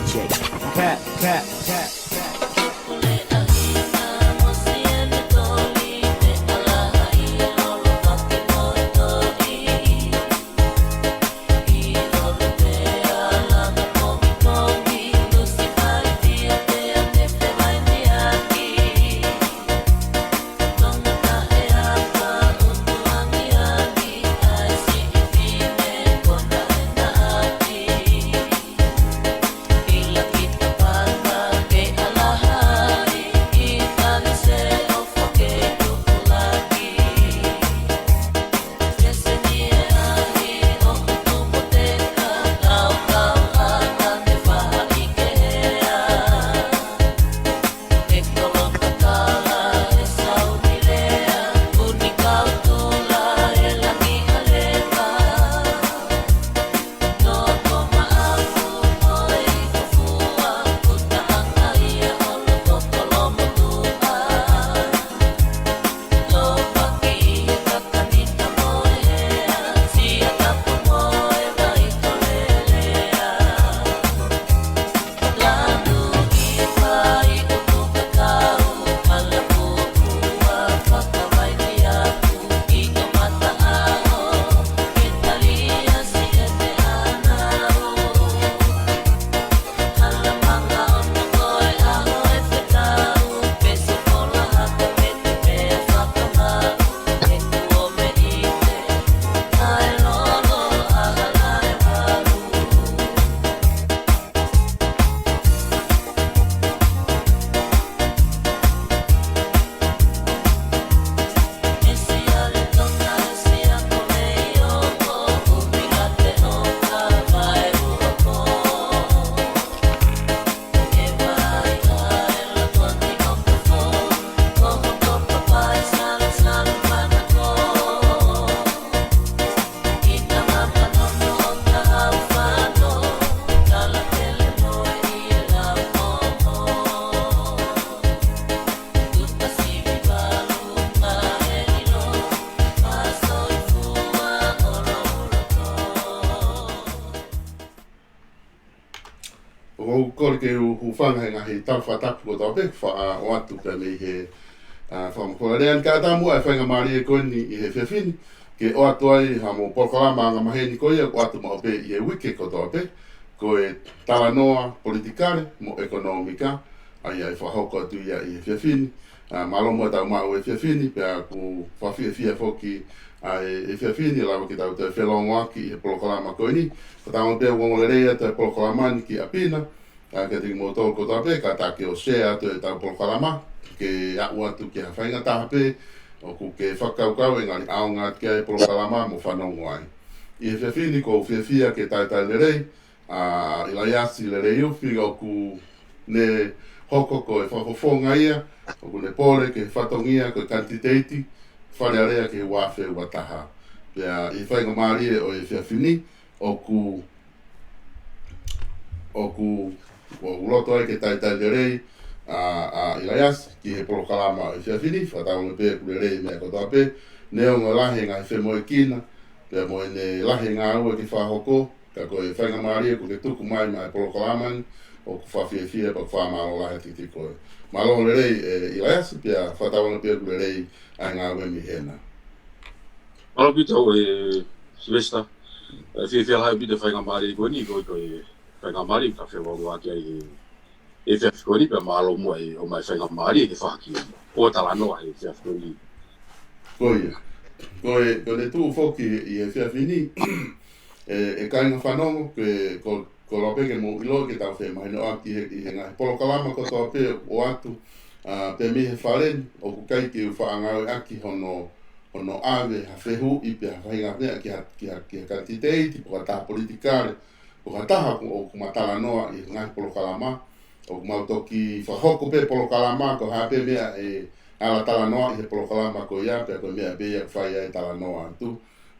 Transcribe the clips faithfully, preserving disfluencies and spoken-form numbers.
Check. Clap, clap, clap. ʻOku ou kole ke u hūfanga he ngaahi tala fakatapu kotoa pē, faʻa ʻoatu pē mei he, ʻa, fakamolemole. Ka ʻatā muʻa e faingamālie ko eni ʻi he efiafi ni, ke ʻoatu ai haʻamo polokalama angamaheni ko ia, ʻoatu maʻu pē ʻi he uike kotoa pē, ko e talanoa politikale mo ʻekonōmika, ʻa ia ʻe fakahoko atu ia ʻi he efiafi ni. ʻA, mālō muʻa ʻetau maʻu e efiafi ni, pea ʻoku fakafiefia foki ʻa e, e efiafi ni, lava ke tau toe felōngoaki ʻi he polokalama ko eni. Ko e tau pē ʻoku ongoongolelei atu e polokalama ni ki ʻapi na, ʻa, kiate kimoutolu kotoa pē, kātaki ʻo share atu ʻetau polokalama, ke aʻu atu ki ha faʻahinga taha pē ʻoku ke fakakaukau ʻe ngali ʻaonga atu ki ai e polokalama mo fanongo ai. ʻI he efiafi ni ʻoku ou fiefia ke talitali lelei ʻa ʻIlaiasi Leleiufi, ʻoku ne hoko ko e fakafofonga ia ʻoku ne pole ki he fatongia ko e kanititeiti Fale Alea ki he ua afe ua taha. Pea ʻi he faingamālie ʻo e efiafi ni, ʻoku, ʻoku, ʻoku ou loto ai ke talitali lelei ʻa, ʻa ʻIlaiasi ki he polokalama ʻo e efiafi ni, fakatauange pē ʻoku lelei e meʻa kotoa pē, neongo e lahi e ngaahi femoʻuekina, pea mo ʻene lahi e ngāue ke fakahoko, ka ko e faingamālie kuo ke tuku mai maʻá e polokalama ni, ʻoku fakafiefia pea ʻoku fakamālō lahi atu kiate koe. Mālō lelei ʻe ʻIlaiasi, pea fakatauange pē ʻoku lelei ʻa e ngāue mei hena. Mālō ʻaupito ʻe Sylvester. ʻE, fiefia lahi ʻaupito he faingamālie ko eni, ko e, ko e faingamālie ke tau feʻiloaki ai he, he efiafi ko eni, pea mālō muʻa e ʻomai e faingamālie ke fakahoko e talanoa he efiafi ko eni. Ko ia. Ko e, ko ʻene tuʻu foki ʻi he efiafi ni, ʻe, ʻe kāinga fanongo, ke, ko, kole pē ke mou ʻilo ke tau femahinoʻaki he, ʻi he ngaahi polokalama kotoa pē ʻoku ʻoatu, ʻa, pē mei he fale ni, ʻoku ʻikai ke u faʻa ngāueʻaki hono, hono ʻave ha fehuʻi pe ha faʻahinga meʻa ki ha, ki ha, ki ha kanititeiti, pe ko ha taha politikale, pe ko ha taha ʻoku, ʻoku ma talanoa ʻi he ngaahi polokalama, ʻoku mau toki fakahoko pē polokalama, ko e hā pē meʻa ʻe ala talanoa ʻi he polokalama ko ia, pea ko e meʻa pē ia ʻoku fai ai e talanoa atu.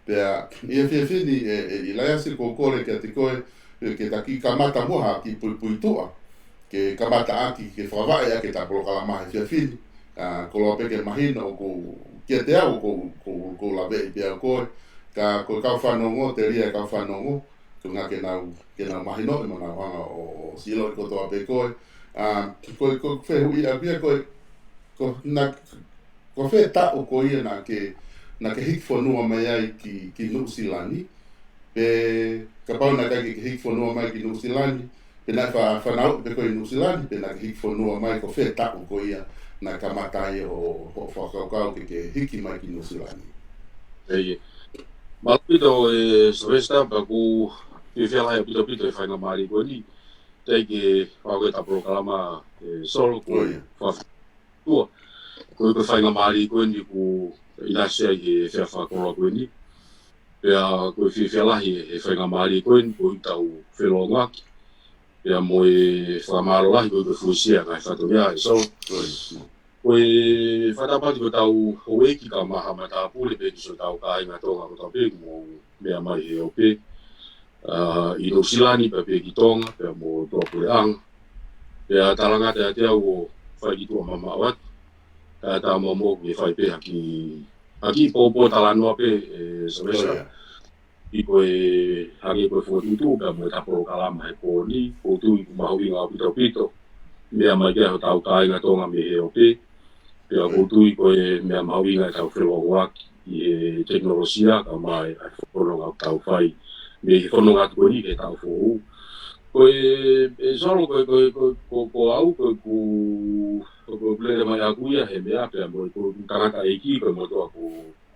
Pea ʻi he efiafi ni ʻe, ʻe ʻIlaiasi, ʻoku ou kole kiate koe, ʻe, ke ta kiʻi kamata muʻa ha kiʻi puipuituʻa, ke kamata ʻaki, ke fakavaʻe ʻaki ʻeta polokalama he efiafi ni. ʻA, kole pē ke mahino ʻoku, kiate au ʻoku, ʻoku, ʻoku ou laveʻi pē au koe, ka ko e kau fanongo, telia e kau fanongo, ko e ʻuhinga ke nau, ke nau mahinoʻi mo nau hanga ʻo, ʻo sio ʻi kotoa pē ko ē. ʻA, ko e, ko e fehuʻi ʻaku ia ko e, ko na, ko fē taʻu ko ia naʻa ke, naʻa ke hiki fonua mai ai ki, ki Nuʻusila ni, pe kapau naʻe ʻikai ke ke hiki fonua mai ki Nuʻusila ni, pe naʻe fa-, fanauʻi pē koe ʻi Nuʻusila ni, pe naʻa ke hiki fonua mai, ko fē taʻu ko ia naʻe kamata ai hoʻo, hoʻo fakakaukau ke, ke hiki mai ki Nuʻusila ni. ʻIo. Mālō ʻaupito ē Sylvester, pea ʻoku ou fiefia lahi ʻaupito ʻaupito he faingamālie ko eni. Teʻeki ke fai ʻeta polokalama ē Solo ko ʻIo. Fa- tua. Ko e, ko e faingamālie ko eni ʻoku ʻinasi ai he efiafi fakakoloa ko eni. Pea ʻoku ou fiefia lahi he faingamālie ko eni ko ʻetau felōngoaki. Pea mo e fakamālō lahi ko e, ko e fuesia ngaahi fatongia ē Solo. ʻIo. Ko e fakatapu atu ki hotau houʻeiki kae ʻumaʻā ha matāpule pea ki siʻotau kāinga Tonga kotoa pē ʻoku mou meʻa mai he ope. ʻA, ʻi Nuʻusila ni pea pē ki Tonga, pea mo tuʻapuleʻanga. Pea talangata ʻiate au ʻo fai ki tuʻa mamaʻo atu. Kae ʻatā moʻoku ke fai pē ha kiʻi, ha kiʻi pōpōtalanoa pē ē Sylvester. ʻIo. ʻI ko e hangē ko e fokotuʻutuʻu pea mo ʻeta polokalama he pō ni, ʻoku ou tui ʻoku mahuʻinga ʻaupito ʻaupito. Meʻa mai ki ai hotau kāinga Tonga mei he ope. Pea ʻoku ou tui ko e meʻa mahuʻinga ʻetau felōngoaki ʻi he tekinolosia kae ʻumaʻā e fononga ʻoku tau fai mei he fononga atu ko eni ki he taʻu foʻou. Ko e, ē Solo ko e, ko e, ko e, ko, ko au ko e ʻoku, ko e ʻoku lele mai ʻaku ia he meʻa pea mo e ko e tangataʻeiki ko e motuʻa ko,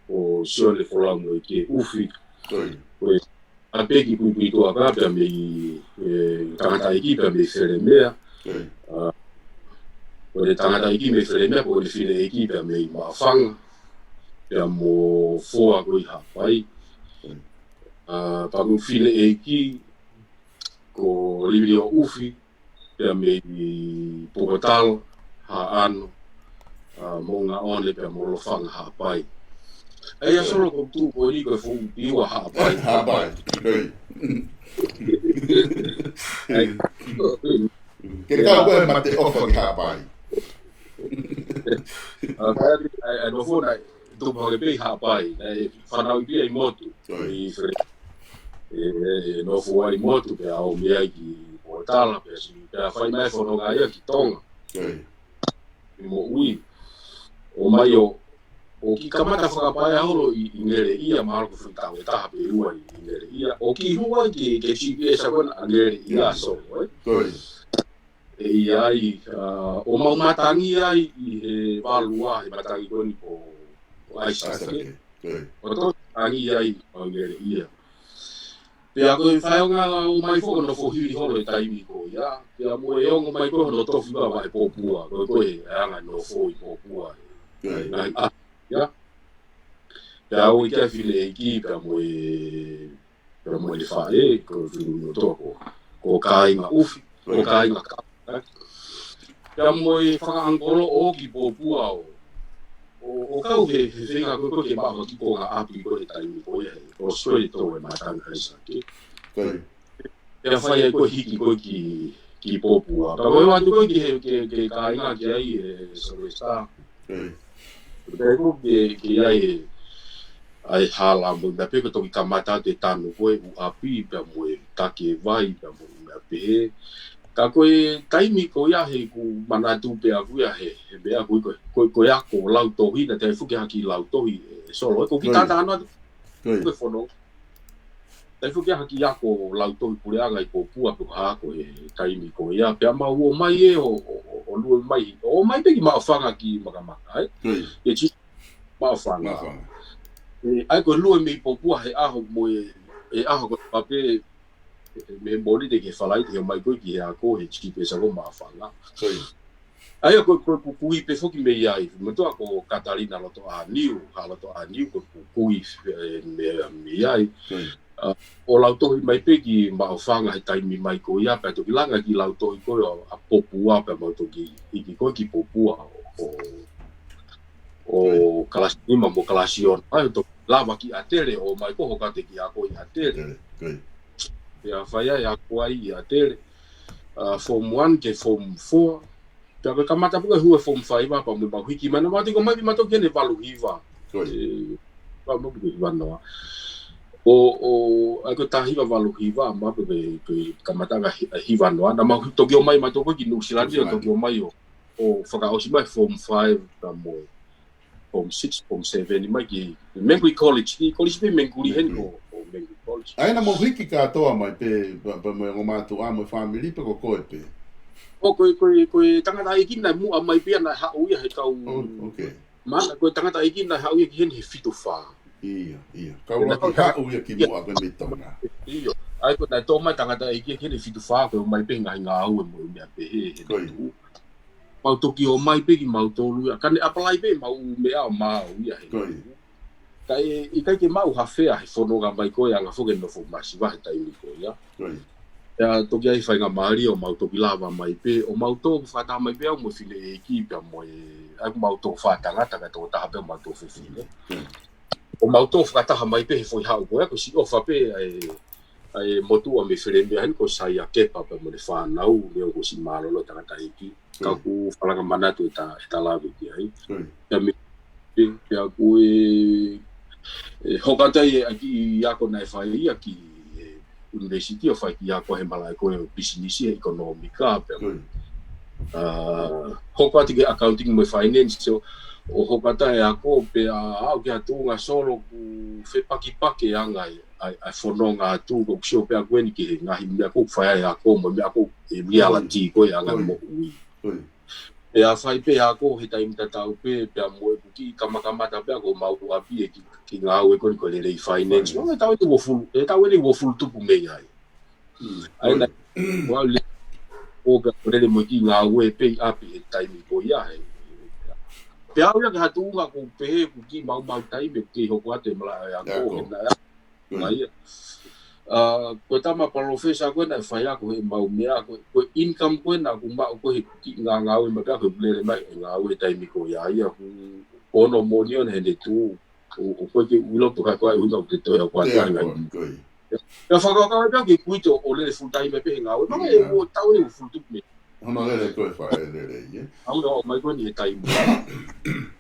ko Sione Folau mo ʻEiki ʻUfi. ʻIo. Ko e ʻa pē ki Puipuituʻa pea mei, ē, tangataʻeiki pea mei Felemea. ʻIo. ʻA, ko e tangataʻeiki mei Felemea, ko e fineʻeiki pea mei Maʻufanga. Pea mo Foa ko ē ʻi Haʻapai. ʻIo. ʻA, pea mo e fineʻeiki ko Livilio ʻUfi, pea mei Pukotala, Haʻano, ʻa, Moʻungaʻone, pea mo Lofanga Haʻapai. ʻA ia Solo ko e tuʻu ko eni ko e fuʻu piua Haʻapai. Haʻapai. ʻIo. ʻAi. Ke kau ko e mate ʻofa ki Haʻapai. ʻA, ʻai, ʻai, ʻai, nofo naʻe tupu hake pē ʻi Haʻapai, naʻe fanauʻi pē ia ʻi motu. ʻIo. ʻI Fere-, ē, ē, ē, nofo ai ʻi motu, pea ō mei ai ki Pukotala, pea siʻi, pea fai mai fononga ia ki Tonga. ʻIo. ʻI moʻui. ʻO mai ʻo, ʻo kiʻi kamata fakapaea holo ʻi, ʻi Ngeleʻia, mahalo ko e fuʻu taʻu ʻe taha pe ua ʻi, ʻi Ngeleʻia. ʻO kiʻi hū ai ki, ki he G P S ʻa ko ena ʻa Ngeleʻia, ʻIo. Solo, ē? ʻIo. ʻE ʻi ai, ʻa, ʻo mau matangi ai ʻi he valu ua he matangi ko eni ko, ko ʻAisake. ʻAisake, ʻio. ʻO toki tangi ai ʻo Ngeleʻia. Pea ko e faʻahinga ʻomai foki ʻo nofo hili holo he taimi ko ia. Pea mo e ongo mai ko ē hono tofi ʻa e pōpua. Ko e, ko e anga nofo ʻi pōpua. ʻIo. ʻAi, ʻa, ia. Pea ʻoku ʻi ai e fineʻeiki, pea mo e pea mo e faʻē, ko e fili mo toa ko, ko Kāinga ʻUfi, ko Kāinga Ka-, ē? Pea mo e fanga ʻangikolo ʻo ʻosi ki pōpua ʻo, ʻo, ʻo kau he, he feinga ko ē, ko ē ke maʻu ha kiʻi konga ʻapi ko ē he taimi ko ia he, ʻo sio ʻi he tō e matangi ʻAisake. ʻIo. Pea fai ai ko ē hiki ko ē ki, ki pōpua. Pea ko e ʻoatu ko ē ki he, ki, ki he kāinga ki ai ē Sylvester. ʻIo. Pea ko ē ke, ke ʻi ai e, ʻa e hala mo e meʻa pehē ko e toki kamata atu e tanu ko ē ʻū ʻapi pea mo e taki e vai pea mo e meʻa pehē. Ka ko e taimi ko ia he ʻoku ou manatu pē ʻaku ia he, he meʻa ko ē ko, ko, ko e ako lautohi naʻe ʻi ai foki ha kiʻi lautohi ē Solo. ʻOku ou kiʻi ʻIo. Tātā noa atu ʻIo. Ko e fono. Naʻe ʻi ai foki ha kiʻi ako lautohi puleʻanga ʻi pōpua pe ko ha ako he taimi ko ia. Pea mau ō mai ē ʻo, ʻo, ʻo, ʻo lue mai. ʻO ō mai pē ki Maʻufanga ki Makamaka, ē? ʻIo. ʻI he G-, Maʻufanga. Maʻufanga. ʻE, ʻai ko e lue mei pōpua he ʻaho mo e, he ʻaho ko ē pea pē, ē, mei he Mōnite ki he Falaite, ʻo mai ko ē ki he ako he G P S ko Maʻufanga. ʻIo. ʻA ia ko, ko, ko e kui pē foki mei ai. Motuʻa ko Katalina Lotoʻāniu, Haʻa Lotoʻāniu, ko e kui, ē, mei, mei ai. ʻIo. ʻA, ʻo lautohi mai pē ki Maʻufanga he taimi mai ko ia, pea toki langa e kiʻi lautohi ko ē ʻa, ʻa pōpua, pea mau toki hiki ko ē ki pōpua ʻo, ʻo, ʻIo. ʻo kalasi nima mo e kalasi ono. ʻAi ʻo toki lava ki ʻAtele, ʻo mai ko ē ʻo hoko atu e kiʻi ako ʻi ʻAtele. ʻAtele, ʻio. Pea fai ai e ako ai ʻi ʻAtele. ʻA, form one ki he form four. Pea ko e kamata pē ko ē hū e form five pea mo e mau hiki mai, naʻa mau toki ō mai pē mautolu ki heʻene valu hiva. ʻIo. ʻE, pea mau pē hiva noa. ʻO, ʻo, ʻa ia ko e taha hiva valu hiva, ma pe, pe, pe kamata ʻa e hi-, ʻa e hiva noa. Naʻa mau toki ʻomai mautolu ko ē ki Nuʻusila ni, ʻo toki ʻomai ʻo, ʻo fakaʻosi mai form five pea mo e form six, form seven, mai ki Mangere College, ki college pē Mangere heni ko, ko Mangere College. ʻA ia naʻa mou hiki kātoa mai pē, pea, pea mo e ongo mātuʻa mo e fāmili pe ko koe pē? ʻO ko e, ko e, ko e tangataʻeiki naʻe muʻa mai pē ia naʻe haʻu ia he kau. Oh, okay. Mana, ko e tangataʻeiki naʻe haʻu ia ki heni he fitu fā. ʻIo, ʻio. Kau loa ki haʻu ia ki muʻa ko e mei Tonga. ʻIo. ʻA ia ko e naʻe tō mai tangataʻeiki ki heni he fitu fā, ko e ʻomai pē ngaahi ngāue mo e meʻa pehē he, he tuʻu. Mau toki ʻomai pē kimautolu ia. Ka ne apply pē mau meʻa ʻo maʻu ia he. Kae ʻikai ke maʻu ha fea he fononga mai ko ia anga foki e nofo masiva he taimi ko ia. Pea toki ʻi ai e faingamālie ʻo mau toki lava mai pē, ʻo mau tō fakataha mai pē au mo e fineʻeiki pea mo e, ʻa ia ko mau tō fā tangata kae toko taha pē ʻa mautolu fefine. ʻO mau tō fakataha mai pē he foʻi haʻu ko ia, ko e siʻi ʻofa pē ʻa e, ʻa e motuʻa mei Felemea heni ko Saia Kepa pea mo ʻene fānau, neongo ko e siʻi mālōlō e tangataʻeiki. Ka ʻoku ou falanga manatu ʻeta, ʻeta lave ki ai. Pea mei, pea, pea ko e, ʻe, hoko atu ai e kiʻi ako naʻe fai ia ki he ʻunivēsiti ʻo fai e kiʻi ako he malaʻe ko ē ʻo pisinisi he ʻekonōmika pea. ʻA, hoko atu ki he accounting mo e finance, so, ʻo hoko atu e ako pea aʻu ki ha tuʻunga Solo ʻoku fepakipaki ange ʻa e, ʻa e fononga atu, ʻoku ou sio pē au ko eni ki he ngaahi meʻa ʻoku fai ai e ako mo e meʻa ʻoku ʻi he reality ko ē ʻa e anga moʻui. Pea fai pē ako he taimi tatau pē, pea mo ʻeku kiʻi kamakamata pē ʻa ʻeku mau ʻapi ʻi he kiʻi, kiʻi ngāue ko eni ko e lelei finance. Mo e taʻu eni uofulu, e taʻu eni uofulu tupu mei ai. ʻA ia naʻe, ʻoku ou lele, ʻo pea ʻoku ou lele mo e kiʻi ngāue pē ʻi ʻapi he taimi ko ia he. Pea aʻu ia ki ha tuʻunga ʻoku pehē ʻoku kiʻi maumau taimi ʻoku kei hoko atu e malaʻe ako he naʻe ʻa ia. ʻA, ko e tama palōfesa ko ē naʻe fai ako he mau meʻa ko ē, ko e income ko ē naʻa ku maʻu ko ē he kiʻi ngāue mai pē ʻa ʻeku lele mai e ngāue he taimi ko ia ia ʻoku ono moni ona he ne tuʻu, ʻo, ʻo ko e ke ulo to ka ko e ʻuhinga ʻoku te toe au ko atu ai ngai. Pea fakakaukau pē au ke kuito ʻo lele full time pē he ngāue. Maka e mo taʻu eni uofulu tupu mei. Hono lele ko e fai e lele ia. Au ʻo mai ko eni he taimi.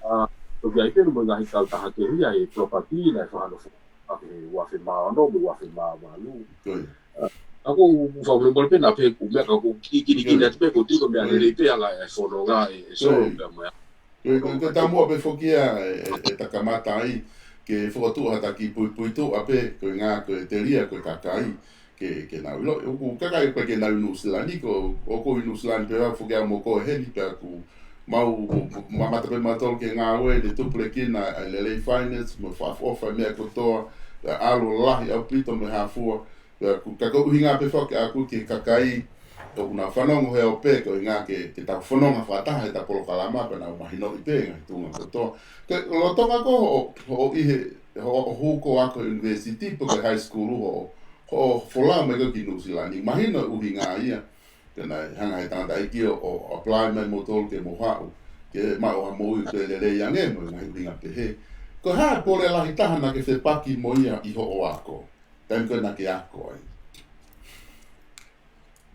ʻA, toki ai pē mo e ngaahi kautaha kehe ia e property naʻe fānau fo ake he uafe mā ono mo e uafe mā valu. ʻA, ʻoku ou fakamolemole pē naʻa pē ʻoku meʻa ka ʻoku kiʻi kinikini atu pē ko e tiko meʻa lelei pē anga e fononga e, e Solo pea mo ia. Ko e, ko e, ko e taumuʻa pē foki ia e, e, ʻeta kamata ai ke fokotuʻu ha taki puipuituʻa pē, ko e ngā, ko e telia, ko e kakai, ke, ke nau ʻilo. ʻOku kakai pē ke nau Nuʻusila ni, ko, ʻoku ou ʻi Nuʻusila ni pē au foki au mo koe heni pea ʻoku mau, mo, mo, mamata pē mautolu ki he ngāue ne tupulekina ʻa e lelei finance, mo e fakaʻofoʻofa e meʻa kotoa, pea ʻalu lahi ʻaupito mei he hā fua, pea ʻoku, ka ko e ʻuhinga pē foki ʻaʻaku ki he kakai, ʻoku nau fanongo he ʻo pē, ko e ʻuhinga ke, ke tau fononga fakataha he ʻeta polokalama, pea nau mahinoʻi pē ngaahi tuʻunga kotoa. Ka lolotonga ko ē hoʻo, hoʻo ʻi he, hoʻo, hoʻo hū ko ē ako he university, pe ko e high school, hoʻo, hoʻo folau mai ko ē ki Nuʻusila ni, mahino e ʻuhinga ia. Pea naʻe hanga he tangataʻeiki ʻo, ʻo apply mai moutolu ke mou haʻu, ke maʻu ha moʻui ʻoku lelei ange mo e ngaahi ʻuhinga pehē. Ko e hā e pole lahi taha naʻa ke fepaki mo ia ʻi hoʻo ako? Taimi ko ē naʻa ke ako ai.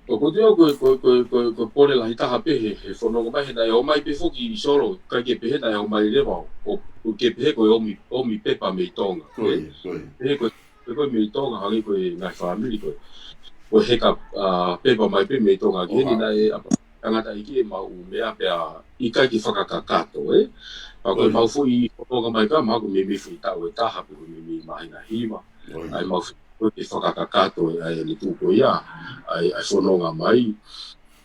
ʻOku ou tui au ko e, ko e, ko e, ko e, ko e pole lahi taha pē he, he fononga mai he naʻe ō mai pē foki ʻi Solo, ʻikai ke pehē naʻe ō mai leva ʻo, ʻo ke pehē ko e ʻomi, ʻomi pepa mei Tonga. Ko ia, ko ia. Pehē ko e, pehē ko e mei Tonga, hangē ko e ngaahi fāmili ko e. Ko e heka, ʻa, pepa mai pē mei Tonga ki heni naʻe apa. Tangataʻeiki ʻemau meʻa pea ʻikai ke fakakakato, ē? Pea ko ʻemau foʻi fononga mai ka mau ko e meimei foʻi taʻu ʻe taha pe ko e meimei māhina ʻe hiva. ʻA ia mau foʻi ke fakakakato ʻa e, ʻa e tuʻu ko ia, ʻa e, ʻa e fononga mai.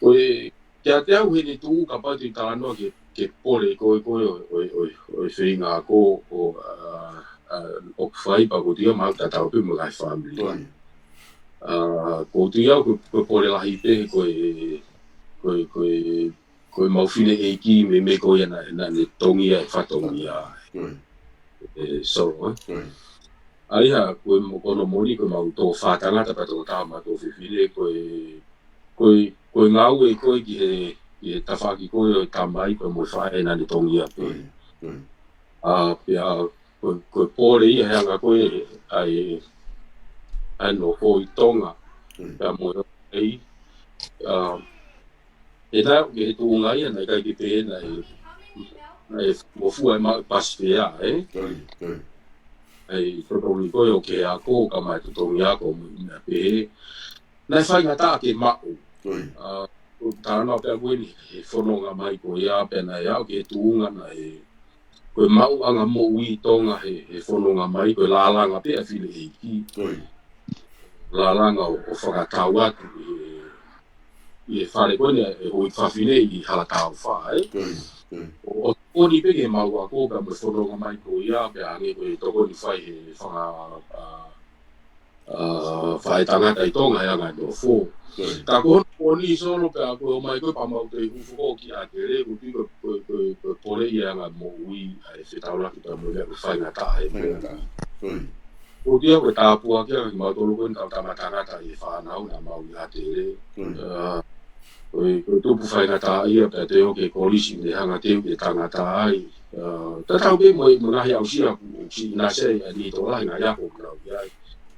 Ko e, kiate au he tuʻu kapau te u talanoa ke, ke pole ko e, ko e, ʻo e, ʻo e, ʻo e feinga ako ʻo, ʻa, ʻa, ʻoku fai pea ʻoku ou tui au mau tatau pē mo e ngaahi fāmili. ʻA, ʻoku ou tui au ko e, ko e pole lahi pē ko e, ko e, ko e, ko ʻemau fineʻeiki meimei ko ia naʻa, naʻa ne tongia e fatongia. ʻE, Solo, ē? ʻA ia, ko e mo-, ko hono moʻoni ko ʻemau tō fā tangata pea toko taha mautolu fefine, ko e, ko e, ko e ngāue ko ē ki he, ki he tafaʻaki ko ē ʻo e tamai pea mo e faʻē naʻa ne tongia pē. ʻA, pea, ko, ko e pole ia he anga ko ē, ʻa e, ʻa e nofo ʻi Tonga. Pea mo e, ʻa e, ʻa, ʻe naʻe ʻi he tuʻunga ia, naʻe ʻikai ke pehē naʻe, naʻe ngofua ʻemau pasifea, ē? ʻa e totongi ko ē ʻo ke ako, ka mai totongi ako mo e meʻa pehē. Naʻe faingataʻa ke maʻu. Ko ia. ʻA, ko e talanoa pē ko eni, he fononga mai ko ia pē naʻe aʻu ki he tuʻunga naʻe, ko e maʻuʻanga moʻui Tonga he, he fononga mai, ko e lālanga pē ʻa e fineʻeiki. Ko ia. Lālanga ʻo, ʻo fakatau atu ʻi he, ʻi he fale ko eni ʻa e houʻeiki fafine ʻi Halataufa, ē? Ko ia, ko ia. ʻO, ʻo tokoni pē ke maʻu ako pea mo e fononga mai ko ia, pea hangē ko e tokoni fai he fanga, ʻa, ʻa, faʻētangata ʻi Tonga he anga e nofo. Ko ia. Ka ko hono poini Solo pea ko e ʻomai ko ē pea mau toe hūfanga ki ʻAtele, ko e, ko e, ko e, ko e, ko e pole ia anga moʻui ʻa e fetaulaki pea mo e meʻa ko e faingataʻa e moʻui. Faingataʻa. Ko ia. Ko ia ko e tāpuaki ia kimautolu ko eni kau tama tangata ʻi he fānau naʻa mau ʻi ʻAtele. Ko ia. ʻA, ko e, ko e tupu faingataʻaʻia pea toe ʻo ke kolisi ne hanga teu ke tangata ai. ʻA, tatau pē mo e, mo e ngaahi aʻusia kuo ʻosi ʻinasi ai ʻa Nitola he ngaahi ako kuo nau ʻi ai.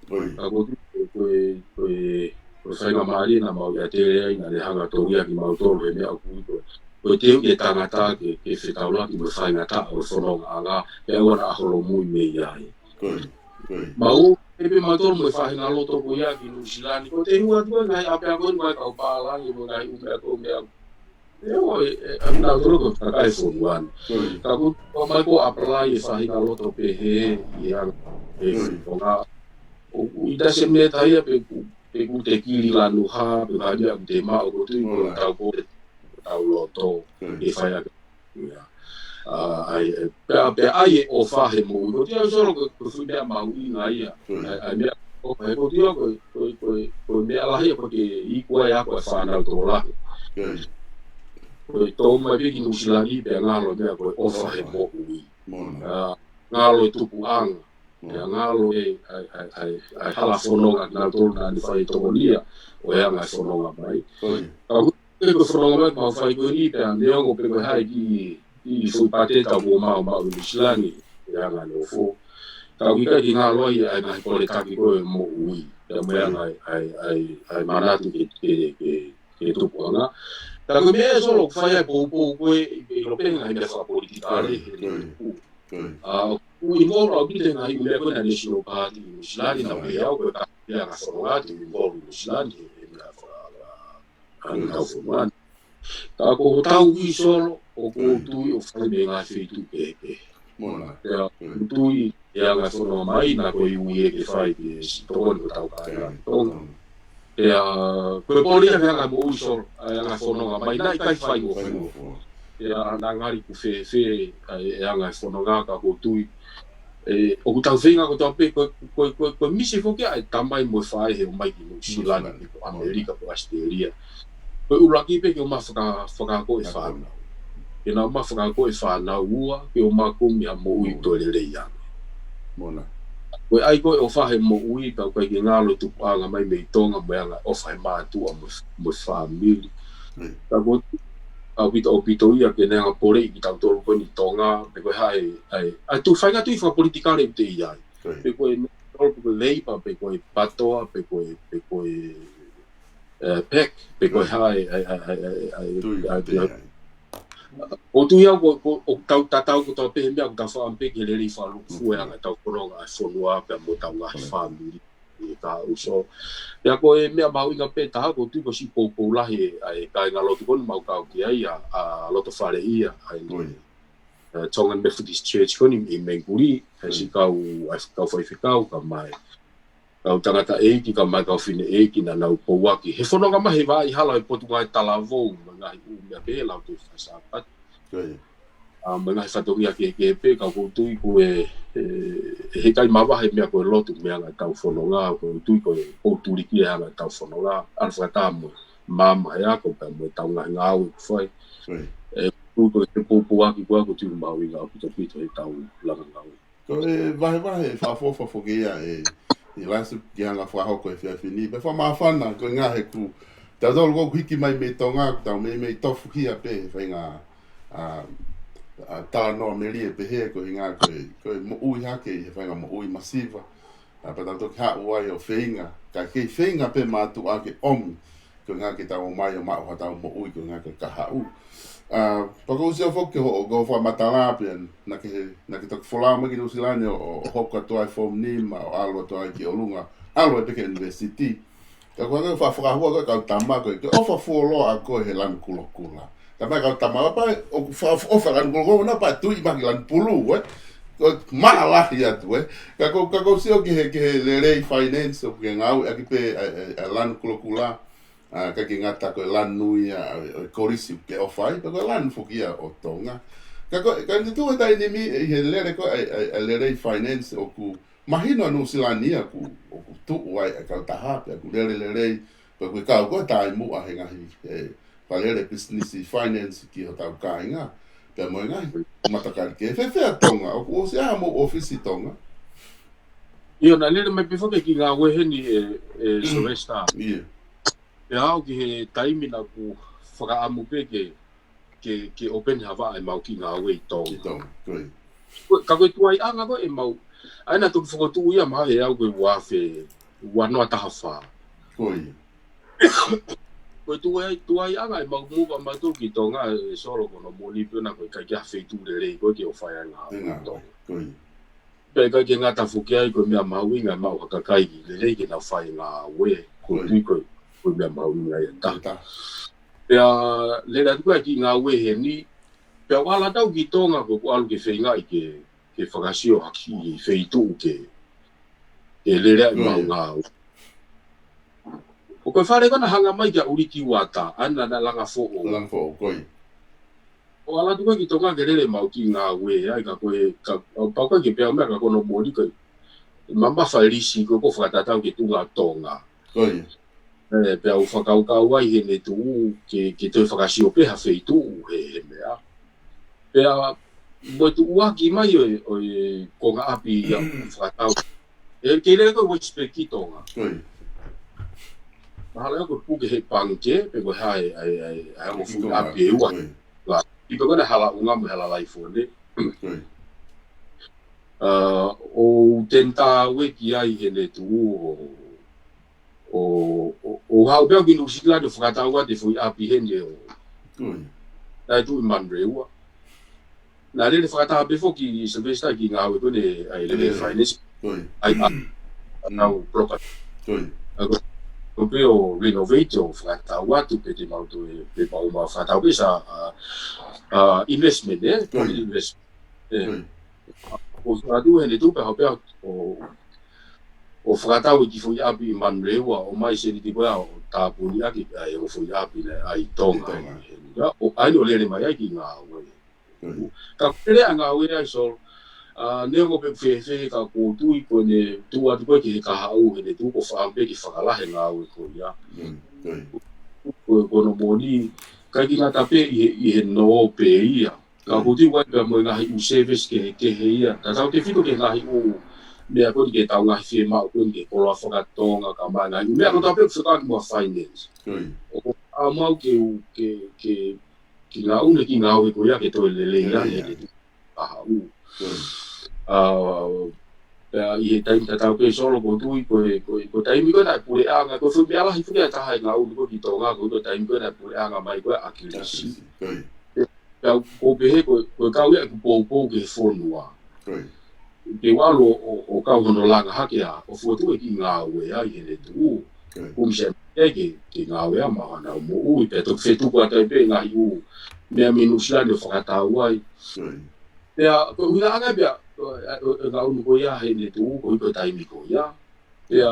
Ko ia. Ka ko e, ko e, ko e, ko e faingamālie naʻa mau ʻi ʻAtele ai naʻa ne hanga toʻo ia kimautolu he meʻa ʻoku ui ko e, ko e teu ke tangata ke, ke fetaulaki mo e faingataʻa ʻo e fonongaʻanga, pea ʻoua naʻa holomui mei ai. Ko ia, ko ia. Mau, ʻe pē mautolu mo e faʻahinga loto ko ia ki Nuʻusila ni, ko e teu atu ko e ngaahi ʻapiako ni ko e kau pālangi, ko e ngaahi ʻū meʻa ko e meʻa. ʻE, ʻo, ʻe, ʻe, ʻa nautolu ko e kakai fonua ni. Ko ia. Ka kuo, kuo ʻomai ko e apply e faʻahinga loto pehē, ʻi he anga, ʻe, ko ia. Ko e ngaahi, ʻo, ʻo, it doesn't matter ia pe ʻoku, pe ʻoku te kili lanu hā, pe ko e hā ia ʻoku te maʻu, ʻoku ou tui ko e Ko ia. tau ko e tau loto, Ko ia. ʻe fai ake. Ia. ʻA, ʻa e, ʻe, pea, pea ʻai e ʻofa he moʻui. Ko e tui au Solo ko e, ko e fuʻu meʻa mahuʻinga ia. Ko ia. ʻA e, ʻa e meʻa, ʻo, he ko e tui au ko e, ko e, ko e, ko e meʻa lahi ia ko e ke iku ai ako e fānau tokolahi. Ko ia. Ko e tō mai pē ki Nuʻusila ni pea ngalo e meʻa ko e ʻofa he ʻOfa. moʻui. Mona. ʻA, ngalo e tupuʻanga. Mona. Pea ngalo e, ʻa e, ʻa e, ʻa e, ʻa e hala fononga nautolu naʻa ne fai tokoni ia ʻo e anga e fononga mai. Ko ia. Ka ʻoku ʻi ai ko e fononga mai, mau fai ko eni pea neongo pe ko e hā e kiʻi, kiʻi foʻi pate tau ʻoku mau maʻu ʻi Nuʻusila ni, ʻi he anga e nofo. Ka ʻoku ʻikai ke ngalo ai ʻa e ngaahi koletaki ko ē moʻui. Pea mo e ʻIo. anga e, ʻa e, ʻa e, ʻa e manatu ke, ke, ke, ke tupuʻanga. Ka ko e meʻa ʻe Solo ʻoku fai ai e poupou ko ē, ʻi, ʻi loto pē ngaahi meʻa fakapolitikale, ʻIo, he ʻio. ʻIo. ʻA, ʻoku involve ʻaupito he ngaahi ʻū meʻa ko ē national party ʻi Nuʻusila ni, naʻa Right. pehē au ko e ka, ia ka Solo atu involve ʻi Nuʻusila ni, he, he meʻa faka-, ʻa, ʻa, ʻIo. ʻa, ka fonua. Ka ko hotau ui Solo, ʻoku ou ʻIo. tui ʻoku fai mei he ngaahi feituʻu kehekehe. Mona. Pea, ʻIo. ʻoku ou tui, ʻi he anga e fononga mai, naʻa ko e ui ē ke fai ke siʻi tokoni ki hotau kāinga ʻIo. Tonga. Pea, ko e pole ia he anga e moʻui Solo, ʻa e anga e fononga mai, naʻe ʻikai faingofua. Faingofua. Pea, naʻa ngali ʻoku fēfē, ʻa e, ʻa e anga e fononga ka ʻoku ou tui. ʻE, ʻoku tau feinga kotoa pē, ko, ko, ko, ko e misi foki ʻa e tamai mo e faʻē he ʻomai ki Nuʻusila ni, Nuʻusila ni. ko ʻAmelika, ko ʻAositelēlia. Ko e ʻuluaki pē ke ʻomai faka-, fakaako e Ako. fānau. Ke nau ō mai fakaako e fānau, ua, ke ō mai ʻo kumi ha moʻui Moʻui. toe lelei ange. Mona. Ko e ʻai ko ē ʻofa he moʻui, ka ʻoku ʻikai ke ngalo e tupuʻanga mai mei Tonga mo e anga e ʻofa he mātuʻa mo, mo e fāmili. ʻIo. Ka ko ʻaupito, ʻaupito ia ke ne hanga ʻo poleʻi kitautolu ko eni Tonga, pe ko e hā e, ʻa e, ʻa e tuʻu faʻahinga tuʻu fakapolitikale ʻoku te ʻi ai. ʻIo. Pe ko e, pe ko e Labour, pe ko e PATOA, pe ko e, pe ko e, ʻe, PACT, pe ko e ʻIo. hā e, ʻa e, ʻa e, ʻa e, ʻa e, ʻa e, Tuʻu ʻa e, ʻoku te ʻi ai. ʻOku ou tui au ko, ko, ʻoku tau tatau kotoa pē he meʻa ʻoku tau fakaʻamu pē ke lelei fakalūkufua e anga ʻetau fononga ʻa e fonua pea mo ʻetau ngaahi Correct. fāmili ʻi he kahaʻu Solo. Pea ko e meʻa mahuʻinga pē taha ʻoku ou tui ko e siʻi poupou lahi ʻa e kāingalotu ko eni ʻoku mau kau ki ai ʻa, ʻa Lotofaleʻia, ʻa e, ʻIo. ʻa e Tongan Methodist Church ko eni ʻi Mangere, ʻa e ʻIo. siʻi kau, ʻa e kau faifekau ka mai. Kau tangataʻeiki ka mai kau fineʻeiki naʻa nau pouaki. He fononga mai he vaʻa hala ʻi he Potungāue Talavou, mo e ngaahi ʻū meʻa pehē lau ke fai Sāpate. ʻIo. ʻA, mo e ngaahi fatongia kehekehe pē, ka ʻoku ou tui ko e, ʻe, ʻe heʻikai mavahe meʻa ko e lotu mei he anga ʻetau fononga, ʻoku ou tui ko e poutuliki e anga ʻetau fononga, ʻalu fakataha mo e maama he ako pea mo ʻetau ngaahi ngāue ʻoku fai. ʻIo. ʻE, ʻoku ou tui ko e poupouaki ko ē ʻoku ou tui mahuʻinga ʻaupito ʻaupito heʻetau langa ngāue. Ko e vahevahe fakaʻofoʻofa foki ia ʻe, ʻe Lasu ke hanga ʻo fakahoko he efiafi ni. Pea fakamāfana, ko e ngaahi ʻeku, tautolu ʻoku hiki mai mei Tonga, ʻoku tau meimei tofuhia pē he faʻahinga, ʻa, ʻa, talanoa melie pehē ko e ʻuhinga ko e, ko e moʻui hake, he faʻahinga moʻui masiva. ʻA, pea tau toki haʻu ai ʻo feinga, ka kei feinga pē mātuʻa ke ʻomi Ko e ʻuhinga ke tau ō mai ʻo maʻu haʻatau moʻui ko e ʻuhinga ko e kahaʻu. ʻA, pea ʻoku ou sio foki ki hoʻo, ko hoʻo fakamatala pē, naʻa ke, naʻa ke toki folau mai ki Nuʻusila ni ʻo, ʻo, ʻo hoko atu ai form nima, ʻo ʻalu atu ai ki ʻolunga, ʻalu ai pē ki he university. Ka ko e ʻuhinga ko e fakahua ko e kau tama ko e, ke ʻofa fuoloa ʻa koe he lanu kulokula. Tama kau tama pē, ʻoku fa-, ʻofa lanu kulokula, naʻa pē tui mai ki lanu pulu, ē. Ko e maʻalahi atu, ē. Ka ko, ka ʻoku ou sio ki he, ki he lelei finance, ʻoku ke ngāueʻaki pē, ʻa, ʻa, ʻa lanu kulokula. ʻA, ʻikai ke ngata ko e lanu ia, ʻa, ʻo e kolisi ke ʻofa ai, ka ko e lanu foki ia ʻo Tonga. Ka ko, ka ne tuʻu he taimi ni, ʻi he lele ko e, ʻa, ʻa, ʻa lelei finance ʻoku mahino ʻa Nuʻusila ni ia ʻoku, ʻoku tuʻu ai ʻa e kautaha, pea ʻoku lele lelei, pea ʻoku kau ko e taimi muʻa he ngaahi, ʻe, fakalele pisinisi finance ki hotau kāinga, pea mo e ngaahi matakali kehe. Fēfē ʻa Tonga, ʻoku ʻosi ʻa mo ʻōfisi Tonga? ʻIo, naʻe lele mai pē foki ki ngāue heni ʻe, ʻe Sylvester. ʻIo. Pea aʻu ki he taimi naʻa ku fakaʻamu pē ke, ke, ke open ha vaʻa ʻemau kiʻi ngāue ʻi Tonga. ʻI Tonga, ko ia. Ko, ka ko e tuaiʻanga ko ē ʻemau, ʻa ia naʻe toki fokotuʻu ia mai he ʻaho ko e ua afe, ua noa taha fā. Ko ia. Ko e tuai, tuaiʻanga ʻemau move ʻamautolu ki Tonga ʻe Solo ko hono moʻoni pē naʻa ko e ʻikai ke ʻi ai ha feituʻu lelei ko ē ke ʻofa ai ʻa e ngāue ʻi Tonga. Ko ia. Pea ʻikai ke ngata foki ai ko e meʻa mahuʻinga ʻemau ha kakai lelei ke nau fai ngāue. Ko e tui ko e, ko e meʻa mahuʻinga ia ʻe taha. Pea lele atu ko ē kiʻi ngāue heni, pea u ʻalu atu au ki Tonga ko ʻeku ʻalu ke feingaʻi ke, ke fakasio ha kiʻi feituʻu ke, ke lele ai ʻemau ngāue. ʻO ko e fale ko ē naʻe hanga mai kia ʻUliki Uata, ʻa ia naʻe langa foʻou. Langa foʻou, ko ia. ʻO ʻalu atu ko ē ki Tonga ke lele ʻemau kiʻi ngāue, ʻa ia ka ko e, ka, pau ko ē ke pehē ʻa e meʻa ka ko hono moʻoni ko e mamafa e lisi ko ē ʻoku fakatatau ki he tuʻunga ʻo Tonga. Ko ia. ʻE, pea u fakakaukau ai heʻene tuʻu ke, ke toe fakasio pē ha feituʻu he, he meʻa. Pea mo e tuʻuaki mai ʻo e, ʻo e konga ʻapi ia ʻoku fakatau. ʻE, ke lele ko ē Westpac ki Tonga. Ko ia. Mahalo ia ko e puke he pangikē, pe ko e hā e, ʻa e, ʻa e, ʻa e ongo fuʻu ʻapi ʻe ua. Ko ia. La, ʻi pē ko ē naʻe hala ʻunga mo e hala laifone. Ko ia. ʻA, ʻo tenta au ē ki ai heʻene tuʻu ʻo, ʻo, ʻo, ʻo haʻu pē au ki Nuʻusila ni ʻo fakatau atu e foʻi ʻapi heni ʻo. Ko ia. Naʻe tuʻu ʻi Manurewa. Naʻe lele fakataha pē foki Sylvester ki he ngāue ko eni ʻa e lele finance. Ko ia. ʻA e, ʻa, ʻa, ʻa, property. Ko ia. ʻA, ko, ko pē ʻo renovate ʻo fakatau atu pē te mau toe, pē mau ma fakatau pē sa, ʻa, ʻa, investment, ē? Ko ia. Investment. ʻE. ʻO fakatau heʻene tuʻu pē haʻu pē au ʻo, ʻo fakatau e kiʻi foʻi ʻapi ʻi Manurewa ʻo ʻomai Seniti ko ia ʻo tāpuni ʻaki ʻa e ongo foʻi ʻapi naʻe ʻi Tonga. ʻI Tonga. ʻA ia ʻo, ʻa ia ʻo lele mai ai kiʻi ngāue. Ka ko e lele ʻa e ngāue ai Solo. ʻA, neongo pē ʻoku fēfē ka ʻoku ou tui ko ʻene tuʻu atu ko ē ki he kahaʻu heʻene tuʻu ko e fakaʻamu pē ke fakalahi e ngāue ko ia. Ko, ko hono moʻoni, ʻikai ke ngata pē ʻi he, ʻi he nō pē ia. Ka ʻoku ou tui ʻoku ʻi ai pē mo e ngaahi ʻū service kehekehe ia. Tatau tefito ki he ngaahi ʻū meʻa ko eni ke tau ngaahi fiemaʻu ko eni ki he koloa faka-Tonga kae ʻumaʻā e ngaahi ʻū meʻa kotoa pē ʻoku fekauʻaki mo e finance. ʻO, ʻa mau ke u, ke, ke, ke ngaʻunu e kiʻi ngāue ko ia ke toe lelei ange heʻene tuʻu ki he kahaʻu. ʻA, pea ʻi he taimi tatau pē Solo ʻoku ou tui ko e, ko e, ko e taimi ko ē naʻe puleʻanga, ko e foʻi meʻa lahi foki ʻe taha ʻi he ngaʻunu ko ē ki Tonga, ko e, ko e taimi ko ē naʻe puleʻanga mai ko ē ʻa ʻAkilisi. Pea ʻoku ou pehē ko e, ko e kau ia ʻeku poupou ki he fonua. Ke u ʻalu ʻo, ʻo, ʻo kau hono langa hake ʻa, ʻo fokotuʻu e kiʻi ngāue ai heʻene tuʻu. Kumi se ia ke, ke ngāue ʻa maʻu haʻanau moʻui, pea toki fetuku atu ai pē ngaahi ʻū meʻa mei Nuʻusila ni ʻo fakatau ai. Pea, ko e ʻuhinga ange pea, ʻo, ʻo, ʻo, ngaʻunu ko ia heʻene tuʻu, ko e, ko e taimi ko ia. Pea,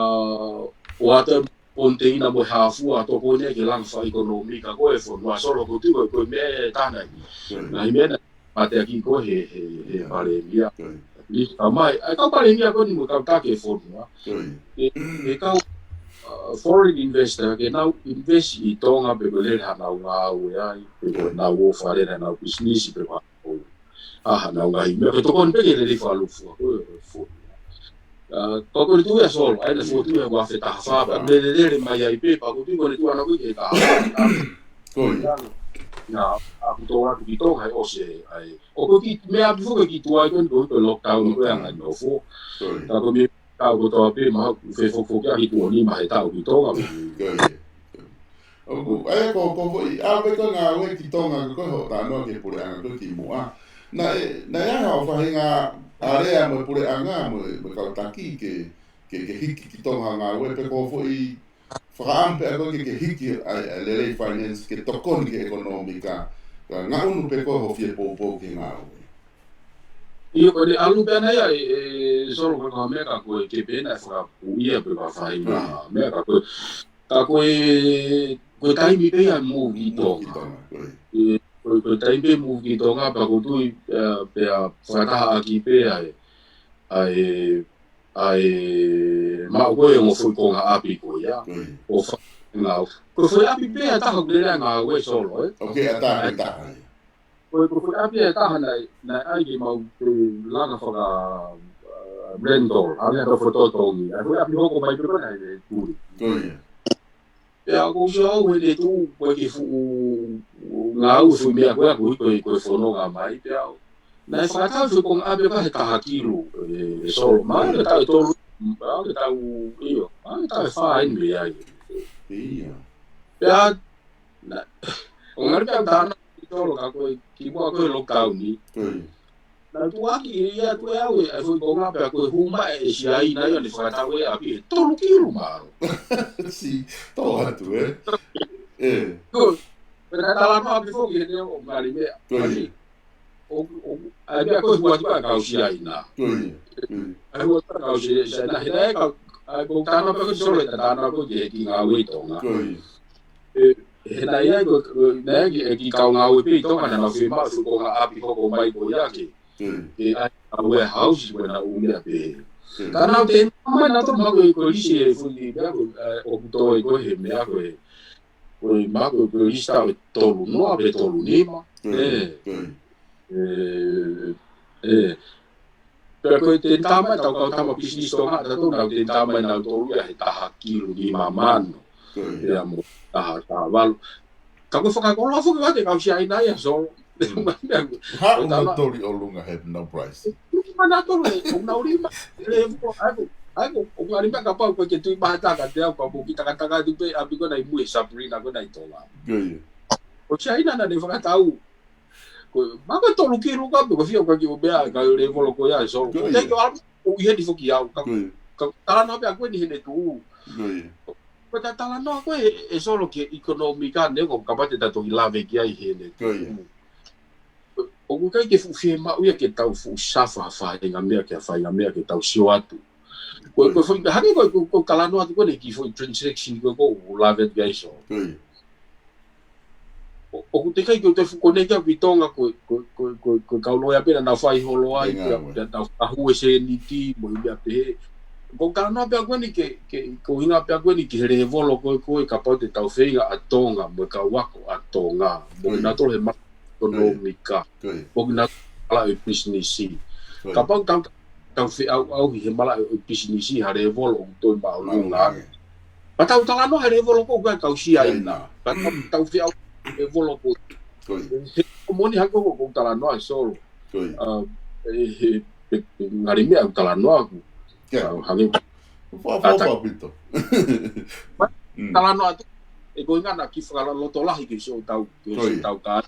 ʻoatu e konteina mo e hā fua, tokoni ai ke langa fakaʻekonōmika ko ē e fonua Solo ʻoku ou tui ko e, ko e meʻa ʻe taha ia. Ngaahi meʻa naʻe mateaki ko ē he, he, he palēmia. Ni, ʻa mai, ʻa e kau palēmia ko eni mo e kau taki e fonua. E, e kau, uh, foreign investor, ke nau invest ʻi Tonga pe ko e lele haʻanau ngāue ai, pe ko ʻenau ō fale haʻanau pisinisi, pe ko e hā. ʻA, haʻanau ngaahi meʻa, ko e tokoni pē ke lele fakalūkufua ko ē e fonua. ʻA, ka ko e tuʻu ia Solo, ʻa ia naʻe fokotuʻu ia ʻi he ua afe taha fā, pea lele lele mai ai pē, pea ʻoku ou tui ko ʻene tuʻu ʻana ko ē ki he taha fā. Ko ia. Naʻa, ʻa, ʻoku tō atu ki Tonga he ʻosi e, ʻa e. ʻOku ou kiʻi, meʻa ʻaupito foki ki tuai ko eni ko e lockdown ko ē ʻa e ngaahi nofo. Ko ia. Ka ko e meʻa kotoa pē, mahalo ʻoku fefokifoki ʻa e tuʻo nima he taʻu ki Tonga. Ko ia. ʻOku, ʻa ia ko, ko foʻi, ʻa pē ko e ngāue ki Tonga ko e hoʻo talanoa ki he puleʻanga ko ē ki muʻa. Naʻe, naʻe ʻi ai haʻo faʻahinga alea mo e puleʻanga mo e, mo e kau taki ke, ke, ke hiki ki Tonga ngāue pe ko foʻi fakaʻamu pē ʻa koe ke, ke hiki ʻa e, ʻa e lelei finance ke tokoni ki he ʻekonōmika. Ka ngaʻunu pē ko hoʻo fie poupou ki he ngāue. ʻIo, ko e ʻalu pē ʻana ia ʻe, ʻe Solo ka ko e meʻa ka ko e ke pena e fakapuʻia pe ko e faʻahinga meʻa ka ko e, ka ko e, ko e taimi pē ia move ki Tonga. Move ki Tonga, ko e. ʻE, ko e, ko e taimi pē move ki Tonga, pea ʻoku ou tui, ʻa, pea fakatahaʻaki pē ʻa e, ʻa e, ʻa e, maʻu ko e ongo foʻi konga ʻapi ko ia. Ko e. ʻO fa-, ngau. Ko e foʻi ʻapi pē ʻe taha ʻoku lele ai e ngāue Solo, ē? ʻOku ʻi ai e taha, ʻi ai e taha ia. Ko e, ko e foʻi ʻapi ʻe taha naʻe, naʻe ʻai ke mau pē langa faka, ʻa, rental, ʻa, ʻa e tau fototongi. ʻA e foʻi ʻapi hoko mai pē ko ē naʻe tuli. Ko ia. Pea ʻoku ou sio au he ne tuʻu ko e ke fuʻu ngāue fuʻu meʻa ko ē ʻoku ui ko e, ko e fononga mai pea au. Naʻe fakatau fuʻu konga ʻapi ko ē he taha kilu, ē, ē Solo. Mālō ke taʻu ʻe tolu, mālō ke taʻu ʻio, mālō ke taʻu ʻe fā eni mei ai. ʻIo. Pea, na, ʻo ngali pea u tānaki Solo ka ko e kimuʻa ko e lockdown ni. Ko ia. Naʻe tuʻuaki ia atu ʻe au ē, ʻa e foʻi konga pea ko e hū mai ʻe Siaina ia ne fakatau e ʻapi he tolu kilu mālō. Si, tō atu, ē? Ē. Ko, pea naʻe talanoa pē foki he ne ʻo ngali meʻa. Ko ia. Ngali. ʻO, ʻo, ʻa e meʻa ko e hū atu pē ʻa e kau Siaina. Ko ia. Ko ia. ʻA e hū atu pē ʻa e kau Siaina, he naʻe kau, ʻa e ko e talanoa pē ko Solo e talanoa ko e ki he kiʻi ngāue ʻi Tonga. Ko ia. ʻE, he naʻe ʻi ai ko, ko, naʻe ʻi ai e kiʻi kau ngāue pē ʻi Tonga naʻa nau fiemaʻu e foʻi konga ʻapi hoko mai ko ia ke. Ko ia. ʻE, ʻai, ʻa e warehouse ko ē naʻa nau ʻomai pē. Ko ia. Ka naʻa nau tēniti mai naʻa nau tō mai ko e, ko e lisi e foʻi meʻa ko e, ʻa, ʻoku toe ko e he meʻa ko e, ko e meʻa ko e, ko e lisi taʻu ʻe tolu noa pe tolu nima. Ko ia. Ē. Ko ia. ʻE, ʻe. Pea ko e tēniti mai ʻetau kau tama pisinisi Tonga, ʻa tautolu naʻa nau tēniti mai nautolu ia he taha kilu nima mano. Ko ia. Ia mo taha, taha valu. Ka ko e fakakoloa foki ʻa e kau Siaina ia Solo. Mm. Haʻu nautolu ʻi ʻolunga he no price. Lima nautolu, ʻo nau lima. Ē, ko, ʻa e ko, ʻa e ko, ʻo ngali meʻa kapau ko e ke tui mahata ka te au ka mo ki takataka tu pē, ʻapi ko ē naʻe ʻi mui ʻe Sabrina ko ē naʻe ʻi Tonga. Ko ia. Ko Siaina naʻa ne fakatau. Ko, ma ko e tolu kilu ka, pe ko e fiha ka ki ʻo meʻa, ka lēvolo ko ia Solo. Ko ia. Ko e ke ʻalu, ʻo ʻi heni foki au, ka, Ko ia. Ka talanoa pē ʻa ko eni he ne tuʻu. Ko ia. Ko e ta talanoa ko ē, ʻe Solo ki he ʻekonōmika ne, ko e kapau te ta toki lave ki ai he ne tuʻu. Ko ia. ʻOku ʻikai ke fuʻu fiemaʻu ia ke tau fuʻu suffer ha faʻahinga meʻa, ki ha faʻahinga meʻa ke tau sio atu. Ko e, Ko ia. Ko e foʻi, hangē ko e, ko e, ko e talanoa atu ko eni ki he foʻi transaction ko ē ʻoku lave atu ki ai Solo. Ko ia. ʻO, ʻoku teʻeki ai ke u toe fuʻu koneki au ki Tonga ko e, ko e, ko e, ko e, ko e kau loea pē naʻa nau fai holo ai, Ē, pea, ngāue. Pea nau fahu e sēniti, mo e meʻa pehē. Ko e talanoa pē ʻa ko eni ke, ke, ko e ʻuhinga pē ʻa ko eni ki he lēvolo ko ē, ko e kapau te tau feinga ʻa Tonga, mo e kau ako ʻa Tonga, mo Ko ia. Kinautolu he ma-, Ko ia. ʻEkonōmika, Ko ia. Mo kinautolu he malaʻe pisinisi. Ko ia. Kapau tau, tau feʻauʻauhi he malaʻe pisinisi, ha lēvolo ʻoku toe māʻolunga. Māʻolunga. Ka tau talanoa he lēvolo ko ē ʻa e kau Siaina. Siaina. Ka tau, tau feʻauʻauhi he lēvolo ko ē. Ko ia. He ko e moʻoni hangē ko e, ko e talanoa ʻe Solo. Ko ia. ʻA, ʻe, he, he, he ngali meʻa ʻoku talanoa aku. Ko ia. ʻA, hangē. Fua, fua, ʻAta. Fua pito. Ma, Mm. talanoa atu. ʻE ko e ʻuhinga naʻa ke fakalotolahi ke sio tau, ke Ko ia. sio tau ka.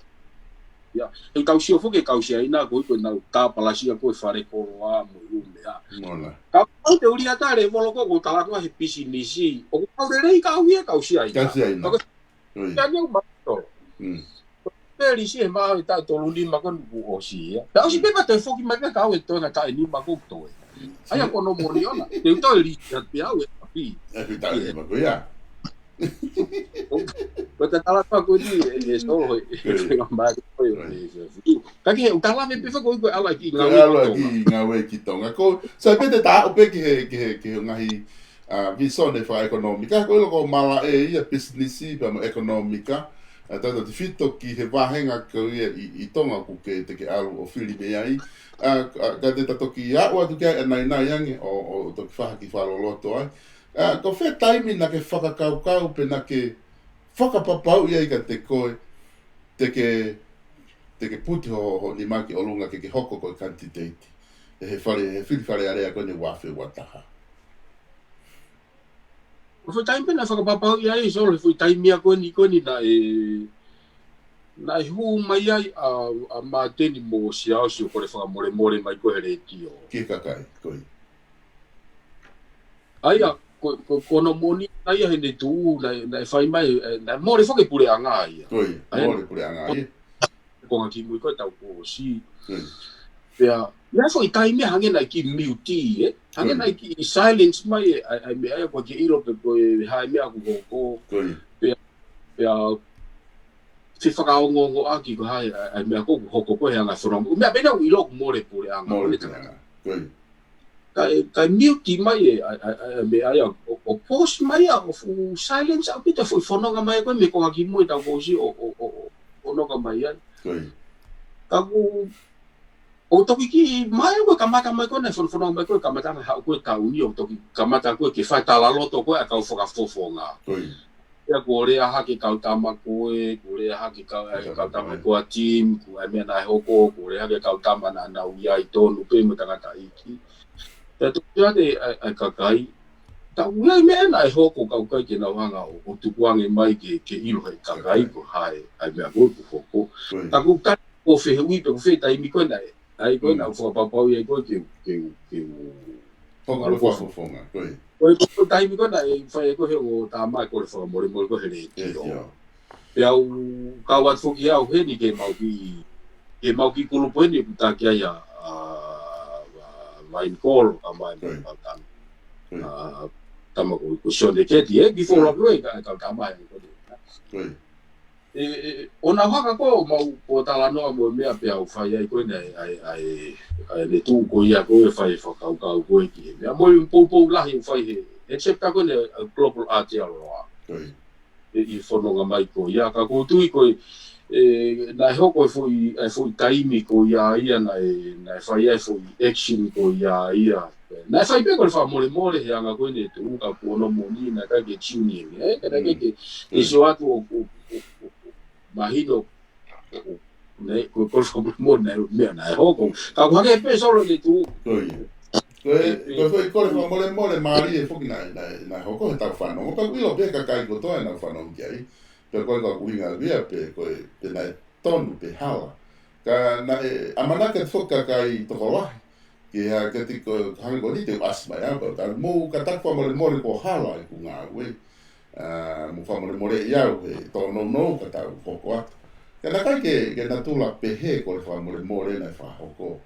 Ia, he tau sio foki he kau Siaina ko ē, ko ʻenau tāpalasia ko ē fale koloa mo e ʻū meʻa. Mona. Ka ʻoku te uli ata lēvolo ko ē, ko e talanoa he pisinisi. ʻOku kau lelei kau ia kau Siaina. Kau Siaina. Ka ko e Ko ia. Siaina ʻoku mato. Mm. Pea lisi he maʻu ʻe taʻu ʻe tolu nima ko ē kuo ʻosi ia. Pea ʻosi Mm. pē pea toe foki mai pē kau ʻe toe ngata ʻe nima ko ē toe. ʻA ia ko hono moʻoni ʻona. Te u toe lisi atu pē au ʻe ʻapi. ʻE ʻapi taʻu ʻe nima ko ia. Ko e talanoa ko eni ʻe, ʻe Solo ʻe, Ko ia. ʻe ngā mai ko ē Ko ia. ʻe, ʻe, ʻe. Ka ke u talanoa pē fē ko e ʻuhi ko e ʻalu ki Ko e ngāue ʻalu ki Tonga. ki ngāue ki Tonga. Ko, sai pē te ta aʻu pē ki he, ki he, ki he ngaahi, ʻa, visone fakaʻekonōmika. Ko e loko malaʻe ia pisinisi pea mo e ʻekonōmika. ʻA, tautautefito ki he vāhenga ko ia ʻi, ʻi Tonga ʻoku ke te ke ʻalu ʻo fili mei ai. ʻA, ʻa, ka te ta toki aʻu atu ki ai ʻanainai ange ʻo, ʻo, ʻo toki fai ha kiʻi fakaloloto ai. ʻA, ko fē taimi naʻa ke fakakaukau pe naʻa ke fakapapauʻi ai kiate koe, te ke, te ke puti ho, ho nima ki ʻolunga ke ke hoko ko e kanititeiti. ʻE he fale, he fili Fale Alea ko eni ua afe ua taha. Ko e foʻi taimi pē naʻe fakapapauʻi ai, Solo, he foʻi taimi ia ko eni, ko eni naʻe, naʻe hū mai ai ʻa, ʻa Māteni mo Siaosi ʻo kole fakamolemole mai ko ē he letiō. Ki he kakai, ko ia. ʻA ia, ko, ko, ko hono moʻoni, ʻa ia heʻene tuʻu, naʻe, naʻe fai mai, ē, naʻe mole foki e puleʻanga ia. Ko ia, ʻa ia, mole puleʻanga ia. Ko e konga kimui ko ē ʻetau kuo ʻosi. Ko ia. Pea, ia foʻi taimi ia hangē naʻe kiʻi mute, ē? Hangē, ko ia, naʻe kiʻi silence mai, ē, ʻa e, ʻa e meʻa ia ko ē ke ʻilo pe ko e hā e meʻa ʻoku hoko. Ko ia. Pea, pea, fefakaongoongoʻaki ko e hā e, ʻa e, ʻa e meʻa ko ē ʻoku hoko ko ē he anga e fononga. Meʻa pē naʻa ku ʻilo ʻoku mole puleʻanga. Mole ko eni puleʻanga. Ko ia. Kae, kae mute mai e, ʻa e, ʻa e, ʻa e, meʻa ia, ʻo, ʻo pause mai ia, ʻo fuʻu silence ʻaupito e foʻi fononga mai ko ē mei he konga kimui ʻetau kuo ʻosi ʻo, ʻo, ʻo, ʻo, fononga mai ai. Ko ia. Ka ʻoku, ʻo toki kiʻi mai ko ē kamata mai ko ē naʻe fon-, fononga mai ko ē kamata anga haʻu ko ē taʻu ni ʻo toki kamata ko ē ke fai talaloto ko ē ʻa e kau fakafofonga. Ko ia. Ia kuo lea hake kau tama ko ē, kuo lea hake kau, ʻa e kau tama ko ē ʻa e team, ko e meʻa naʻe hoko, kuo lea hake kau tama naʻa nau ʻi ai tonu pē mo e tangataʻeiki. Pea toki ʻai ʻe he, ʻa e, ʻa e kakai. Ka ʻoku ʻi ai e meʻa naʻe hoko ka ʻoku ʻikai ke nau hanga ʻo, ʻo tukuange mai ke, ke ʻilo ʻe he kakai ko e hā e, ʻa e meʻa ko ē ʻoku hoko. Ko ia. Ka ʻoku ʻikai ko e fehuʻi pe ko fē taimi ko ē naʻe, ʻa ia ko ē, mm, naʻa ku fakapapauʻi ai ko ē ke, ke, ke, hoko ko e fakafofonga, ko ia. Ko e, ko e taimi ko ē naʻe fai ko ē he ʻo tama e kole fakamolemole ko ē he letiō. Yes, yeah. Pea u kau atu foki au heni ki he mau kiʻi, ki he mau kiʻi kulupu heni ʻoku taki ai ʻa, ʻa, ʻa Vaini Kolo, ʻa mai, ko ia, ʻa tama. Ko ia. ʻA, tama ko, ko Sione Keti, ē, before, ko ia, loki, ē, ka, ka, ka mai, ko ia. Ko ia. ʻE, ʻe, ʻo nau hanga ko ē ʻo mau ko ē talanoa mo e meʻa pea u fai ai ko eni ʻa e, ʻa e, ʻa e, ʻa e, ʻa e, ʻene tuʻu ko ia ko ē fai fakakaukau ko ē ki he meʻa. Mo e poupou lahi ʻoku fai he, he chapter ko eni ʻa e Global Aotearoa. Ko ia. ʻE, ʻi he fononga mai ko ia ka ʻoku ou tui ko ē, ē, naʻe hoko e foʻi, e foʻi taimi ko ia ia naʻe, naʻe fai ai e foʻi action ko ia ia. Naʻe fai pē kole fakamolemole he anga ko ē ʻene tuʻu ka ʻoku hono moʻoni naʻe ʻikai ke tune in, ē? Ka naʻe ʻikai ke, mm, ke sio atu ʻo, ʻo, ʻo, ʻo, ʻo mahino, ʻo, ʻo, naʻe, ko, kole fakamolemole naʻe, meʻa naʻe hoko. Ka ʻoku hangē pē Solo ʻene tuʻu. Ko ia. Ko e, ē, ko e foʻi kole fakamolemole mālie foki naʻe, naʻe, naʻe hoko heʻetau fanongo. Ka ʻoku ʻilo pē kakai kotoa ʻenau fanongo ki ai. Pea ko e ka ʻuhinga ia pē, ko e, pe naʻe tonu pe hala. Ka naʻe ʻamanaki atu foki kakai tokolahi ke ha, ke tiko hangē ko eni te u ʻasi mai au, pea ka mou kātaki fakamolemole kuo hala ʻeku ngāue. ʻA, mou fakamolemoleʻi au he tōnounou ka tau hoko atu. Ka naʻe ʻikai ke, ke natula pehē kole fakamolemole naʻe fakahoko.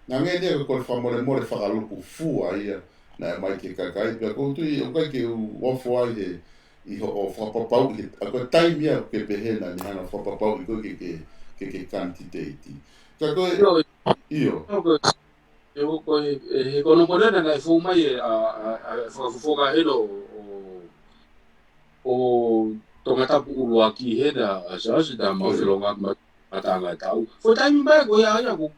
Naʻe hangē ia ko e kole fakamolemole fakalūkufua ia naʻe ʻomai ki he kakai, pea ʻoku ou tui ʻoku ʻikai ke u ofo ai he ʻi hoʻo fakapapauʻi, ʻa ko e taimi ia ke pehē naʻa ne hanga fakapapauʻi koe ke, ke, ke, ke kanititeiti. Ka ko e, ʻio, ʻio. ʻIo, ko e, ʻio, ko e, ʻe, he ko hono moʻoni naʻe fou mai e, ʻa, ʻa, ʻa, fakafofonga hena ʻo, ʻo, ʻo Tongatapu ʻuluaki hena, ʻa Siaosi, naʻa mau, ʻio, felonga mai ʻa e tangataʻeiki. Foʻi taimi mai ko ia ia ʻoku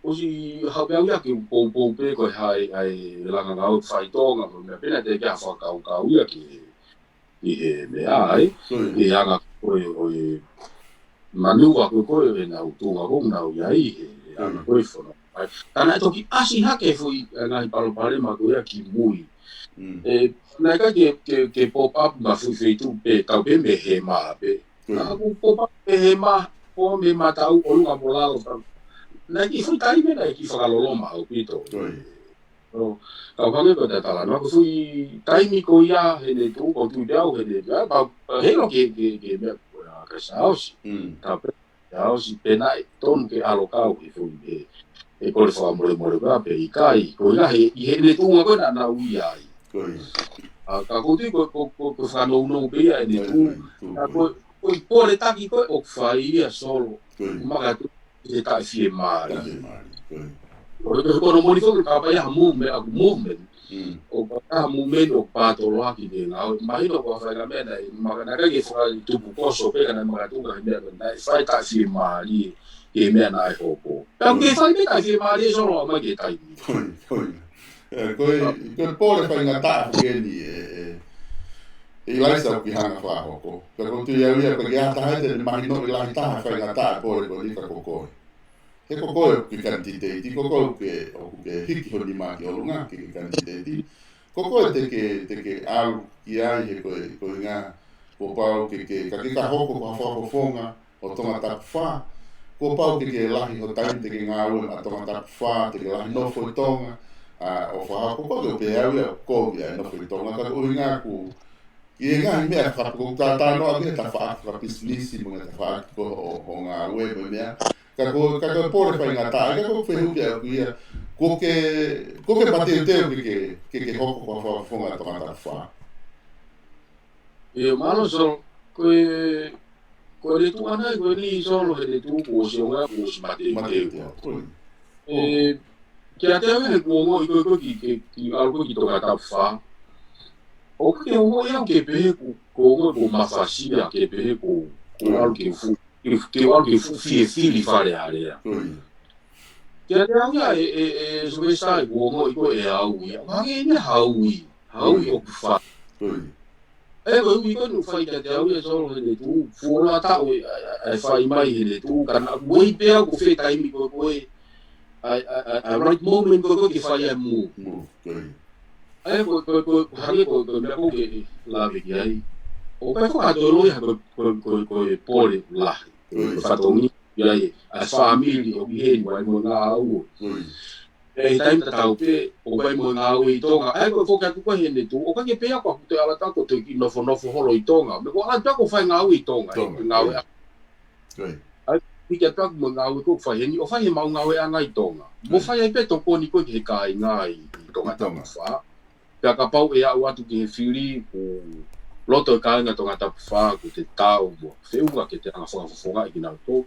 ʻosi haʻu pē au ia ke u poupou pē ko e hā e, ʻa e langa ngāue ʻoku fai ʻi Tonga, ko e meʻa pē naʻe teʻeki ai ha fakakaukau ia ki he, ki he meʻa ai, ko ia, ki he anga ko ē ʻo e manuva ko ē ʻo ʻenau tuʻunga ko ē ʻoku nau ʻi ai, he, he anga, ko ia, ko ē fono. ʻAi, ka naʻe toki ʻasi hake foʻi, ʻa e ngaahi palopalema ko ia kimui. Mm. ʻE, naʻe ʻikai ke, ke, ke pop up ma foʻi feituʻu pē, kau pē mei hema pē. Ko ia. Ka ʻoku pop up mei hema, ko e mei mataʻu ʻolunga mo lalo, ka naʻe kiʻi foʻi taimi naʻe kiʻi fakaloloma ʻaupito. Ko ia. ʻO, kau hangē ko e talanoa, ko e foʻi taimi ko ia heʻene tuʻu, ʻoku ou tui pē au heʻene, ʻa, pau, pau, helo ke, ke, ke meʻa, ʻa, ka Siaosi. Mm. Ka pē, Siaosi pē naʻe tonu ke ʻalu ʻo kau he foʻi, he, he kole fakamolemole ko ia pe ʻikai, ko ia he, ʻi heʻene tuʻunga ko ē naʻa nau ʻi ai. Ko ia. ʻA, ka ʻoku ou tui ko, ko, ko, ko e fakanounou pē ia ʻene, ko ia, tuʻu. Ko ia, tuʻu, ka ko ia, ko e, ko e pole taki ko ē ʻoku fai ia Solo. Ko ia. Makatuʻunga he taʻefiemālie. Taʻefiemālie, ko ia. ʻO, ko hono moʻoni foki ka ʻi ai ha movement, ʻa e movement. Mm. ʻO ka ʻi ai ha movement ʻoku pātoloaki ke ngāue. Mahino ko e fai ka meʻa naʻe, maka-, naʻe ʻikai ke fakatupu koso pē ka naʻe makatuʻunga he meʻa ko ē naʻe fai taʻefiemālie ki he meʻa naʻe hoko. Ka, mm, ke fai pē taʻefiemālie Solo ʻo aʻu mai ki he taimi. Ko ia, ko ia. ʻE, ko e, ko e pole faingataʻa foki eni ʻe, ʻe, ʻe ʻIlaisa ʻoku ke hanga fakahoko. Ka ʻoku ou tui au ia, ʻikai ke ʻi ai ha taha ia te ne mahinoʻi lahi taha e faingataʻa e pole ko eni ka ko koe. He ko koe ʻoku ke kanititeiti, ko koe ʻoku ke, ʻoku ke hiki ho nima ki ʻolunga ke ke kanititeiti. Ko koe te ke, te ke ʻalu ki ai he ko e, ko e ʻuhinga, kuo pau ke ke, ka ke ka hoko ko ha fakafofonga ʻo Tongatapu fā. Kuo pau ke ke lahi ho taimi te ke ngāue maʻa Tongatapu fā, te ke lahi nofo ʻi Tonga, ʻa, ʻo fakahoko ko koe pē au ia ʻoku ou ʻi ai e nofo ʻi Tonga, ka ko e ʻuhinga ʻoku ʻi ai e ngaahi meʻa fakapotopoto ʻoku tātā noa ki he tafaʻaki fakapisinisi mo e tafaʻaki ko ē ʻo, ʻo ngāue mo e meʻa. Ka ko, ka ko e pole faingataʻa, ka ko e fehuʻi ʻaʻaku ia, kuo ke, kuo ke mateuteu ke, ke, ke, ke hoko ko ha fakafofonga Tongatapu fā. ʻIo, mālō Solo, ko e, ko e Letuʻa nai, ko eni Solo he Letuʻa kuo ʻosi ʻo ngā kuo ʻosi mateuteu. Mateuteu, ko eni. ʻE, kiate au he kuo ongoʻi ko e, ko e ki, ki, ki ʻalu ko e ki Tongatapu fā. ʻOku ke ongoʻi au ke pehē kuo, kuo ongoʻi kuo mafasia ke pehē kuo, kuo ʻalu ke fu, ke, ke ʻalu ke fu, fie fili Fale Alea. Ko ia. Kiate au ia ʻe, ʻe, ʻe, Sylvester ʻoku ongoʻi ko e ʻe au ia. Hangē ia ha ui, ha ui ʻoku fai. Ko ia. ʻE, ko e ui ko ē naʻe fai kiate au ia Solo he Letuʻa, fuoloa taʻu ʻe, ʻe, ʻe fai mai he Letuʻa, ka naʻe ui pē au ko fē taimi ko ē, ʻa, ʻa, ʻa, ʻa right moment ko ē ke fai ai e move. Move, ko ia. ʻE, ko, ko, ko, hangē ko, ko e meʻa ko ē ke lave ki ai. ʻOku ʻikai ko ha tolo ia, ko, ko, ko, ko e pole lahi. Ko ia. Ko e fatongia ia ʻa e fāmili ʻoku ʻi heni, ʻoku ʻi ai mo e ngāue. Ko ia. ʻE, he taimi tatau pē, ʻoku ʻi ai mo e ngāue ʻi Tonga. ʻE, ko e foki atu ko ē he Letuʻa, ʻoku ʻikai ke pehē ko ʻeku toe ʻalu atu ʻo toe kiʻi nofonofo holo ʻi Tonga. Meʻa ko e ʻalu atu ko e fai ngāue ʻi Tonga, ʻe, Tonga, ngāue ko ia. Ko ia. ʻE, hiki atu ʻeku mo e ngāue ko ē ʻoku fai heni, ʻo fai he maʻu ngāueʻanga ʻi Tonga. Mo fai ai pē tokoni ko ē ki he kāinga ʻi, ʻi Tongatapu fā. Pea kapau ʻe aʻu atu ki he fili, ʻoku loto e kāinga Tongatapu fā, ʻoku te tau mo feʻunga ke te anga fakafofongaʻi kinautolu.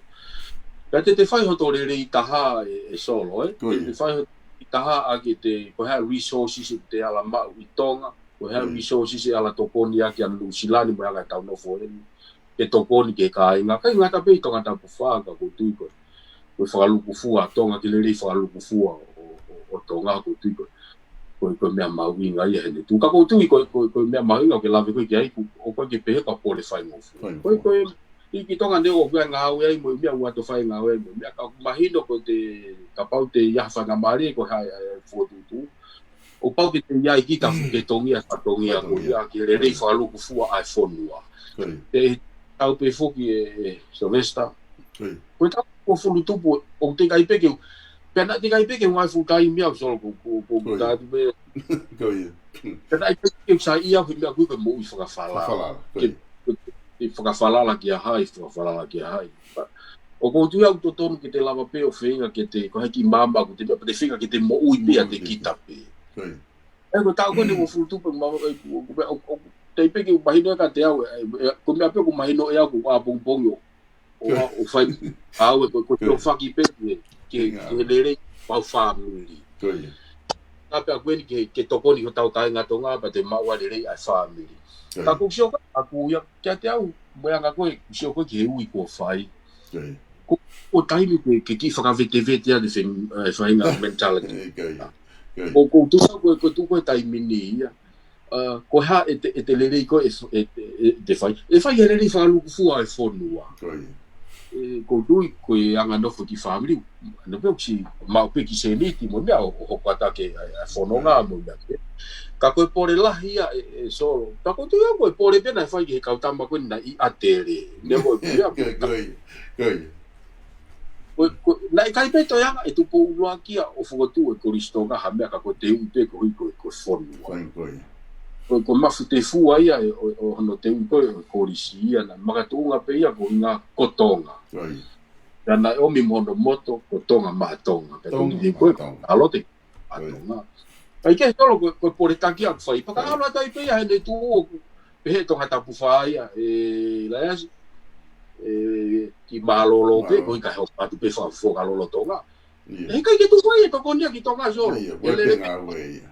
Pea te te fai hoto lelei taha ʻe, ʻe Solo, ē? Ko ia. Te te fai hoto lelei taha ʻa ke te, ko e hā e resources ʻoku te ala maʻu ʻi Tonga, ko e hā e resources ʻe ala tokoni ʻaki ʻa Nuʻu Sila ni mo e anga ʻetau nofo eni. Ke tokoni ki he kāinga, ʻikai ngata pē ʻi Tongatapu fā ka ʻoku ou tui ko e, ko e fakalūkufua ʻa Tonga, ke lelei fakalūkufua ʻo, ʻo, ʻo Tonga ʻoku ou tui ko e, ko e, ko e meʻa mahuʻinga ia he Letuʻa. Ka ʻoku ou tui ko e, ko e, ko e meʻa mahuʻinga ʻoku ke lave ko ē ki ai, ʻoku, ʻoku ʻikai ke pehē ko ha pole faingofua. Ko e, ko e, ʻi, ʻi Tonga ni ʻoku ʻi ai e ngāue ai mo e meʻa ʻoku ʻoatu e fai ngāue ai mo e meʻa ka ʻoku mahino ko e te, kapau te ʻi ai ha faingamālie ko e hā e, e fokotuʻutuʻu. ʻOku pau ke te ʻi ai kita fu ke tongia, ka tongia ko ia ke lelei fakalūkufua ʻa e fonua. Ko ia. Te tau pē foki ʻe, ʻe Sylvester. Ko ia. Ko e taʻu uofulu tupu, ʻoku teʻeki ai pē ke u, pea naʻe teʻeki ai pē ke u ngāue full time au Solo ko, ko, ko, ko ia. Tātu pē. Ko ia. Pea naʻe teʻeki ai pē ke u saiʻia he meʻa ko ē ko e moʻui fakafalala. Fakafalala, ko ia. Ke, ke, ke fakafalala kia hai, fakafalala kia hai. ʻOku ou tui ʻoku totonu ke te lava pē ʻo feinga ke te, ko hai ki māmani ʻoku te, te feinga ke te moʻui pē ʻiate kita pē. Ko ia. ʻE, ko e taʻu ko eni uofulu tupu, ma, ʻe, ʻo, ʻo, ʻo, ʻo, teʻeki pē ke u mahino ʻe kiate au, ʻe, ʻe, ko e meʻa pē ʻoku mahino ʻe au ko e pongipongi ʻo, ʻo, ʻo fai, ʻa au ʻe, ko, ko e ʻofaki pē ke, ke, ke lelei ʻa e fāmili. Ko ia. Ka pea ko eni ke, ke tokoni hotau kāinga Tonga, pea te maʻu ai e lelei ʻa e fāmili. Ko ia. Ka ʻoku ou sio ʻaʻaku ia, kiate au, mo e anga ko ē, sio ko ē ki he ui kuo fai. Ko ia. Ko, ko e taimi ke, ke kiʻi fakavetevete ʻa e feng-, ʻa e faʻahinga mentality. Ko ia. Ko ia. Ko, ko e tuʻu ko ē, ko e tuʻu ko ē taimi ni ia. ʻA, ko e hā ʻete, ʻete lelei ko ē ʻe, ʻe, ʻe, ʻete fai. ʻE fai he lelei fakalūkufua e fonua. Ko ia. ʻE, ʻoku ou tui ko e anga nofo ki he fāmili. Naʻa pē ʻoku siʻi maʻu pē kiʻi sēniti mo e meʻa ʻo, ʻo hoko atu ki he, ʻa, ʻa e fononga mo e meʻa pē. Ka ko e pole lahi ia ʻe, ʻe Solo. Ka ʻoku ou tui au ko e pole pē naʻe fai ki he kau tama ko eni naʻe ʻi ʻAtele. Naʻe ko e pole ia. Ko ia, ko ia. Ko, ko, naʻe ʻikai pē toe anga ʻe Tupou ʻUluaki ia ʻo fokotuʻu e Kolisi Tonga ha meʻa ka ko e teuʻi pē koeʻuhi ko e, ko e fonua. Ko ia, ko ia. Ko, ko e mafu tefua ia ʻe, ʻo, ʻo hono teuʻi ko ē ʻo e kolisi ia naʻe makatuʻunga pē ia ko e ʻuhinga ko Tonga. Ko ia. Pea naʻe ʻomi mo hono moto, ko Tonga maʻa Tonga. Pea Tonga maʻa Tonga. Tonga. ʻAlote. ʻA Tonga. ʻIkai ke tolo ko, ko e pole taki ʻoku fai. Pea ka ʻalu atu ai pē ia he Letuʻa ʻoku pehē Tongatapu fā ia, ʻe Laiasi, ʻe, kiʻi mālōlō pē, ko e ʻikai hoko atu pē fakafofonga lolotonga. ʻE ʻikai ke tuku ai e tokoni ia ki Tonga Solo. ʻE lele pē ngāue ia.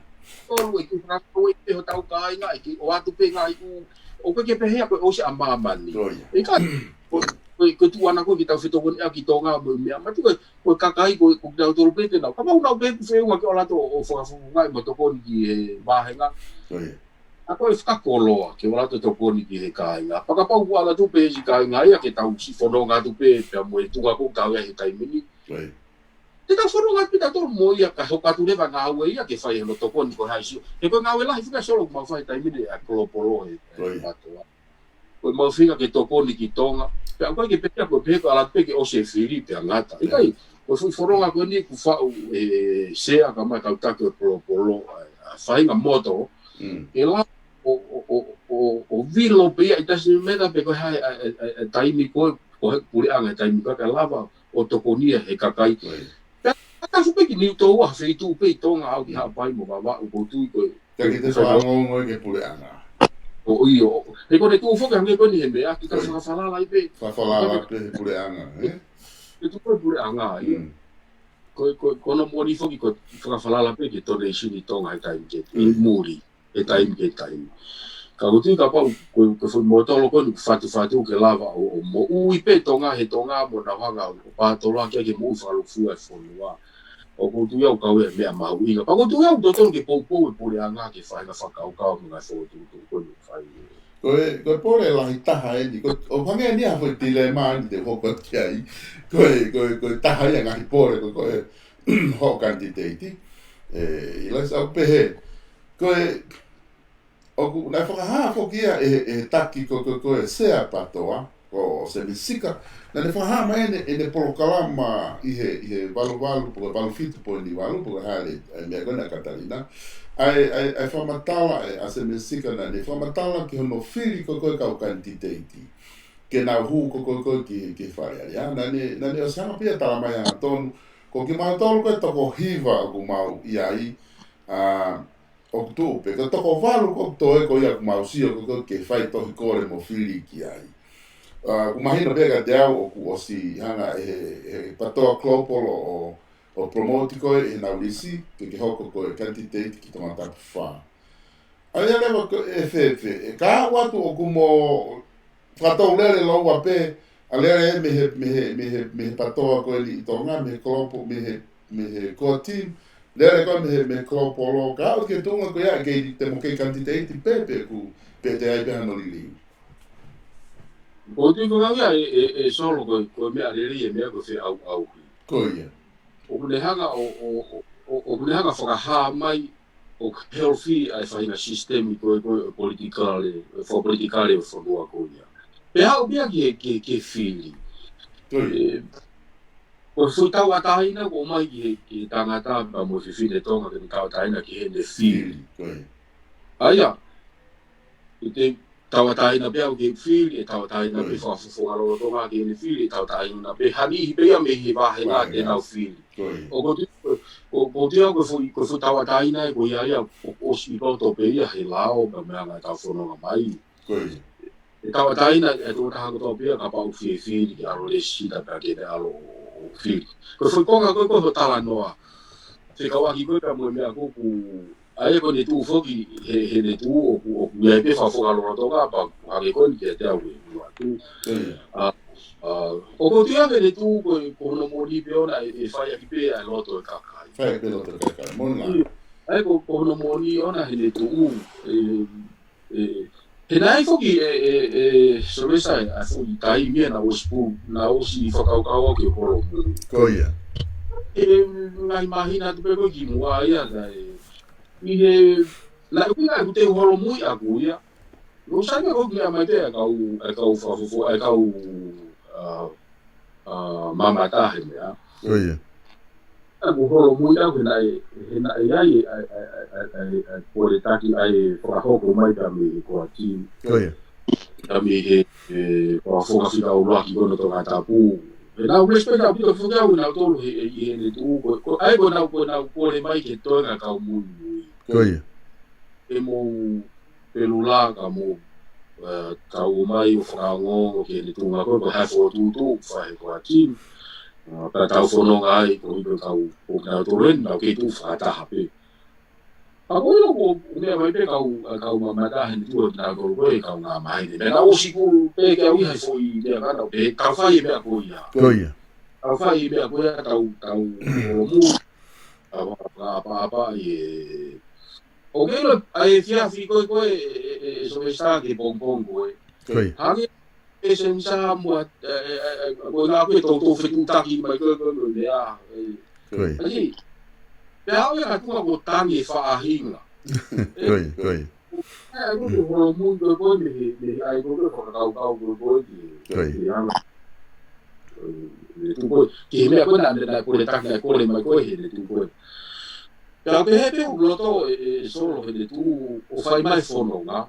Solo ʻe ke fakakoe pē hotau kāinga, ʻe ke ʻoatu pē ngaahi ʻū, ʻoku ke pehē ko e ʻosi ʻa māmani. ʻIkai, ko, ko, ko e tuʻu ʻana ko ē ke tau fetokoniʻaki Tonga mo e meʻa, mati ko e, ko e kakai, ko, ko kinautolu pē te nau. Kapau nau pē ʻoku feʻunga ke ʻalu atu ʻo, ʻo fakafofongaʻi mo tokoni ki he vāhenga. ʻA ko e fakakoloa, ke ʻalu atu ʻo tokoni ki he kāinga. Pea kapau ʻoku ʻalu atu pē siʻi kāinga ia ke tau siʻi fononga atu pē, pea mo e tuʻunga ko ē ʻoku tau ʻi ai he taimi ni. Te tau fononga pē tautolu mo ia ka hoko atu leva ngāue ia ke fai hono tokoni ko hai sio. He ko e ngāue lahi fika Solo ʻoku mau fai he taimi ni ʻa e kolopolo e, e Ko ia. PATOA. Ko e mau feinga ke tokoni ki Tonga. Pea ʻoku ʻikai ke pehē ko e pehē ko ala pē ke ʻosi e fili pea ngata. ʻIkai, ko e foʻi fononga ko eni ʻoku faʻu ʻe Sea kae ʻumaʻā e kau taki ʻo e kolopolo, ʻa, ʻa e faʻahinga moto. Mm. Ke lava ʻo, ʻo, ʻo, ʻo, ʻo vilo pē ia, it doesn't matter pe ko e hā e, e, e, e taimi ko ē, ko e hā e puleʻanga he taimi ko ē, kae lava ʻo tokonia he kakai. Ko ia. Pea, ka tafu pē ki Niutoua, feituʻu pē ʻi Tonga ʻo aʻu ki Haʻapai mo Vavaʻu, ʻoku ou tui ko e, Ka ki te ko e fakaongoongo ki he puleʻanga. ʻIo, he ko ʻene tuʻu foki hangē ko eni he meʻa, ke Ko ia. fakafalala ai pē. Fakafalala pē he puleʻanga, ē? Ke tuʻu ko e puleʻanga, ʻio. Mm. Ko, ko, ko hono moʻoni foki ko e fakafalala pē ki he donation ʻi Tonga he taimi ke, ʻi Ko ia. muli, he taimi ki he taimi. Ka ʻoku ou tui kapau, ko, ko e foʻi mōtolo ko eni ʻoku fatufatu ke lava ʻo, ʻo moʻui pē Tonga, he Tonga mo nau hanga ʻo pātoloaki ʻaki e moʻui fakalūkufua e fonua. ʻOku ou tui au kau e meʻa mahuʻinga. Pea ʻoku ou tui au totonu ke poupou e puleʻanga ke fai ha fakakaukau mo e ngaahi fokotuʻutuʻu ko eni ʻoku fai. Ko e, ko e pole lahi taha eni. Ko, ʻoku hangē eni ha foʻi dilemma eni te u hoko atu ki ai. Ko e, ko e, ko e taha ia e ngaahi pole, ko, ko e hoʻo kanititeiti. ʻE, ʻIlaisa ʻoku pehē. Ko e, ʻoku, naʻe fakahā foki ia ʻe, ʻe he taki ko, ko, ko e Sea PATOA, ko Semisi Sika. Naʻa ne fakahā mai ʻene, ʻene polokalama ʻi he, ʻi he valu valu, pe ko e valu fitu poini valu, pe ko e hā e, e meʻa ko ena Katalina. ʻA e, ʻa e, ʻa e fakamatala, ʻa e, ʻa Semisi Sika naʻa ne fakamatala ki hono fili ko, ko e kau kanititeiti. Ke nau hū ko, ko, ko ki, ki Fale Alea. Naʻa ne, naʻa ne ʻosi hanga pē ia ʻo tala mai hangatonu. Ko kimautolu ko e toko hiva ʻoku mau ʻi ai, ʻa, ʻoku tuʻu pē, ko e toko valu ko ē ʻoku toe ko ia ʻoku mau sio ko, ko ke fai tohi kole mo fili ki ai. ʻA, ʻoku mahino pē kiate au ʻoku ʻosi hanga ʻe he, he PATOA Global ʻo, ʻo promote koe ʻi heʻenau lisi, ke ke hoko ko e kanititeiti ki Tongatapu fā. ʻA ia leva ko e fēfē, ʻe ka aʻu atu ʻoku mo fakatou lele lōua pē, ʻa lele mei he, mei he, mei he, mei he PATOA ko eni ʻi Tonga, mei he kolopolo, mei he, mei he core team, lele ko ē mei he, mei he kolopolo, ka aʻu ki he tuʻunga ko ia, kei te mo kei kanititeiti pē, pe ʻoku, pe ʻe ʻi ai pē hano liliu. ʻOku ou tui ko e ngāue ia ʻe, ʻe, ʻe Solo ko, ko e meʻa lelei e meʻa ko e feʻauʻauhi. Ko ia. ʻOku ne hanga ʻo, ʻo, ʻo, ʻo, ʻoku ne hanga ʻo fakahā mai ʻoku healthy ʻa e faʻahinga system ko ē, ko ē ʻo e politikale, ʻo e fakapolitikale ʻo e fonua ko ia. Pea aʻu pē ia ki he, ki he, ki he fili. Ko ia. ʻE, ko e foʻi tauʻatāina ʻoku ʻomai ki he, ki he tangata pea mo e fefine Tonga ke ne tauʻatāina ki heʻene fili. Fili, ko ia. ʻA ia, ʻe te tauʻatāina pē au ki he fili, ʻe tauʻatāina pē Ko ia. fakafofonga lolotonga ki heʻene fili, ʻe tauʻatāina pē ha niʻihi pē ia mei he vāhenga Vāhenga. te nau fili. Ko ia. ʻOku ou tui, ʻoku, ʻoku ou tui au ko e foʻi, ko e foʻi tauʻatāina ē, ko ia ia, ʻoku ʻosi ʻi loto pē ia he lao, pea mo e anga ʻetau fononga mai. Ko ia. ʻE tauʻatāina, ʻe tauʻatāina kotoa pē ia kapau ʻoku fie fili ke ʻalu lēsisita pea ke ne ʻalu ʻo, ʻo fili. Ko e foʻi konga ko ē ko ē hoʻo talanoa. Fekauʻaki ko ē pea mo e meʻa ko ē ʻoku ʻA ia ko ʻene tuʻu foki, he, heʻene tuʻu ʻoku, ʻoku ʻi ai pē fakafofonga lolotonga, pea ʻoku hangē ko eni kiate au ʻe ʻuluaki. Ko ia. ʻA, ʻa, ʻoku ou tui au heʻene tuʻu ko, ko hono moʻoni pē ʻona ʻe, ʻe fai ʻaki pē ʻa e loto ʻo e kakai. Fai ʻaki pē loto ʻo e kakai. Moʻoni lā. ʻIo. ʻA ia ko, ko hono moʻoni ʻona heʻene tuʻu, ʻe, ʻe, he naʻe ʻi ai foki ʻe, ʻe, ʻe, Sylvester ʻa e, ʻa e foʻi taimi ia naʻe ʻosi pū, naʻe ʻosi fakakaukau au ke holomui. Ko ia. ʻE, ngaahi māhina atu pē ko ē kimuʻa ia, naʻe, ʻi he, naʻe ʻuhinga ʻeku teu holomui ʻaku ia. Naʻe ʻosi ʻai mai ko ē ki he meʻa mai pē ʻa e kau, ʻa e kau fakafofo, ʻa e kau, ʻa, ʻa, mamata he meʻa. Ko ia. ʻA ʻeku holomui ʻaku he naʻe, he naʻe ʻi ai ʻa e, ʻa e, ʻa e, ʻa e, ʻa e, ʻa e pole taki ʻa e fakahoko mai ka mei he core team. Ko ia. Ka mei he, he fakafofonga fika ʻuluaki ko ē ʻo Tongatapu. He naʻá ku respect ʻaupito foki au ʻia nautolu he, he, heʻene tuʻu ko, ko, ʻa ia ko ʻenau, ko ʻenau kole mai ke toe ngaahi kau muimui. Ko ia. ʻE mou pelula ka mou, ʻa, tau ō mai ʻo fakaongoongo ki heʻene tuʻunga ko ē, ko e hā e fokotuʻutuʻu ʻoku fai he core team. ʻA, pea tau fononga ai ko e kau, ko kinautolu eni, naʻa nau kei tuʻu fakataha pē. Pea ko e ʻilo ko e meʻa mai pē kau, ʻa e kau mamata heʻene tuʻu ʻo kinautolu ko e kau ngāue maheni. Meʻa naʻe ʻosi kulu pē ke au ʻi ai foʻi meʻa ka naʻa ku pehē, tau fai e meʻa ko ia. Ko ia. Tau fai e meʻa ko ia, tau, tau holomui. Tau fakaʻapaʻapa ʻi he ʻOku ʻilo ʻa e efiafi ko ē, ko ē, ʻe, ʻe, ʻe Sylvester ki he pongipongi ko ē. Ko ia. Hangē ʻe Semisi Sika mo e, ʻe, ʻe, ʻe, ko e ngaahi ko ē toutou fetuʻutaki mai ko ē, ko e, ko e meʻa, ʻe, Ko ia. Ai, pea ʻoku ʻi ai e katuʻunga ko e tangi e faʻahinga. Ko ia, ko ia. ʻE, ʻa e ko e holomui ko ē ko ē mei he, mei he ʻai ko ē ko e fakakaukau ko ē ko ē ki he, Ko ia. ki he anga. Ē, ʻi he tuʻu ko ē, ki he meʻa ko ē naʻa, naʻa, naʻe kole taki, naʻe kole mai ko ē he, he tuʻu ko ē. Pea ʻoku pehē pē ʻeku loto ē, ē, ē Solo he tuʻu ʻo fai mai fononga.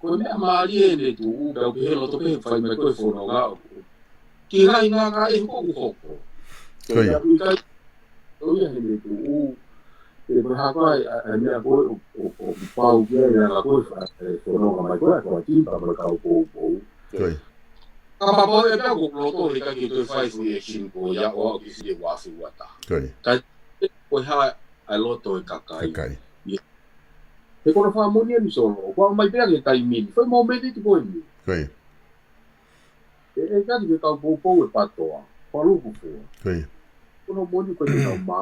Ko e meʻa mālie ʻene tuʻu, pea ʻoku pehē loto pē fai mai ko ē fononga. Ki he ngaahi ngāngāʻehu ʻoku hoko. Ko ia. Pea ʻoku ʻikai, ʻo ia heʻene tuʻu, pe ko e hā ko ā e, e meʻa ko ē ʻo, ʻo, ʻoku pau ki ai e anga ko ē fa-, e fononga mai ko ē ʻa Toa Tipa mo e kau poupou. Ko ia. Ka pau ē pea ʻoku loto he ʻikai ke toe fai e foʻi action ko ia ʻo aʻu ki he fili ʻe uaafe uataha. Ko ia. Ka ko e hā ʻa e loto e kakai. Kakai. Ia. He ko hono fakamoʻoni eni Solo, ʻoku aʻu mai pē ki he taimi ni, foʻi momeniti ko eni. Ko ia. ʻE, ʻe kati ke kau poupou e PATOA, ko Luku Fua. Ko ia. Ko hono moʻoni ko e kau mā.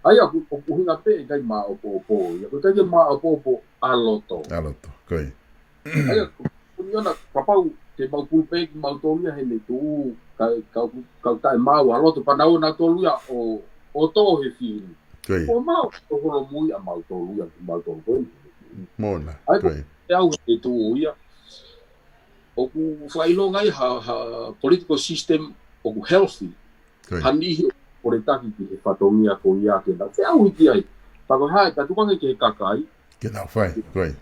ʻA ia ʻoku, ʻoku ʻuhinga pē ʻikai māʻopoʻopo, ia ko e ʻikai ke māʻopoʻopo ʻa loto. ʻA loto, ko ia. ʻA ia, ko, ko ʻeni ʻona kapau te mau kulu pē kimautolu ia heʻene tuʻu, ka, ka, ka taʻe maau ʻa loto, pea nau ō nautolu ia ʻo, ʻo tō he fili. Ko ia. ʻO maau, ʻo holomui ʻa mautolu ia, kimautolu ko ē. Moʻoni, ʻA ia, ko ia. Ko e au heʻene tuʻu ia. ʻOku fakaʻilonga ai ha, ha political system ʻoku healthy. Ko ia. Ha niʻihi ʻoku kole taki ki he fatongia ko ia ke nau feʻauhi ki ai. Pea ko e hā e tatukange ki he kakai. Ke nau fai, ko ia.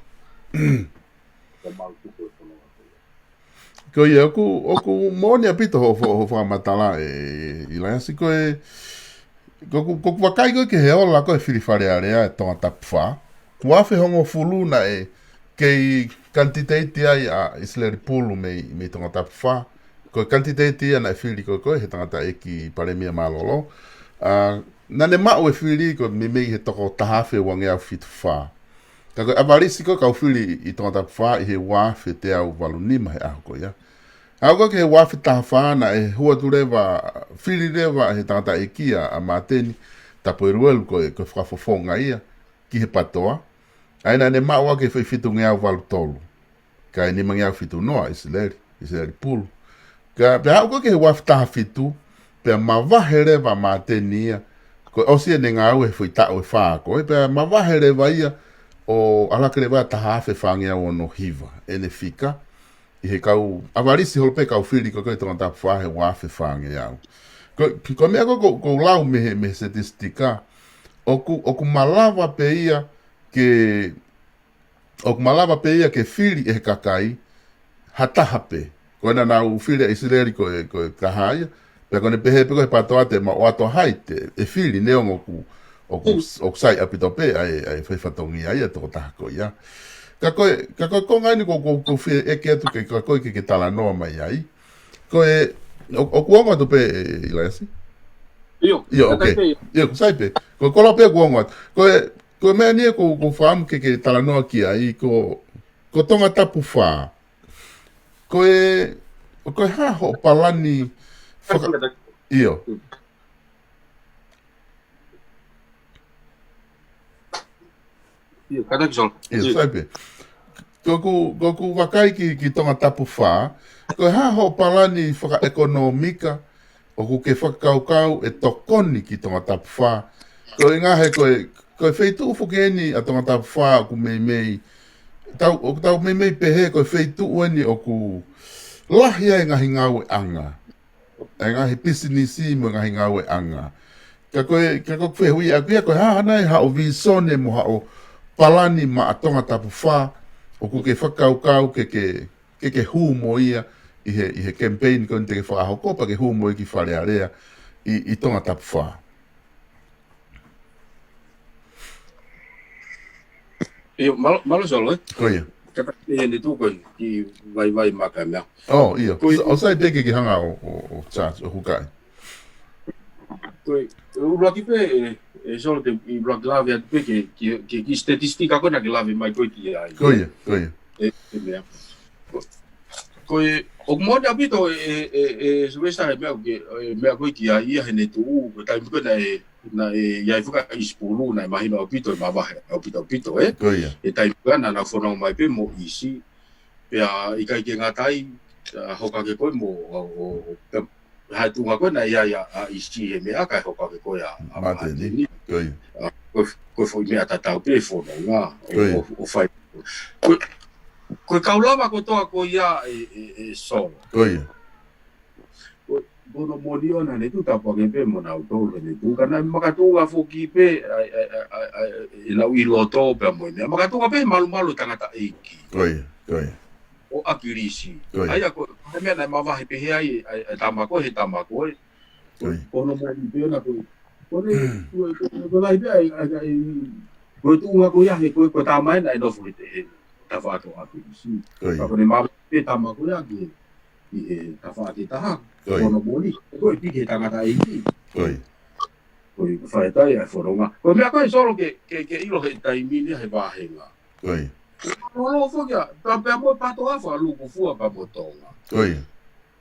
Ka mau tuku e fononga ko ia. Ko ia, ʻoku, ʻoku moʻoni ʻaupito hoʻo, hoʻo fakamatala ē, ʻIlaiasi, ko e, ko ʻeku, ko ʻeku vakai ko ē ki he ola ko ē fili Fale Alea ʻe Tongatapu fā. Uaafe hongofulu naʻe kei kanititeiti ai ʻa ʻIsileli Pulu mei, mei Tongatapu fā. Ko e kanititeiti ia naʻe fili ko ē ko ē he tangataʻeiki palēmia mālōlō. ʻA, naʻa ne maʻu e fili ko ē meimei he toko taha afe uangeau fitu fā. Ka ko e ʻavalisi ko ē kau fili ʻi Tongatapu fā ʻi he uaafe teau valu nima he ʻaho ko ia. Aʻu ko ē ki he uaafe taha fā naʻe hū atu leva, fili leva he tangataʻeiki ʻa, ʻa Māteni Tapueluelu ko e, ko e fakafofonga ia ki he PATOA. ʻA ia naʻa ne maʻu ʻaki e foʻi fitungeau valu tolu. Kae nimangeau fitu noa ʻIsileli, ʻIsileli Pulu. Ka pea aʻu ko ē ki he uaafe taha fitu, pea mavahe leva ʻa Māteni ia, ko e ʻosi ʻene ngāue he foʻi taʻu ʻe fā ko ē, pea mavahe leva ia ʻo ʻalu hake leva taha afe fāngeau ono hiva ʻene fika, ʻi he kau ʻavalisi holo pē kau fili ko ē ko ē Tongatapu fā he uaafe fāngeau. Ko, ko e meʻa ko ē ʻoku, ʻoku ou lau mei he, mei he setisitika, ʻoku, ʻoku malava pē ia ke, ʻoku malava pē ia ke fili ʻe he kakai ha taha pē. Ko ena naʻa nau fili ʻa ʻIsileli ko e, ko e taha ia. Pea ko ʻene pehē pē ko ē he PATOA te mau ʻoatu ʻa hai te, ʻe fili neongo ʻoku, ʻoku, Mm. ʻoku sai ʻaupito pē ʻa e, ʻa e foʻi fatongia ia toko taha ko ia. Ka ko e, ka ko e konga eni ʻoku, ʻoku, ʻoku ou fie ʻeke atu ke, ka ko e ke, ke talanoa mai ai. Ko e, ʻo, ʻoku ongo atu pē ē, ʻIlaiasi? ʻIo, ʻIo, ka ʻoku sai pē. ʻIo, ʻoku sai pē. Ko e kolo pē ʻoku ongo atu. Ko e, ko e meʻa eni ʻoku, ʻoku ou fakaʻamu ke, ke talanoa ki ai, ko, ko Tongatapu fā. Ko e, ko e hā hoʻo palani faka-, Ka, ka, ka. ʻIo. Mm. ʻIo, kātaki Solo. ʻIo, ʻIo. Sai pē. Ko ʻeku, ko ʻeku vakai ki, ki Tongatapu fā, ko e hā hoʻo palani fakaʻekonōmika ʻoku ke fakakaukau ʻe tokoni ki Tongatapu fā. Ko e ngaahi, ko e, ko e feituʻu foki eni ʻa Tongatapu fā ʻoku meimei, tau, ʻoku tau meimei pehē ko e feituʻu eni ʻoku lahi ai e ngaahi ngāueʻanga. E ngaahi pisinisi mo e ngaahi ngāueʻanga. Ka ko e, ka ko ʻeku fehuʻi ʻaʻaku ia ko e hā nai haʻo vīsone mo haʻo palani maʻa Tongatapu fā, ʻoku ke fakakaukau ke, ke, ke, ke hū mo ia ʻi he, ʻi he campaign ko eni te ke fakahoko pea ke hū mo ia ki Fale Alea ʻi, ʻi Tongatapu fā. ʻIo, mālō, mālō Solo, ē? Ko ia. Kātaki ʻene tuʻu ko ē ki vaivai maka meʻa. ʻŌ, ʻio. Ko e ʻOku sai pē ke ke hanga ʻo, ʻo, ʻo charge, ʻo hukaʻi. Ko e, ʻuluaki pē, ē, ē, Solo te, ʻuluaki lave atu pē ke, ke, ke, ki he statistika ko ē naʻa ke lave mai ko ē ki ai. Ko ia, ko ia. ʻE, ʻe meʻa. Ko, ko e, ʻoku moʻoni ʻaupito ē, ē, ē, ē, Sylvester, ʻe meʻa ke, ʻe meʻa ko ē ki ai ia heʻene tuʻu, ko e taimi ko ē naʻe, naʻe ʻi ai fakaʻisi Pulu, naʻe mahino ʻaupito, ʻe mavahe ʻaupito, ʻaupito, ē? Ko ia. ʻI he taimi ko ē naʻa nau fononga mai pē mo ʻisi, pea ʻikai ke ngata ai, ʻa, hoko hake ko ē mo, ʻo, ʻo, ʻo, pea, ha tuʻunga ko ē naʻe ʻi ai ʻa, ʻa ʻIsi he meʻa kae hoko ake ko ē ʻa, ʻa Māteni. Māteni. Ko ia. ʻA, ko, ko e foʻi meʻa tatau pē fononga ʻo, ko ia, ʻo, ʻo fai. Ko, ko e kau lava kotoa ko ia ē, ē, ē Solo. Ko ia. Ko, ko hono moʻoni ʻoku ne tuʻu tāpuaki pē mo nautolu ʻene tuʻu. Ka naʻe makatuʻunga foki pē ʻa, ʻa, ʻa, ʻa, ʻa, ʻenau ʻi loto pea mo e meʻa. Makatuʻunga pē malumalu tangataʻeiki. Ko ia, ko ia. ʻO ʻAkilisi. Ko ia. ʻA ia ko, ko e meʻa naʻe mavahe pehē ai ʻa, ʻa e tama ko ē, he tama ko ē. Ko ia. Ko hono moʻoni pē ʻona ko, ko ʻene, ko, ko, ko e lahi pē ʻa e, ʻa e, ʻa e, ko e tuʻunga ko ia he ko, ko e tama ē naʻe nofo he, he tafaʻaki ʻo ʻAkilisi. Ko ia. Ka ko ʻene mavahe pē tama ko ia ki he, ki he tafaʻaki ʻe taha. Ko ia. Ko hono moʻoni, ko e piki he tangataʻeiki. Ko ia. Ko e fai atu ai ʻa e fononga. Ko e meʻa ko ē Solo ke, ke, ke ʻilo he taimi ni he vāhenga. Ko ia. Mālōlō foki ʻa, pea, pea mo e pato ʻa Fakalukufua pea mo Tonga. Ko ia.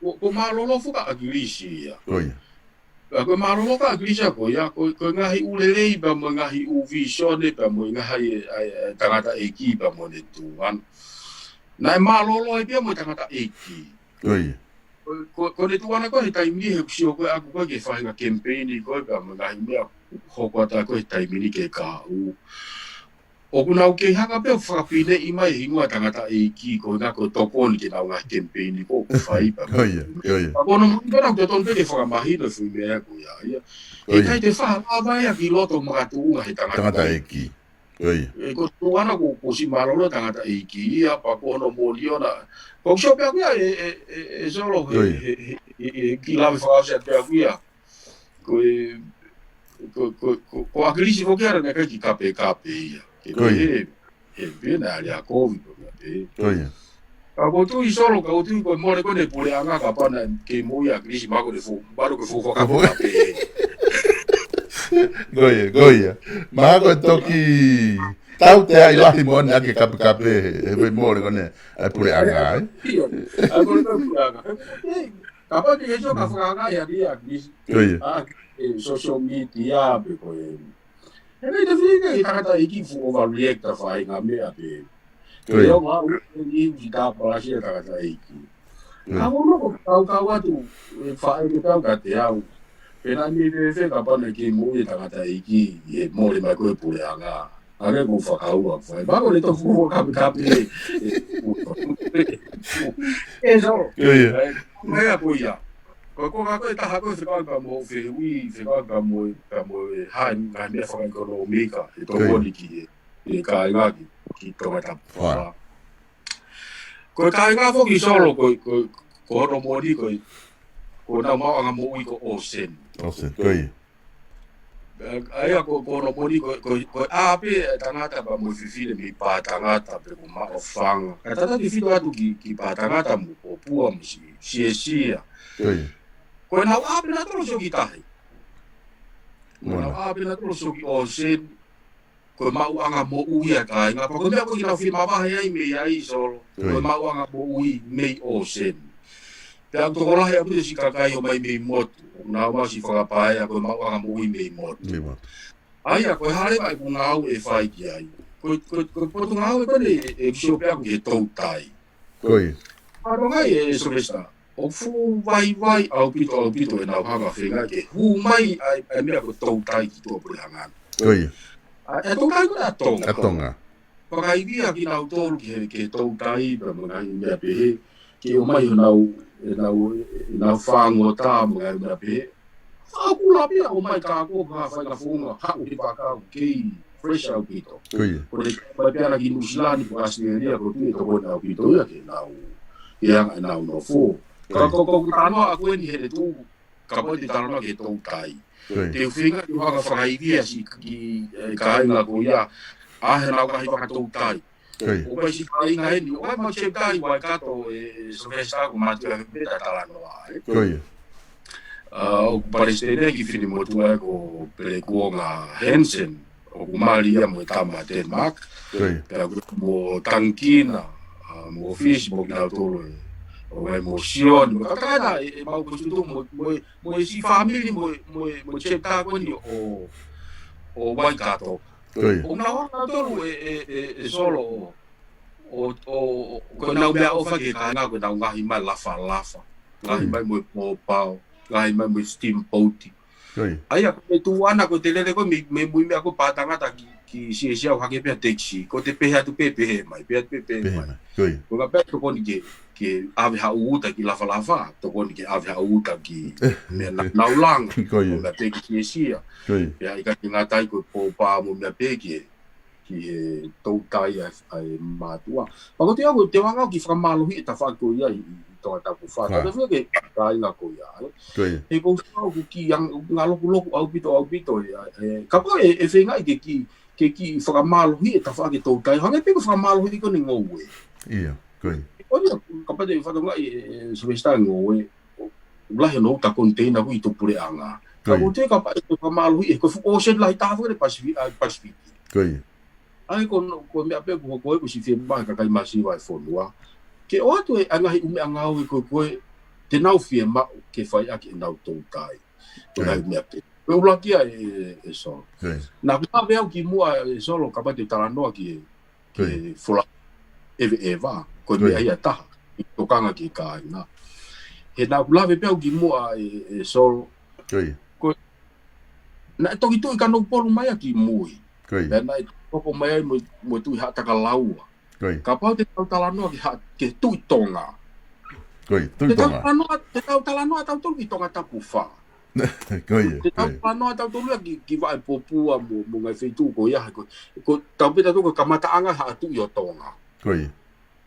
Ko, ko e mālōlō foki ʻa ʻAkilisi ia. Ko ia. Pea ko e mālōlō foki ʻa ʻAkilisi ia ko ia, ko, ko e ngaahi ʻū lelei pea mo e ngaahi ʻū vīsone pea mo e ngaahi ʻa e, ʻa e, ʻa e tangataʻeiki pea mo ʻene tuʻunga. Naʻe mālōlō ai pea mo e tangataʻeiki. Ko ia. Ko, ko, ko ʻene tuʻunga ko ē he taimi ni he ʻoku sio ko ē ʻaku ko ē ki he faʻahinga kemipeini ko ē pea mo e ngaahi meʻa hoko atu ko ē he taimi ni ki he kahaʻu. ʻOku nau kei hanga pē ʻo fakapineʻi mai e hingoa tangataʻeiki ko e ngaahi ko e tokoni ki heʻenau ngaahi kemipeini ko ē ʻoku fai pea. Ko ia, ko ia. Pea ko hono moʻoni pē naʻa ku totonu pē ke fakamahino e foʻi meʻa ko ia. Ia. Ko ia. ʻIkai te faʻa lava ia ki loto makatuʻunga he tangataʻeiki. Tangataʻeiki. Ko ia. ʻE, ko e tuʻunga ko, ko siʻi mālōlō tangataʻeiki ia, pea ko hono moʻoni ʻona. Ko e sio pē ʻaku ia ē, ē, ē, ē Solo he, ko ia, he, he, he, he kiʻi lave fakaʻosi atu pē ʻaku ia. Ko e, ko, ko, ko, ko ʻAkilisi foki ʻa ia naʻe ʻikai ke kapekape ia. Ko ia. He, he, he pē naʻe ʻi ai ʻa e kovi ko ia pē. Ko ia. Ka ʻoku ou tui Solo, ka ʻoku ou tui ko e mole ko ē ʻene puleʻanga kapau naʻe kei moʻui ʻa ʻAkilisi mahalo ko ʻene fuʻu, mahalo ko ʻene fuʻu fakapapē. Ko ia, ko ia. Mahalo ko e toki tautea ʻi lahi moʻoni ʻa e kapekape, he, he mole ko ʻene, ʻa e puleʻanga, ē? Ia, ʻa e mole ko ē puleʻanga. Ē, kapau te ke sio ka fakaangaʻi ʻa ʻAkilisi. Ko ia. ʻA, ē, social media pē ko ē. He ʻikai te fika e tangataʻeiki fuʻu overreact ʻa e faʻahinga meʻa pē. Ko ia. Ke ʻoua ʻe ʻi ai ha palasi ʻa e tangataʻeiki. Ko ia. Ka ʻoku ou kau kau atu, ē, faʻa ʻeke pē au kiate au. Pe naʻe meimei fēfē kapau naʻe kei moʻui e tangataʻeiki ʻi he mole mai ko ē puleʻanga. ʻA ia ko e fakaʻuhinga fai. Mahalo ko ʻene toki fuʻu kapekape. Ē, Solo. Ko ia. Ē, meʻa ko ia. Ko, ko e ngaahi ko ē taha ko ē fekauʻaki pea mo e fehuʻi, fekauʻaki pea mo e, pea mo e hā e ngaahi meʻa fakaʻekonōmika, ʻe tokoni ki he, ʻe kāinga ki, ki Tongatapu. Ko e kāinga foki Solo, ko, ko, ko hono moʻoni, ko, ko ʻenau maʻuʻanga moʻui ko e ʻōseni. ʻŌseni, ko ia. ʻA ia ko, ko hono moʻoni, ko, ko, ko e ʻā pē ʻa e tangata pea mo e fefine mei Pātangata pe ko Maʻufanga. Kae tatau tefito atu ki, ki Pātangata mo Popua mo Siʻi, Siʻesia. Ko ia. Ko ʻenau ʻā pē nautolu ʻo sio ki tahi. Ko ʻenau ʻā pē nautolu ʻo sio ki ʻōseni. Ko e maʻuʻanga moʻui ʻa e kāinga. Pea ko e meʻa ko ē ʻoku nau fie mavahe ai mei ai Solo. Ko e maʻuʻanga moʻui mei ʻōseni. Pea ʻoku tokolahi ʻaupito siʻi kakai ʻomai mei motu. ʻOku nau ʻomai siʻi fakapaea ko e maʻuʻanga moʻui mei motu. Mei motu. ʻA ia, ko e hā leva e ngāue ʻe fai ki ai. Ko, ko, ko e potungāue ko eni ʻe, ʻe sio pē ʻaku ki he toutai. Ko ia. Pea ʻoku ngali ē Sylvester. ʻOku fuʻu vaivai ʻaupito, ʻaupito ʻenau hanga feinga ke hū mai ʻa e, ʻa e meʻa ko e toutai ki tuʻapuleʻanga. Ko ia. ʻA e toutai ko ē ʻa Tonga. ʻA Tonga. Fakaivia kinautolu ki he, ki he toutai pea mo e ngaahi meʻa pehē. Ke ʻomai honau, ʻenau, ʻenau fāngota mo e ngaahi meʻa pehē. Fakakula pē ia ʻomai ka ko ha fai ka funga, haʻu he fakau kei fresh ʻaupito. Ko ia. Ko ʻene ʻomai pē ʻana ki Nuʻusila ni ko ʻAositelēlia ko e tuʻu ʻe tokoni ʻaupito ia ke nau, ke anga ʻenau nofo. Ko ia. Ka ko, ko, ko e talanoa ʻaku eni heʻene tuʻu, kapau te talanoa ki he toutai. Ko ia. Te u feinga ke u hanga fakaivia siʻi ki, ē, kāinga ko ia, ʻa ʻenau ngaahi fakatoutai. Ko ia. ʻOku ʻi ai siʻi kāinga eni, ʻoku ʻi ai mo e chapter ʻi Waikato ē, ē Sylvester ko e mātuʻa pē ta talanoa, ē. Ko ia. ʻA, ʻoku palesiteni ki he finemotuʻa ko Pelekuonga Hansen, ʻoku mali ia mo e tama Denmark. Ko ia. Pea ko e mo Tangikina, ʻa, mo Fisi mo kinautolu ē. ʻOku ʻi ai mo Sione, mo e kau tangata ē, ē mau ko tutu mo, mo, mo e siʻi fāmili mo, mo, mo e chapter ko eni ʻo, ʻo Waikato. Ko ia. ʻOku nau hanga nautolu ē, ē, ē, ē Solo ʻo, ʻo, ʻo, ko ʻenau meʻaʻofa ki he kāinga ko ʻenau ngaohi mai lafalafa. Ngaohi mai mo e pōpao. ngaahi mai mo e steamboat. ʻA ia, ko e tuʻu ʻana ko e te lele ko e mei, mei mui meʻa ko e pātangata ki, ki Siesia ʻo hake pē ʻa e taxi. Ko e te pehē atu pē, pehē mai, pehē atu pē, pehē mai. Ko e kapau ʻe tokoni ke, ke ʻave ha uta ki Lafalafa, tokoni ke ʻave ha uta ki meʻa na, Naulanga, ko e meʻa pē ki Siesia. Pea ʻikai ke ngata ai ko e pōpā mo e meʻa pē ki he ki he toutai ʻa e, ʻa e mātuʻa. Pea ko e te au, te au hanga au ki he fakamālohiʻi e tafaʻaki ko ia ʻi, ʻi Tongatapu fā. Tau fie ke kāinga ko ia, ē. He ʻoku ou sio ʻoku kiʻi ang-, ngālokuloku ʻaupito, ʻaupito, ē, ē, kapau ʻe, ʻe feingaʻi ke kiʻi, ke kiʻi fakamālohiʻi e tafaʻaki toutai. Hangē pē ko e fakamālohiʻi ko eni e ngoue. ʻIo, ko ia. Kapau te u fatongia ē, ē, Sylvester, ngoue, ʻoku lahi hono uta container ko ē ʻi tuʻapuleʻanga. Ka ko e te kapau ʻe fakamālohiʻi, ē, ko e fuʻu ocean lahi taha foki ʻi he Pasifi-, ʻa e Pasifiki. ʻA ia ko hono, ko e meʻa pē ʻoku hoko ai ko e siʻi fiemaʻu ʻa e kakai masiva ʻo e fonua. Ke ʻoatu e ngaahi ʻū meʻangāue ko ē, ko ē te nau fiemaʻu ke fai ʻaki ʻenau toutai. Ko e ngaahi meʻa pē. Ko e ʻuluaki ia ē, ē, ē Solo. Naʻa ku lave au kimuʻa ē Solo, kapau te u talanoa ki he, ki he folau ʻeveʻeva. Ko e meʻa ia ʻe taha. ʻI he tokanga ki he kāinga. He naʻa ku lave pē au kimuʻa ē, ē Solo. Ko e, naʻe toki tuʻu ʻi Kanokupolu mai ia ki mui. Pea naʻe hoko mai ai mo, mo e Tuʻi Haʻatakalaua. Kapau te tau talanoa ki ha-, ki he Tuʻi Tonga. Te tau talanoa, te tau talanoa tautolu ki Tongatapu fā. Te tau talanoa tautolu ia ki, ki Vaʻepopua mo, mo e ngaahi feituʻu ko ia, ko, ko tau pē tautolu ko e kamataʻanga ʻa e Tuʻi ʻo Tonga. ʻA ia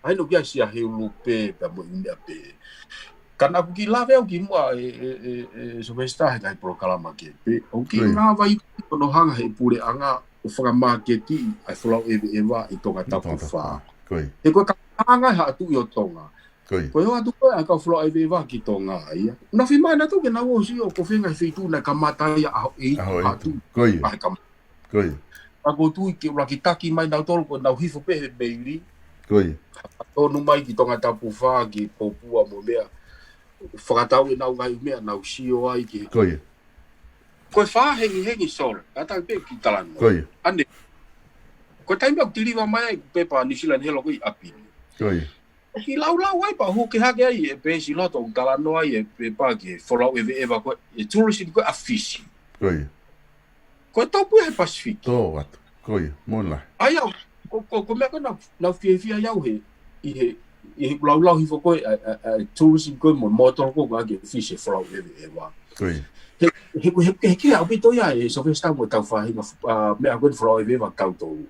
naʻe ʻikai ke ʻi ai ha ʻulu pē, pea mo e meʻa pē. Ka naʻa ku kiʻi lave au kimuʻa ē, ē, ē, ē Sylvester, he ngaahi polokalama kehe pē. ʻOku kiʻi ngāue ai ko hono hanga ʻe he puleʻanga ʻo fakamāketiʻi ʻa e folau ʻeveʻeva ʻi Tongatapu fā. He ko e kamataʻanga ʻa e Tuʻi ʻo Tonga. Ko e ō atu ko ē ʻa e kau folau ʻeveʻeva ki Tonga ia. Naʻe fiemaʻu nautolu ke nau ō ʻo sio ko e fē e ngaahi feituʻu naʻe kamata ai ʻa e ʻEiki ʻo atu. ʻA e kam- Ka ko e tuʻu ʻi he ʻuluaki taki mai nautolu ko ʻenau hifo pē he meili. Tonu mai ki Tongatapu fā, ki Popua mo e meʻa. Fakatau ʻenau ngaahi meʻa, nau sio ai ki he. Ko e fā hengihengi Solo, ʻa ia pē kiʻi talanoa. ʻAne. Ko e taimi ʻoku tiliva mai ai e pepa New Zealand Herald ko ē ʻi ʻApili. ʻOku kiʻi laulau ai pea hū hake ai e peesi loto ʻoku talanoa ai e pepa ki he folau ʻeveʻeva ko ē, e tourism ko ē ʻa Fisi. Ko e tōpue he Pasifiki. Tō atu. Ko ia, mo la. ʻA ia, ko, ko, ko e meʻa ko ē naʻa, naʻa ku fiefia ai au he, ʻi he, ʻi he laulau hifo ko ē, ʻa, ʻa, ʻa e tourism ko ē mo e mōtolo ko ē ʻoku ʻalu ki Fisi he folau ʻeveʻeva. He, he, he, he, he ʻaupito ia ē Sylvester mo e tau faʻahinga, ʻa, meʻa ko ē folau ʻeveʻeva ʻa tautolu.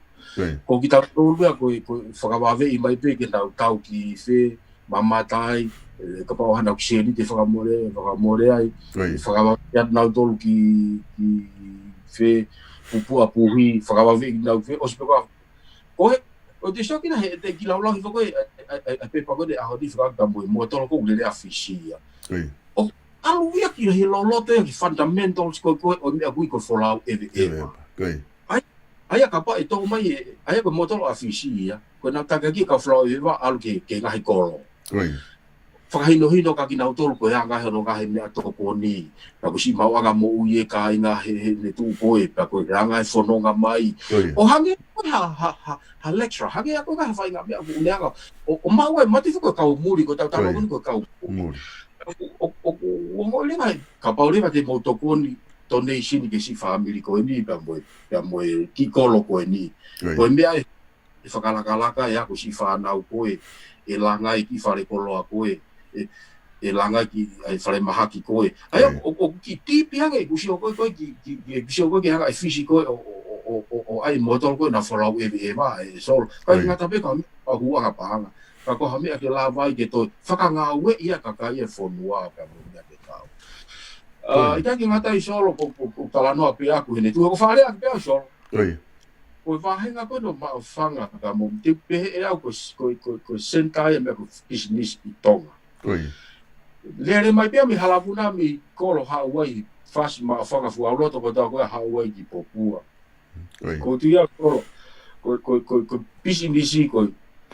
Ko kitautolu ia ko e, ko e fakavaveʻi mai pē ke nau tau ki fē, mamata ai, ē, kapau ʻoku ʻi ai haʻanau kiʻi sēniti ke fakamole, fakamole ai, fakavaveʻi atu nautolu ki, ki fē, Popua, Puhi, fakavaveʻi nau fē, ʻosi pē ko ē. Ko e, ʻoku te sio kina he, te u kiʻi laulau hifo ko ē, ʻa, ʻa, ʻa, ʻa e pepa ko ē ʻaho ni fekauʻaki mo e mōtolo ko ē ʻoku lele ʻa Fisi ia. ʻOku ʻalu ia ki he loloto ia ki he fundamentals ko ē, ko ē, ʻo e meʻa ʻoku ui ko e folau ʻeveʻeva. ʻA ia, ʻa ia kapau ʻe tō mai ē, ʻa ia ko e mōtolo ʻa Fisi ia, ko ʻenau taki ʻaki e kau folau ʻeveʻeva ʻalu ki he, ki he ngaahi kolo. Fakahinohino kia kinautolu ko e anga ē hono ngaahi meʻatokoni, pea ko e siʻi maʻuʻanga moʻui e kāinga he, he, he tuʻu ko ē, pea ko e anga e fononga mai. ʻO hangē ko e ha, ha, ha, ha lecture, hangē ia ko e ngaahi faʻahinga meʻa ʻoku ne hanga ʻo, ʻo maʻu ai, mati ko e kau muli, ko e tau tama ko eni ko e kau muli. ʻO, ʻo, ʻo, ʻo ngaahi lea, kapau leva te mou tokoni, donation ki he siʻi fāmili ko eni, pea mo e, pea mo e kiʻi kolo ko eni. Ko e meʻa ē, ʻe fakalakalaka ʻe ako siʻi fānau ko ē, ʻe langa ai e kiʻi fale koloa ko ē, ʻe, ʻe langa ai e kiʻi, ʻa e falemahaki ko ē. ʻA ia, ʻo, ʻoku kiʻi tipi ange, ʻeku sio ko ē, ko ē, ki, ki, ki, ʻeku sio ko ē ki he anga e Fisi ko ē, ʻo, ʻo, ʻo, ʻo, ʻo ʻai e mōtolo ko ē ʻenau folau ʻeveʻeva, ē Solo. ʻIkai ngata pē ka, ka huʻanga paʻanga. Ka ko ha meʻa ke lava ai ke toe fakangāueʻi ʻa e kakai e fonua, pea mo e meʻa ke tau. ʻA, ʻikai ke ngata ai Solo, ko, ko, ko e talanoa pē ʻaku he ʻene tuʻu, ko e fakalea pē ʻaku Solo. Ko e vāhenga ko ē ʻo Maʻufanga, ka mo te u pehē ʻe au ko e, ko e, ko e, ko e senitā ia e meʻa ko e pisinisi ʻi Tonga. Lele mai pē ia mei Halavuna mei Kolo haʻu ai, Fasi, Maʻufanga, Fuaʻuloto, ko e tau ko ē haʻu ai ki Popua. Ko e tuʻu ia Kolo, ko, ko, ko, ko e pisinisi ko,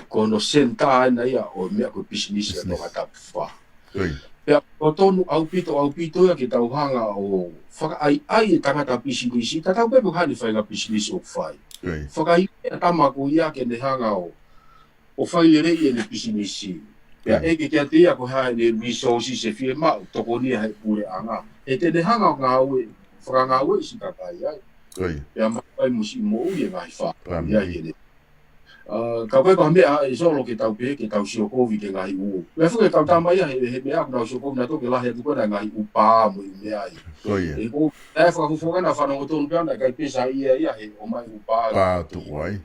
ko hono senitā ʻena ia ʻo e meʻa ko e pisinisi ʻa Tongatapu fā. Pea ʻoku totonu ʻaupito, ʻaupito ia ke tau hanga ʻo fakaʻaiʻai e tangata pisinisi, tatau pē pe ko e hā ʻene faʻahinga pisinisi ʻoku fai. Fakaʻaiʻai e tama ko ia ke ne hanga ʻo, ʻo fai lelei ʻene pisinisi. Pea ʻeke kiate ia ko e hā ʻene resources ʻe fiemaʻu, tokoni ia he puleʻanga. He te ne hanga ʻo ngāue, fakangāueʻi siʻi kakai ai. Pea maʻu ai mo siʻi moʻui e ngaahi fā. Ia ʻi heʻene. Ka ko e ko e meʻa ʻe Solo ke tau pehē, ke tau siokovi ki he ngaahi ʻū. Meʻa fuʻu ke tau tama ia he, he meʻa ʻoku nau siokovi nautolu ke lahi atu ko ena ngaahi ʻū pā mo e meʻa ia. ʻE ko, naʻe fakafofonga na fanongo tonu pea na kai pesa ia ia he ʻomai ʻū pā. Pā tuku ai.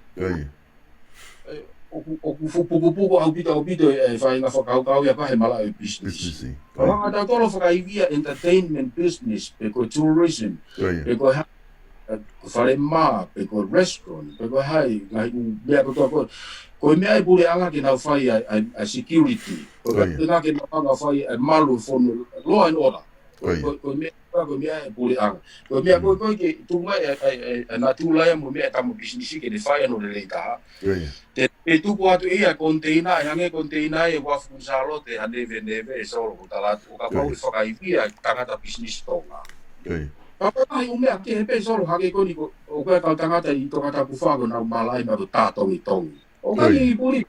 ʻOku, ʻoku fuʻu pukupuku ʻaupito, ʻaupito e faʻahinga fakakaukau ia ka he malaʻe business. Ka ʻoku anga tautolu fakaivia entertainment business, pe ko tourism, pe ko ha, ko fale mā, pe ko restaurant, pe ko hai, ngaahi ʻū meʻa kotoa ko. Ko e meʻa e puleʻanga ke nau fai a, a, a security. Ko e meʻa ke nau hanga fai a malu fonu, law and order. Ko e meʻa, ko e meʻa e puleʻanga. Ko e meʻa ko e, ko e ke tuku mai e, e, e, e natula ia mo e meʻa e tama pisinisi ke ne fai ʻa hono lelei taha. Te, te tuku atu ia container, e hangē container e uafu Salote ha neveneve ʻe Solo ko tala atu, ʻo kapau ʻe fakaivia tangata pisinisi Tonga. Kapau ʻe ʻi ai ʻū meʻa kehe pē Solo hangē ko eni ko, ʻoku ʻi ai e kau tangata ʻi Tongatapu fā ko ʻenau malaʻe meʻa ko e tā tongitongi. ʻOku ʻikai ke puli.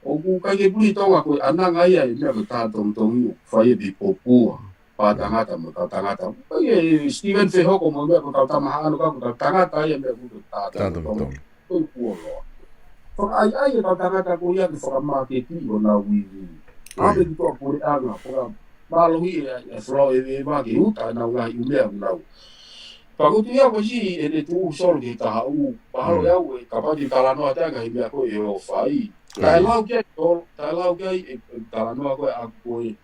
ʻOku ʻikai ke puli Tonga ko e ʻananga ia e meʻa ko e tā tongitongi ʻoku fai e pipopua. Pā tangata mo e kau tangata. ʻIkai ke Steven Fehoko mo e meʻa ko e kau tama haʻano ka ko e kau tangata ia meʻa ko e tā tongitongi. Ko e kuo loa. Fakaʻaiʻai e kau tangata ko ia ke fakamaketi ʻo nau ivi. ʻApe ki tuʻa puleʻanga, fakamālohi e, e flow e, e vā ke uta ʻenau ngaahi ʻū meʻa ʻoku nau. Pea ko e tuʻu ia ko e siʻi ʻene tuʻu Solo ki he taha ʻū, mahalo ʻe au e, kapau te u talanoa atu ʻa e ngaahi meʻa ko ē ʻe ʻo fai. Taʻe lau ki ai, taʻe lau ki ai e, e talanoa ko ē ʻaku ko ē,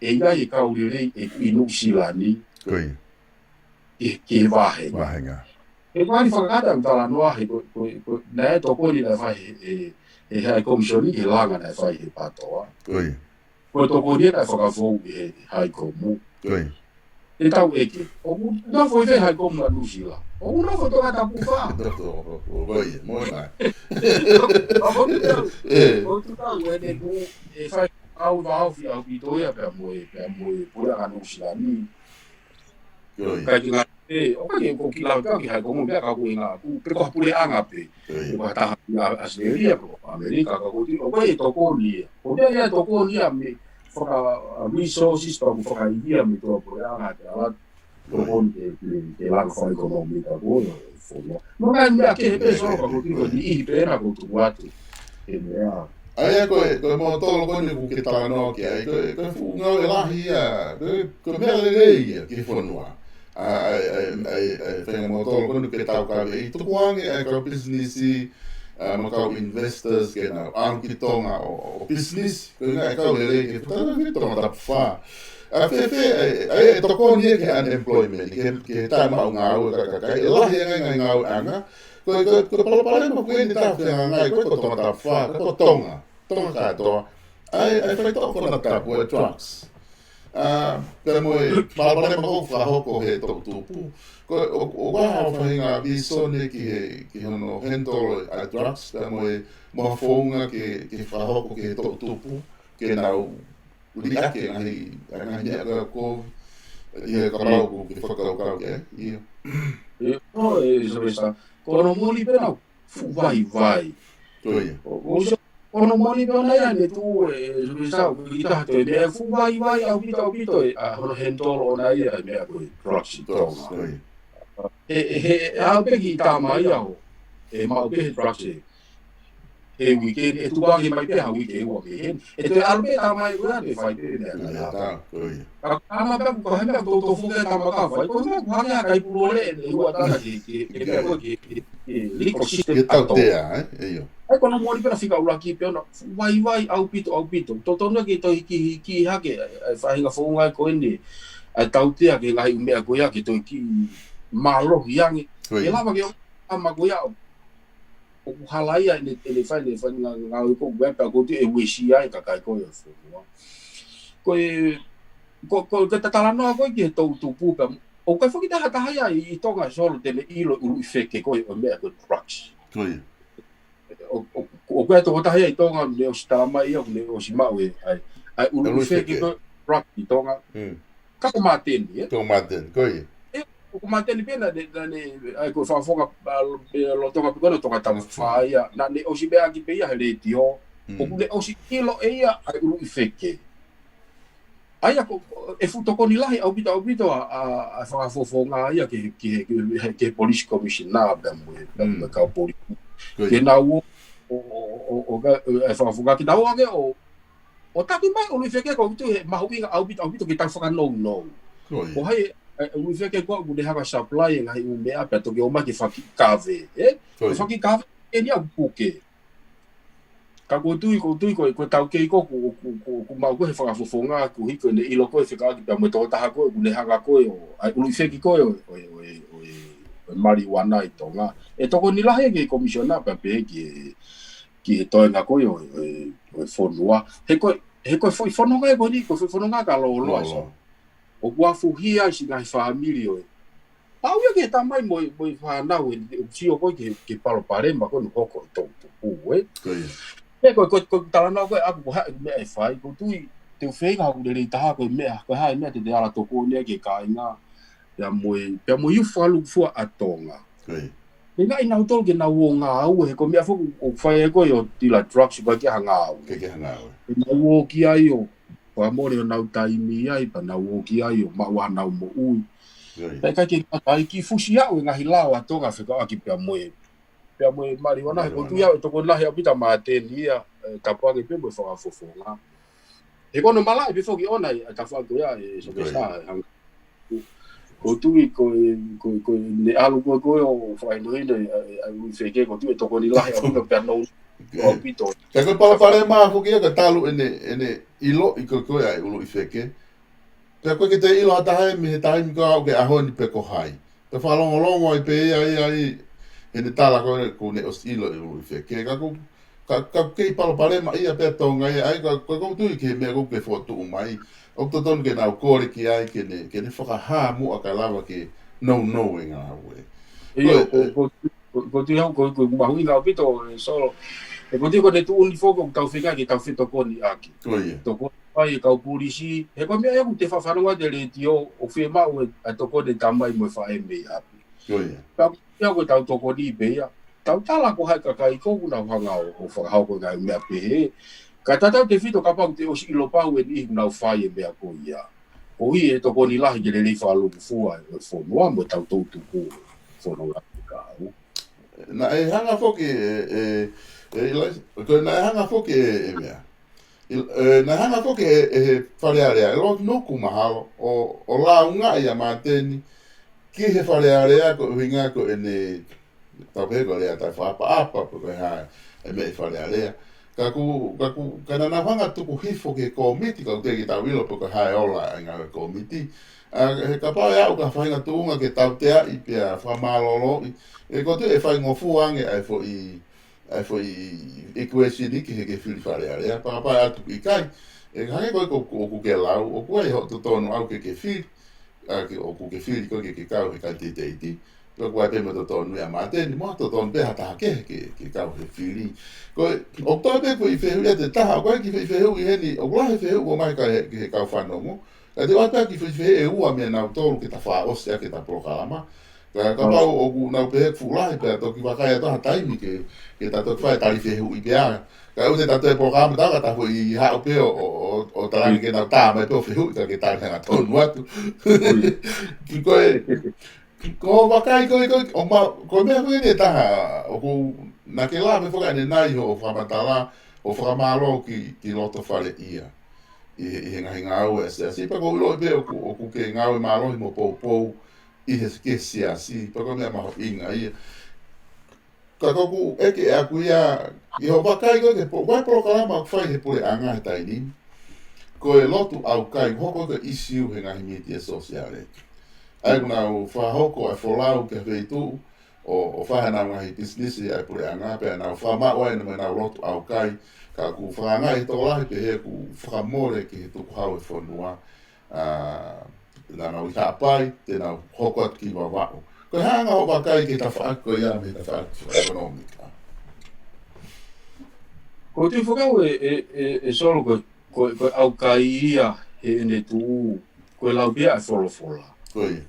ʻe ʻi ai e kau lelei ʻi Nuʻu Sila ni. Ke, ke vahe. He ko e hali fakakata ʻeku talanoa he ko, ko, ko, naʻe tokoni naʻe fai he, he, he High Commission he langa naʻe fai he PATOA. Ko e tokoni naʻe fakafou he High Com. ʻE tau ʻeke. ʻOku nofo ʻi fē High Com ʻa Nuʻu Sila? ʻOku nofo Tongatapu fā. ʻOku tau ʻene ku, ʻe fai au vaofi ʻaupito ia pea mo e, pea mo e puleʻanga Nuʻu Sila ni. ʻIkai ke ngata pē, ʻoku ʻikai ke ko kilau pē ki High Com meʻa ka ko e ngaahi ʻū, pe ko ha puleʻanga pē. Pe ko ha taha ʻi ʻAositelēlia, pe ko ʻAmelika, ka ko e tuʻu, ʻoku ʻikai ke tokoni ia. ʻOku ʻikai ke tokoni ia mei faka, a, resources, pea mo fakaivia mei tuʻa puleʻanga ke ala tokoni ke, ke, ke langa fakaʻekonōmika ko ia, fonua. Mo e ngaahi meʻa kehe pē Solo ka ko e tuʻu ko e niʻihi pē ena ʻoku ou tuku atu. He meʻa. ʻA ia ko e, ko e mōtolo ko eni ʻoku ke talanoa ki ai, ko e, ko e fuʻu ngāue lahi ia, ko e, ko e meʻa lelei ia ki he fonua. ʻA, ʻa, ʻa, ʻa, ʻa e faʻahinga mōtolo ko eni ʻoku ke tau kau ai, tukuange ʻa e kau pisinisi, ʻa, mo e kau investors ke nau ʻalu ki Tonga ʻo, ʻo pisinisi, ko e ngaahi kau lelei ke futa ki Tongatapu fā. ʻA, fēfē, ʻa e, ʻa e tokoni ia ki he unemployment, ki he, ki he taʻemaʻu ngāue ka, ka, ka, ʻe lahi ange ngaahi ngāueʻanga, Ko e, ko e, ko e palopalema ko eni ʻoku tau fehangahangai, ʻikai ko Tongatapu fā, ka ko Tonga, Tonga kātoa. ʻA e, ʻa e faitoʻo konatapu, ʻa e drugs. ʻA, pea mo e palopalema ʻoku fakahoko he toʻutupu. Ko e, ʻo, ʻoku ʻi ai haʻo faʻahinga visone ki he, ki hono handle ʻa e drugs, pea mo e, mo ha founga ke, ke fakahoko ki he toʻutupu, ke nau liʻaki e ngaahi, e ngaahi meʻa ko ē ʻoku, ʻi he kapau ʻoku ke fakakaukau ki ai, ʻio. ʻIo, ʻe Sylvester. Ko hono moʻoni pē naʻa ku fuʻu vaivai. Ko ia. ʻO, ʻo, so, ko hono moʻoni pē ʻona ia ʻene tuʻu ʻe Sylvester, ʻoku ʻikai ke ʻi ai ha toe meʻa fuʻu vaivai ʻaupito, ʻaupito ʻe, ʻa, hono handle ʻona ia e meʻa ko e drugs ʻi Tonga. Ko ia. He, he, he, ʻe aʻu pē ki he taimi ia ʻo, ʻe maʻu pē he drugs ē. He uike ni, ʻe tukuange mai pē ha uike ʻe ua mei heni. ʻE toe ʻalu pē taimi ʻe ua pē fai pē meʻa. Meʻa tā, ko ia. Ka, ka ma pē ko e meʻa ʻoku toutou fuke tama ka fai. Ko e meʻa ʻoku hangē ha kai pulole ʻe ua tana ke, ke, ke meʻa ko ē ke, ke, ke legal system ʻa Tonga. Ke tautea, ē? ʻIo. ʻA ia ko hono moʻoni pē naʻa fika ʻuluaki pē ʻona, vaivai ʻaupito, ʻaupito. Totonu ke toe hiki, hiki hake, ʻa e, ʻa e faʻahinga founga ko eni. ʻA e tautea ki he ngaahi meʻa ko ia ke toe kiʻi mālohi ange. Ko ia. ʻE lava ke ʻo, ama ko ia ʻo ʻoku hala ia ʻene, ʻene fai, ʻene fai ngā, ngāue ko ē pea ʻoku ou tui ʻe uesia e kakai ko ē ʻo e fonua. Ko e, ko, ko, ko e talanoa ko ē ki he toʻutupu pea, ʻoku ʻikai foki taha taha ia ʻi, ʻi Tonga Solo te ne ʻilo ʻuluʻi feke ko ē ʻo e meʻa ko e drugs. Ko ia. ʻO, ʻo, ʻoku ʻi ai e tokotaha ia ʻi Tonga, ne ʻosi tala mai ia, ne ʻosi maʻu e, ʻa e, ʻa e ʻuluʻi feke ko e drugs ʻi Tonga. Mm. Ka ko Mateni, ē? Ko Mateni, ko ia. ʻE, ko Mateni pē naʻa ne, naʻa ne, ʻa ia ko e fakafofonga, ʻa, ʻe, lolotonga pē ko ena Tongatapu fā ia. Naʻa ne ʻosi meʻa ki pē ia he letiō. ʻOku ne ʻosi ʻilo ʻe ia ʻa e ʻuluʻi feke. ʻA ia ko, ʻe fuʻu tokoni lahi ʻaupito, ʻaupito ʻa, ʻa, ʻa e fakafofonga ia ki he, ki he, ki he, ki he police commissioner pea mo e, pea mo e kau polisi. Ke nau ō, ʻo, ʻo, ʻo, ʻo, ʻo, ʻe fakafofonga ke nau ō ange ʻo, ʻo taki mai ʻuluʻi feke ko tu he mahuʻinga ʻaupito, ʻaupito ke tau fakanounou. Ko hai, ʻe, ʻuluʻi feke ko ʻoku ne hanga supply e ngaahi ʻū meʻa pea toki ō mai ke fakikave, ē? Ke fakikave, ʻeni ʻaku puke. Ka ʻoku ou tui, ʻoku ou tui ko e, ko e taukei ko ē ʻoku, ʻoku, ʻoku, ʻoku maʻu ko ē he fakafofonga ʻoku hiki ʻene ʻilo ko ē fekauʻaki pea mo e tokotaha ko ē ʻoku ne hanga ko ē ʻo, ʻa e ʻuluʻi feke ko ē ʻo, ʻo e, ʻo e, ʻo e, ʻo e marijuana ʻi Tonga. ʻE tokoni lahi ki he commissioner pea pehē ki he, ki he toenga ko ē ʻo e, ʻo e, ʻo e fonua. He ko e, he ko e foʻi fononga ē ko eni, ko e foʻi fononga ka lōloa. ʻOku afuhia ai siʻi ngaahi fāmili ʻo e. Pau ia ke tamai mo e, mo e fānau ē, ʻoku sio ko ē ki he, ki he palopalema ko ē ʻoku hoko ʻi toʻutupu ē. Ē, ko e, ko e, ko e talanoa ko ē ʻaku ko e hā e meʻa ʻe fai, ʻoku ou tui, te u feinga hoku lelei taha ko e meʻa, ko e hā e meʻa te te ala tokoni ai ki he kāinga, pea mo e, pea mo e iu fakalūkufua ʻa Tonga. Ke ngaahi nautolu ke nau ō ngāue, he ko e meʻa foki ʻoku fai ai ko ē ʻo tila drugs ʻoku ʻikai ke ʻi ai ha ngāue. ʻIkai ke ʻi ai ha ngāue. Ke nau ō ki ai ʻo, fakamole honau taimi ai, pea nau ō ki ai ʻo maʻu ai honau moʻui. Pea ʻikai ke ngata ai, kiʻi fusi aʻu e ngaahi lao ʻa Tonga fekauʻaki pea mo e, pea mo e marijuana, he ʻoku ou tui au ʻe tokoni lahi ʻaupito ʻa Māteni ia, ʻe, tapu ange pē mo e fakafofonga. He ko hono malaʻe pē foki ʻona ʻa e tafaʻaki ko ia ʻe Sylvester, hanga ʻOku ou tui ko e, ko e, ko e, ne ʻalu ko ē ko ē ʻo fakahinohino ʻa e, ʻa e, ʻa e ʻuluʻi feke, ʻoku ou tui ʻe tokoni lahi ʻaupito pea nau ʻaupito. Ka ko e palopalema foki ia ka talu ʻene, ʻene ʻiloʻi ko ē ko ē ʻa e ʻuluʻi feke. Pea ʻoku ʻikai ke te ʻilo ha taha ē mei he taimi ko ē ʻo aʻu ki he ʻaho ni pe ko hai. Pea fakalongolongo ai pē ia, ia ʻi heʻene tala ko ē ʻoku ne ʻosi ʻilo e ʻuluʻi feke. Ka ko Ka, ka kei palopalema ia pea Tonga ia, ʻa ia ka, ka ʻoku ou tui ki he meʻa ʻoku ke fokotuʻu mai. ʻOku totonu ke nau kole ki ai ke ne, ke ne fakahā muʻa ka lava ke nounou e ngāue. ʻIo, ko, ko, ko, ko, ko e tui au, ko, ko e mahuʻinga ʻaupito, ē, Solo. ʻE, ʻoku ou tui ko ʻene tuʻu ni foki ʻoku tau feinga ke tau fetokoniʻaki. Ko ia. Tokoni mai e kau polisi, he ko e meʻa ia ʻoku te fanongo ai he letiō, ʻoku fiemaʻu e, ʻa e tokoni e tamai mo e faʻē mei ʻapi. Ko ia. Ka, ia ko e tau tokoni pē ia. Tau tala ko hai kakai ko ē ʻoku nau hanga ʻo, ʻo fakahoko e ngaahi meʻa pehē. Ka tatau tefito kapau te ʻosi ʻilo pau e niʻihi ʻoku nau fai e meʻa ko ia. Ko ia ʻe tokoni lahi ki he lelei fakalūkufua e fonua mo e tau toʻutupu fononga ki kau. Naʻe hanga foki ʻe, ʻe, ʻe, ʻi lai, ko e naʻe hanga foki ʻe, ʻe meʻa. ʻI, ʻe, naʻe hanga foki ʻe, ʻe he Fale Alea, ʻe Lord Nuku mahalo, ʻo, ʻo lāungaʻi ʻa Māteni, ki he Fale Alea ko e ʻuhinga ko ʻene, tau pehē ko e lea taʻefakaʻapaʻapa, pe ko e hā e meʻa ʻi Fale Alea. Ka ʻoku, ka ʻoku, ka naʻa nau hanga tuku hifo ki he kōmiti, ka ʻoku teʻeki ke tau ʻilo pe ko e hā e ola ʻa e ngāue kōmiti. ʻA, he kapau ʻe aʻu ki ha faʻahinga tuʻunga ke tauteaʻi pea fakamālōlōʻi. ʻE ko e toe faingofua ange ʻa e foʻi, ʻa e foʻi equation ki he, ki he fili Fale Alea, pea kapau ʻe ʻatu ki ʻikai. ʻE hangē ko ē ko, ko, ʻoku ke lau, ʻoku ʻi ai hoʻo totonu ʻaʻau ke, ke fili, ʻa, ke, ʻoku ke fili ko ē ke, ke kau he kanititeiti. Pea ʻoku ʻi ai pē mo e totonu ia ʻa Māteni, mo e totonu pē ha taha kehe ke, ke kau he fili. Ko e, ʻoku toe pē ko e foʻi fehuʻi ʻe taha, ʻoku ʻi ai e kiʻi foʻi fehuʻi heni, ʻoku lahi e fehuʻi ʻoku ʻomai ki he, ki he kau fanongo. Ka te u ʻai pē ha kiʻi foʻi fehuʻi ʻe ua meiate kinautolu ke ta fakaʻosi ʻaki ʻeta polokalama. Ka, kapau ʻoku nau pehē ʻoku fuʻu lahi pea toki vakai atu ha taimi ke, ke ta toki fai e tali fehuʻi pē ia. Ka ʻoku te ta toe polokalama ta ka ta foʻi haʻu pē ʻo, ʻo, ʻo, ʻo talaange ke nau tā mai pē ʻo fehuʻi ka ke tali hangatonu atu. Ki ko e, ko e vakai ko ē, ko e, ʻo ma, ko e meʻa ko ē ʻe taha, ʻoku, naʻa ke lave foki ʻanenai hoʻo fakamatala, ʻo fakamālō ki, ki loto fale ia. ʻI he, ʻi he ngaahi ngāue ʻa e siasi, pea ʻoku ou ʻiloʻi pē ʻoku, ʻoku ke ngāue mālohi mo poupou ʻi he, ki he siasi, pea ko e meʻa mahuʻinga ia. Ka ʻoku ou ʻeke ʻe au ia, ʻi hoʻo vakai ko ē ki he po-, ko e polokalama ʻoku fai he puleʻanga he taimi ni. Ko e lotu ʻaukai, hoko ko e ʻisiū he ngaahi mītia sōsiale. ʻA ia ʻoku nau fakahoko ʻa e folau ki ha feituʻu, ʻo, ʻo fai haʻanau ngaahi pisinisi ʻa e puleʻanga, pea nau fakamaʻu ai mo ʻenau lotu ʻaukai, ka ʻoku fakangaʻi he tokolahi pehē ʻoku fakamole ki he tukuhau e fonua, ʻa, naʻa nau ʻi Haʻapai, te nau hoko atu ki Vavaʻu. Ko e hā hoʻo vakai ki he tafaʻaki ko ia mei he tafaʻaki fakaʻekonōmika? ʻOku ou tui foki au ē, ē, ē, ē Solo ko, ko, ko e ʻaukai ia heʻene tuʻu, ko e lau pē ia ʻa e folofola. Ko ia.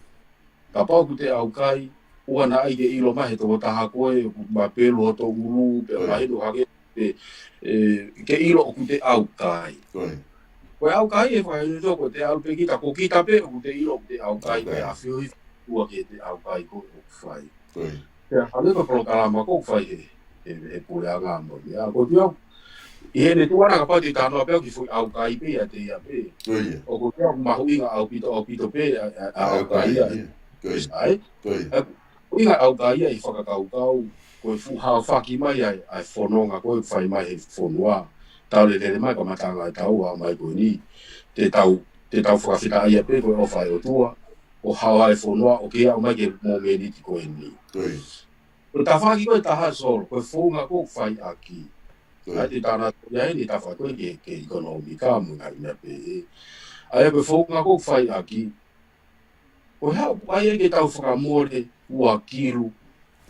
Kapau ʻoku te ʻaukai, ʻoua naʻa ʻai ke ʻilo mai he tokotaha ko ē, ʻoku mapelu hoto ʻulu, pea mahino hake, ʻe, ʻe, ke ʻilo ʻoku te ʻaukai. Ko e ʻaukai ʻe fai ni tō ko te ʻalu pē kita, ko kita pē ʻoku te ʻilo ʻoku te ʻaukai, ko e ʻafioʻi ʻe he ʻOtua ke te ʻaukai ko ē ʻoku fai. Pea ʻa e polokalama ko ē ʻoku fai he, he, he puleʻanga mo ia. Ko tiu, ʻi heʻene tuʻu ʻana kapau te tau noa pē ki he foʻi ʻaukai pē ʻiate ia pē. ʻOku tiu mahuʻinga ʻaupito, ʻaupito pē ʻa, ʻa, ʻa ʻaukai ia. ʻAi? ʻUhinga ʻaukai ia ʻi he fakakaukau, ko e fuʻu haofaki mai ʻa e, ʻa e fononga ko ē ʻoku fai mai he fonua. Tau lele mai kamataʻanga ʻetau aʻu mai ko eni. Te tau, te tau fakafetaʻia pē ko e ʻofa ʻa e ʻOtua ʻo haoa e fonua ʻo kei aʻu mai ki he mōmeniti ko eni. Ko e tafaʻaki ko ē ʻe taha Solo, ko e founga ko ē ʻoku fai ʻaki. ʻAi te tana ia eni tafaʻaki ko ē ki he, ki he ʻekonōmika mo e ngaahi meʻa pehē. ʻAi ko e founga ko ē ʻoku fai ʻaki. Ko e hā ʻoku ʻai ai ke tau fakamole ua kilu.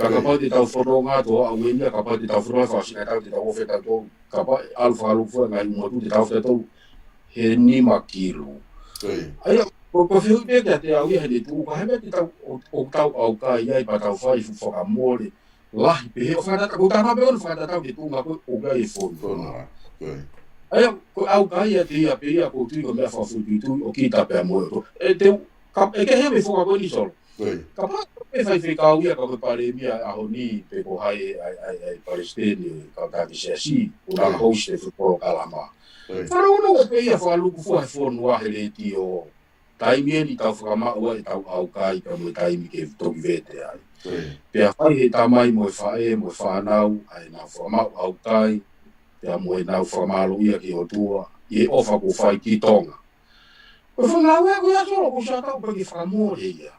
Ka kapau te tau fononga atu ʻo aʻu eni ia, kapau te tau fononga fasi ka tau te tau ofe tau tau. Kapau ʻalu fakalūkufua ngaahi motu te tau ofe tau he nima kilu. ʻAi, ko, ko e fehuʻi pē kiate au ia heʻene tuʻu, ka he meʻa te tau, ʻo, ʻo tau ʻaukai ai pea tau fai fuʻu fakamole lahi pehē ʻo fakatatau, ko tana pē ʻo fakatatau ki he tuʻunga ko ē ʻoku ʻi ai e fonua. ʻAi, ko e ʻaukai ʻiate ia pē ia ko e tui ko e meʻa fakafoʻituitui ʻo kita pea mo e ʻOtua. ʻE te, ka, ʻe kehe mei he founga ko eni Solo. Kapau ʻe faifekau ia ka ko e palēmia ʻaho ni pe ko hai ʻa e, ʻa e, ʻa e palesiteni ʻo e kautaha ki siasi, ʻo langa host e fuʻu polokalama. Fanongonongo pē ia fakalūkufua he fonua he letiō. Taimi eni tau fakamaʻu ai ʻetau ʻaukai ka mo e taimi ke toki vete ai. Pea fai he tamai mo e faʻē mo e fānau ʻa ʻenau fakamaʻu ʻaukai, pea mo ʻenau fakamālō ia ki he ʻOtua, ʻi he ʻofa kuo fai ki Tonga. Ko e founga ʻa e ko ia Solo, ko e saka ʻoku paki fakamole ia.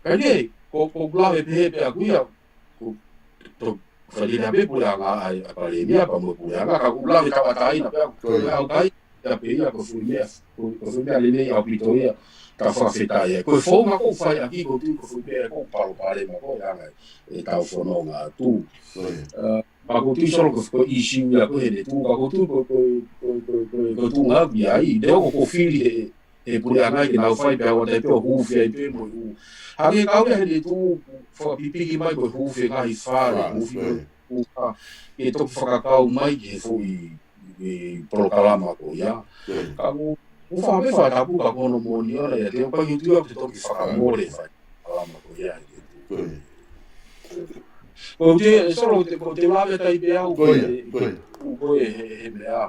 Ka ke, ko, ko ʻeku lave pehē pē ʻaku ia, ko, to, fakalele pē puleʻanga ʻa e, ʻa e palēmia pea mo e puleʻanga, ka ʻoku lave tauʻatāina pē ʻaku, ko e ʻaukai, ia pē ia, ko e foʻi meʻa, ko, ko e foʻi meʻa lelei ʻaupito ia, tau fakafetaʻi ai. Ko e founga ko ē ʻoku fai ʻaki, ko e tui ko e foʻi meʻa ko e palopalema ko ē ʻa e anga ʻetau fononga atu. Ka ko e tui Solo ko e, ko e ʻīsiu ia ko ē heʻene tuʻu, ka ko e tui ko e, ko e, ko e, ko e, ko e, ko e tuʻunga ʻaku ia ai, te u ʻoku fili he, he puleʻanga ke nau fai pea ʻoua te pē ʻo huufi ai pē mo e ʻū. Hangē kau ia heʻene tuʻu, fakapipiki mai ko e huufi e ngaahi fale, huufi mo e ʻū, ka ke toki fakakau mai ki he foʻi, e polokalama ko ia. Ka ʻoku, ʻoku ou fakamolemole fakatapu ka ko hono moʻoni ʻona ia, te u paki tui ʻoku te toki fakamole fai polokalama ko ia. Ko e te, Solo, te, ko e te lave tai pē au, ko e, ko e, he, he meʻa.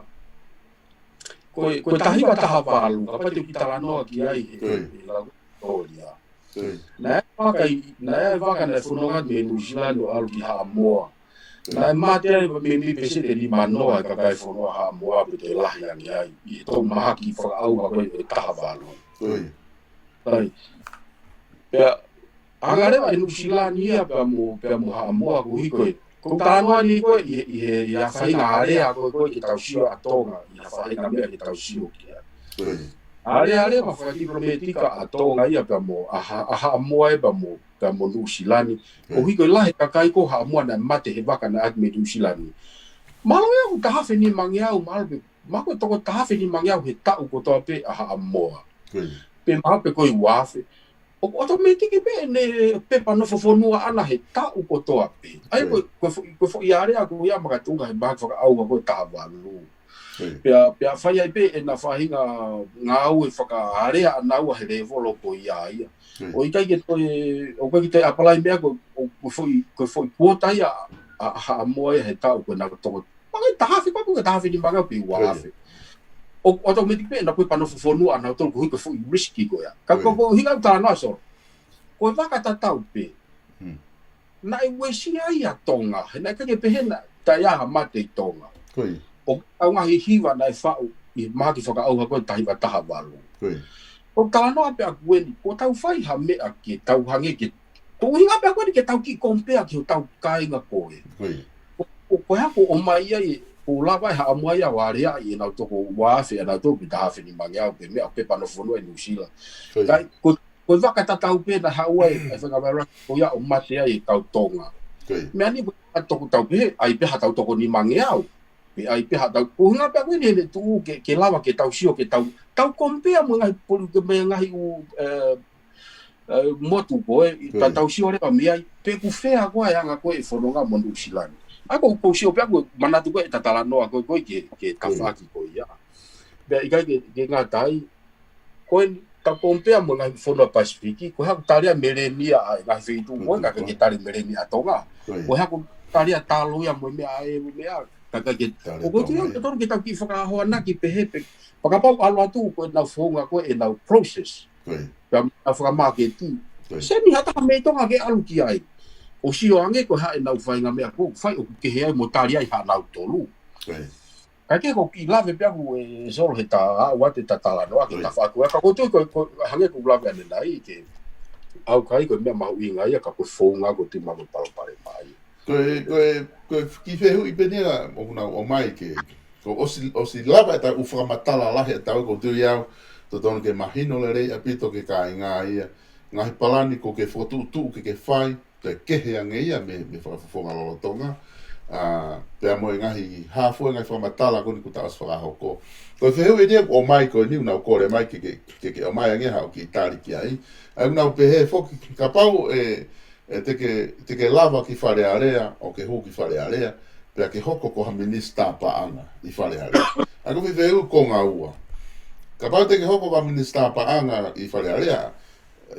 Ko e, ko e taha hiva taha valu, kapau te u kiʻi talanoa ki ai he, he, he lau tōlia. Naʻe vaka ʻi, naʻe vaka naʻe fononga mei Nuʻusila ʻo ʻalu ki Haʻamoa. Naʻe mate ai mei, mei peseti ʻe nima noa e kakai fonua Haʻamoa pe toe lahi ange ai. ʻI he toʻu mahaki fakaʻauha ko ē ʻe taha valu. ʻAi. Pea, anga leva ʻe Nuʻusila ia pea mo, pea mo Haʻamoa ko e hiko ē. Ko e talanoa ni ko ē ʻi he, ʻi he, ʻi ha faʻahinga alea ko ē, ko ē ke tau sio ʻa Tonga, ʻi ha faʻahinga meʻa ke tau sio ki ai. Alea, alea ma fakatipilometika ʻa Tonga ia pea mo, ʻa Ha-, ʻa Haʻamoa ia pea mo, pea mo Nuʻusila. Ko e hiko ē lahi e kakai ko Haʻamoa naʻe mate he vaka naʻe ʻaki mei Nuʻusila. Mālō ia ʻoku taha afe nimangeau, mālō pē, ma ko e toko taha afe nimangeau he taʻu kotoa pē ʻa Haʻamoa. Pe ma pe ko e ua afe. ʻOku ʻotomētiki pē ʻene pepa nofo fonua ʻana he taʻu kotoa pē. ʻAi, ko e, ko e foʻi, ko e foʻi alea ko ia makatuʻunga he mahaki fakaʻauha ko ē ʻe taha valu. Pea, pea fai ai pē ʻena faʻahinga ngāue fakaʻalea ʻanaua he lēvolo ko ia ia. ʻOku ʻikai ke toe, ʻoku ʻikai ke toe apply meʻa ko, ko, ko e foʻi, ko e foʻi kuota ia ʻa, ʻa Haʻamoa ia he taʻu ko ē naʻe toko, ma ko e taha afe, ko e taha afe nimangeau pe ua afe. ʻOku ʻotomētiki pē ʻena pepa nofo fonua ʻanautolu ko e hiko e foʻi risk ko ia. Ka ko, ko e ʻuhinga ʻoku talanoa Solo. Ko e vaka tatau pē. Naʻe uesia ia ʻa Tonga, he naʻe ʻikai ke pehē naʻe ʻi ai ha mate ʻi Tonga. ʻOku ʻi ai e ngaahi hiva naʻe faʻu ʻi he mahaki fakaʻauha ko ē ʻe taha hiva taha valu. ʻOku talanoa pē ʻaku eni, ko ʻetau fai ha meʻa ke tau hangē ke, ko e ʻuhinga pē ʻaku eni ke tau kiʻi compare ki hotau kāinga ko ē. Ko, ko, ko e hā ko ʻomai ai, ko e lava ʻe Haʻamoa ia ʻo aleaʻi ʻenau toko ua afe, ʻanautolu pe taha afe nimangeau pe meʻa pepa nofo fonua ʻi Nuʻusila. Kae, ko, ko e vaka tatau pē naʻe haʻu ai e faʻahinga vairasi ko ia ʻo mate ai e kau Tonga. Meʻa ni ko e toko tau pē, ʻai pē ha tau toko nimangeau. Pe ʻai pē ha tau, ko e ʻuhinga pē ʻaku eni heʻene tuʻu ke, ke lava ke tau sio, ke tau, tau compare mo e ngaahi polu, ke mo e ngaahi ʻū, ē, ē, motu ko ē, ʻi, pea tau sio leva mei ai, pe ʻoku fair koā e anga ko ē e fononga mo Nuʻusila. ʻA ia ko, ko e sio pē ʻaku manatu ko ē ʻeta talanoa ko ē, ko ē ki he, ki he tafaʻaki ko ia. Pea ʻikai ke, ke ngata ai, ko e ka compare mo e ngaahi fonua Pasifiki, ko e hā ʻoku tali ʻa e melenia ʻa e ngaahi feituʻu ko ē, ka ʻikai ke tali melenia ʻa Tonga. Ko e hā ʻoku tali ʻa e talo ia mo e meʻa ʻa e meʻa, ka ʻikai ke. Ko e tui au ke tonu ke tau kiʻi fakahoanaki pehē pē. Pea kapau ʻalu atu ko ʻenau founga ko ē ʻenau process. Pea ʻenau fakamaketi. Seni ha taha mei Tonga ke ʻalu ki ai. ʻO sio ange ko e hā ʻenau faʻahinga meʻa ko ē ʻoku fai ʻoku kehe ai mo tali ai haʻanautolu. Ka ke ko e kiʻi lave pē ʻaku ē Solo he ta aʻu atu ʻeta talanoa ki he tafaʻaki ko ē. Ka ko e tui ko, ko e hangē ko ʻeku lave ʻanenai ke ʻaukai ko e meʻa mahuʻinga ia ka ko e founga ko e tui maʻu ko e palopalema ia. Ko e, ko e, ko e kiʻi fehuʻi pē eni ia ʻoku nau ʻomai ke, ko e ʻosi, ʻosi lava ʻeta ʻū fakamatala lahi ʻa e tau ko e tui au, totonu ke mahino lelei ʻaupito ki he kāinga ia. Ngaahi palani ko ē ke fokotuʻutuʻu ke ke fai, ke kehe ange ia mei, mei he fakafofonga lolotonga. ʻA, pea mo e ngaahi hā fua e ngaahi fakamatala ko eni kuo ta ʻosi fakahoko. Ko e fehuʻi eni ia ʻoku ʻomai ko eni ʻoku nau kole mai ke, ke, ke, ke ʻomai ange haʻo kiʻi tali ki ai. ʻA ia ʻoku nau pehē foki, kapau ʻe, ʻe te ke, te ke lava ki Fale Alea, ʻo ke hū ki Fale Alea, pea ke hoko ko ha minisitā paʻanga ʻi Fale Alea. ʻA ia ko e fehuʻi konga ua. Kapau te ke hoko ko ha minisitā paʻanga ʻi Fale Alea,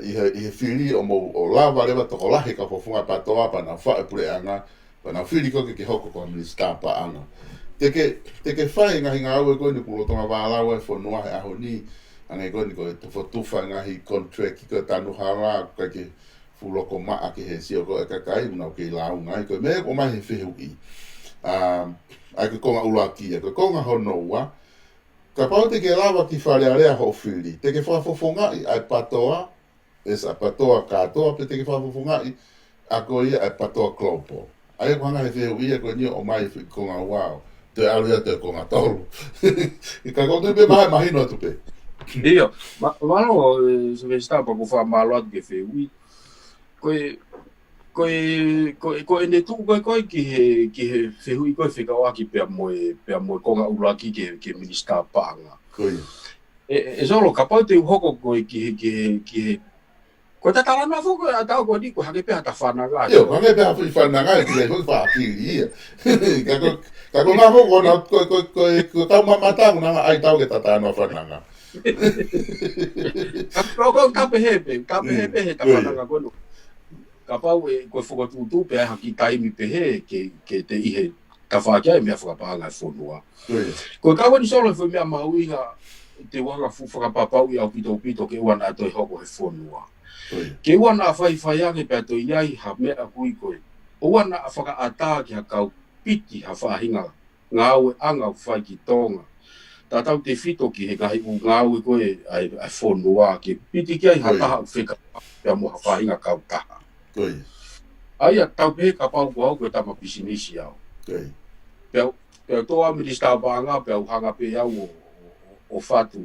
ʻi he, ʻi he fili ʻo mou, ʻo lava leva tokolahi e kau fakafofonga PATOA pea nau faʻu e puleʻanga, pea nau fili koe ke ke hoko ko ha minisitā paʻanga. Te ke, te ke fai e ngaahi ngāue ko eni ʻoku lolotonga vālau ai e fonua he ʻaho ni, hangē ko eni ko e tufatufa e ngaahi contract ko e tanu hala, ʻikai ke fuʻu loko maʻa ki he sio ko ē ʻa e kakai, ʻoku nau kei lāunga ai, ko e meʻa ia ʻoku ʻomai he fehuʻi. ʻA, ʻa ia ko e konga ʻuluaki ia, ko e konga hono ua, kapau te ke lava ki Fale Alea hoʻo fili, te ke fakafofongaʻi ʻa e PATOA, ʻe sa PATOA kātoa, pe te ke fakafofongaʻi ʻa koe ia ʻa e PATOA Global. ʻA ia ʻoku hanga he fehuʻi ia ko eni ʻo ʻomai e fehuʻi konga ua ʻo toe ʻalu ia toe konga tolu. Ka ko e tui pē mahino atu pē. ʻIo, ma-, mālō, ē, Sylvester, pea ʻoku ou fakamālō atu ki he fehuʻi. Ko e, ko e, ko e, ko ʻene tuʻu ko ē, ko ē ki he, ki he fehuʻi ko ē fekauʻaki pea mo e, pea mo e konga ʻuluaki ki he, ki he minisitā paʻanga. Ko ia. ʻE, ʻe, ʻe Solo, kapau te u hoko ko ē ki he, ki he, ki he, ko ʻeta talanoa foki ko ē ʻa e tau ko eni ko e hangē pē ha ta fananga. ʻIo, hangē pē ha foʻi fananga, ʻikai foʻi fakapili ia. Ka ko, ka ko e ngaahi foʻi ko ena, ko, ko, ko, ko e tau mamata ʻoku na ʻai tau ke ta talanoa fananga. Ka ko, ko e ta pehē pē, ta pehē pē he ta fananga ko ena. Kapau ʻe, ko e fokotuʻutuʻu pē ʻa e haki taimi pehē ke, ke te ʻi he tafaʻaki ʻa e meʻa fakapaʻanga e fonua. Ko e kau eni Solo he foʻi meʻa mahuʻinga te u hanga fuʻu fakapapauʻi ʻaupito ʻaupito ke ʻoua naʻa toe hoko he fonua. Ke ʻoua naʻa faifai ange pea toe ʻi ai ha meʻa kui ko ē. ʻOua naʻa fakaʻatā ki ha kau piti ha faʻahinga ngāueʻanga ʻoku fai ki Tonga. Tatau tefito ki he ngaahi ʻū ngāue ko ē ʻa e, ʻa e fonua ke piti ki ai ha taha ʻoku fekauʻaki pea mo ha faʻahinga kautaha. ʻA ia tau pehē kapau ko au ko e tama pisinisi au. Pea, pea u tō au minisitā paʻanga pea u hanga pē au ʻo, ʻo, ʻo, ʻo fatu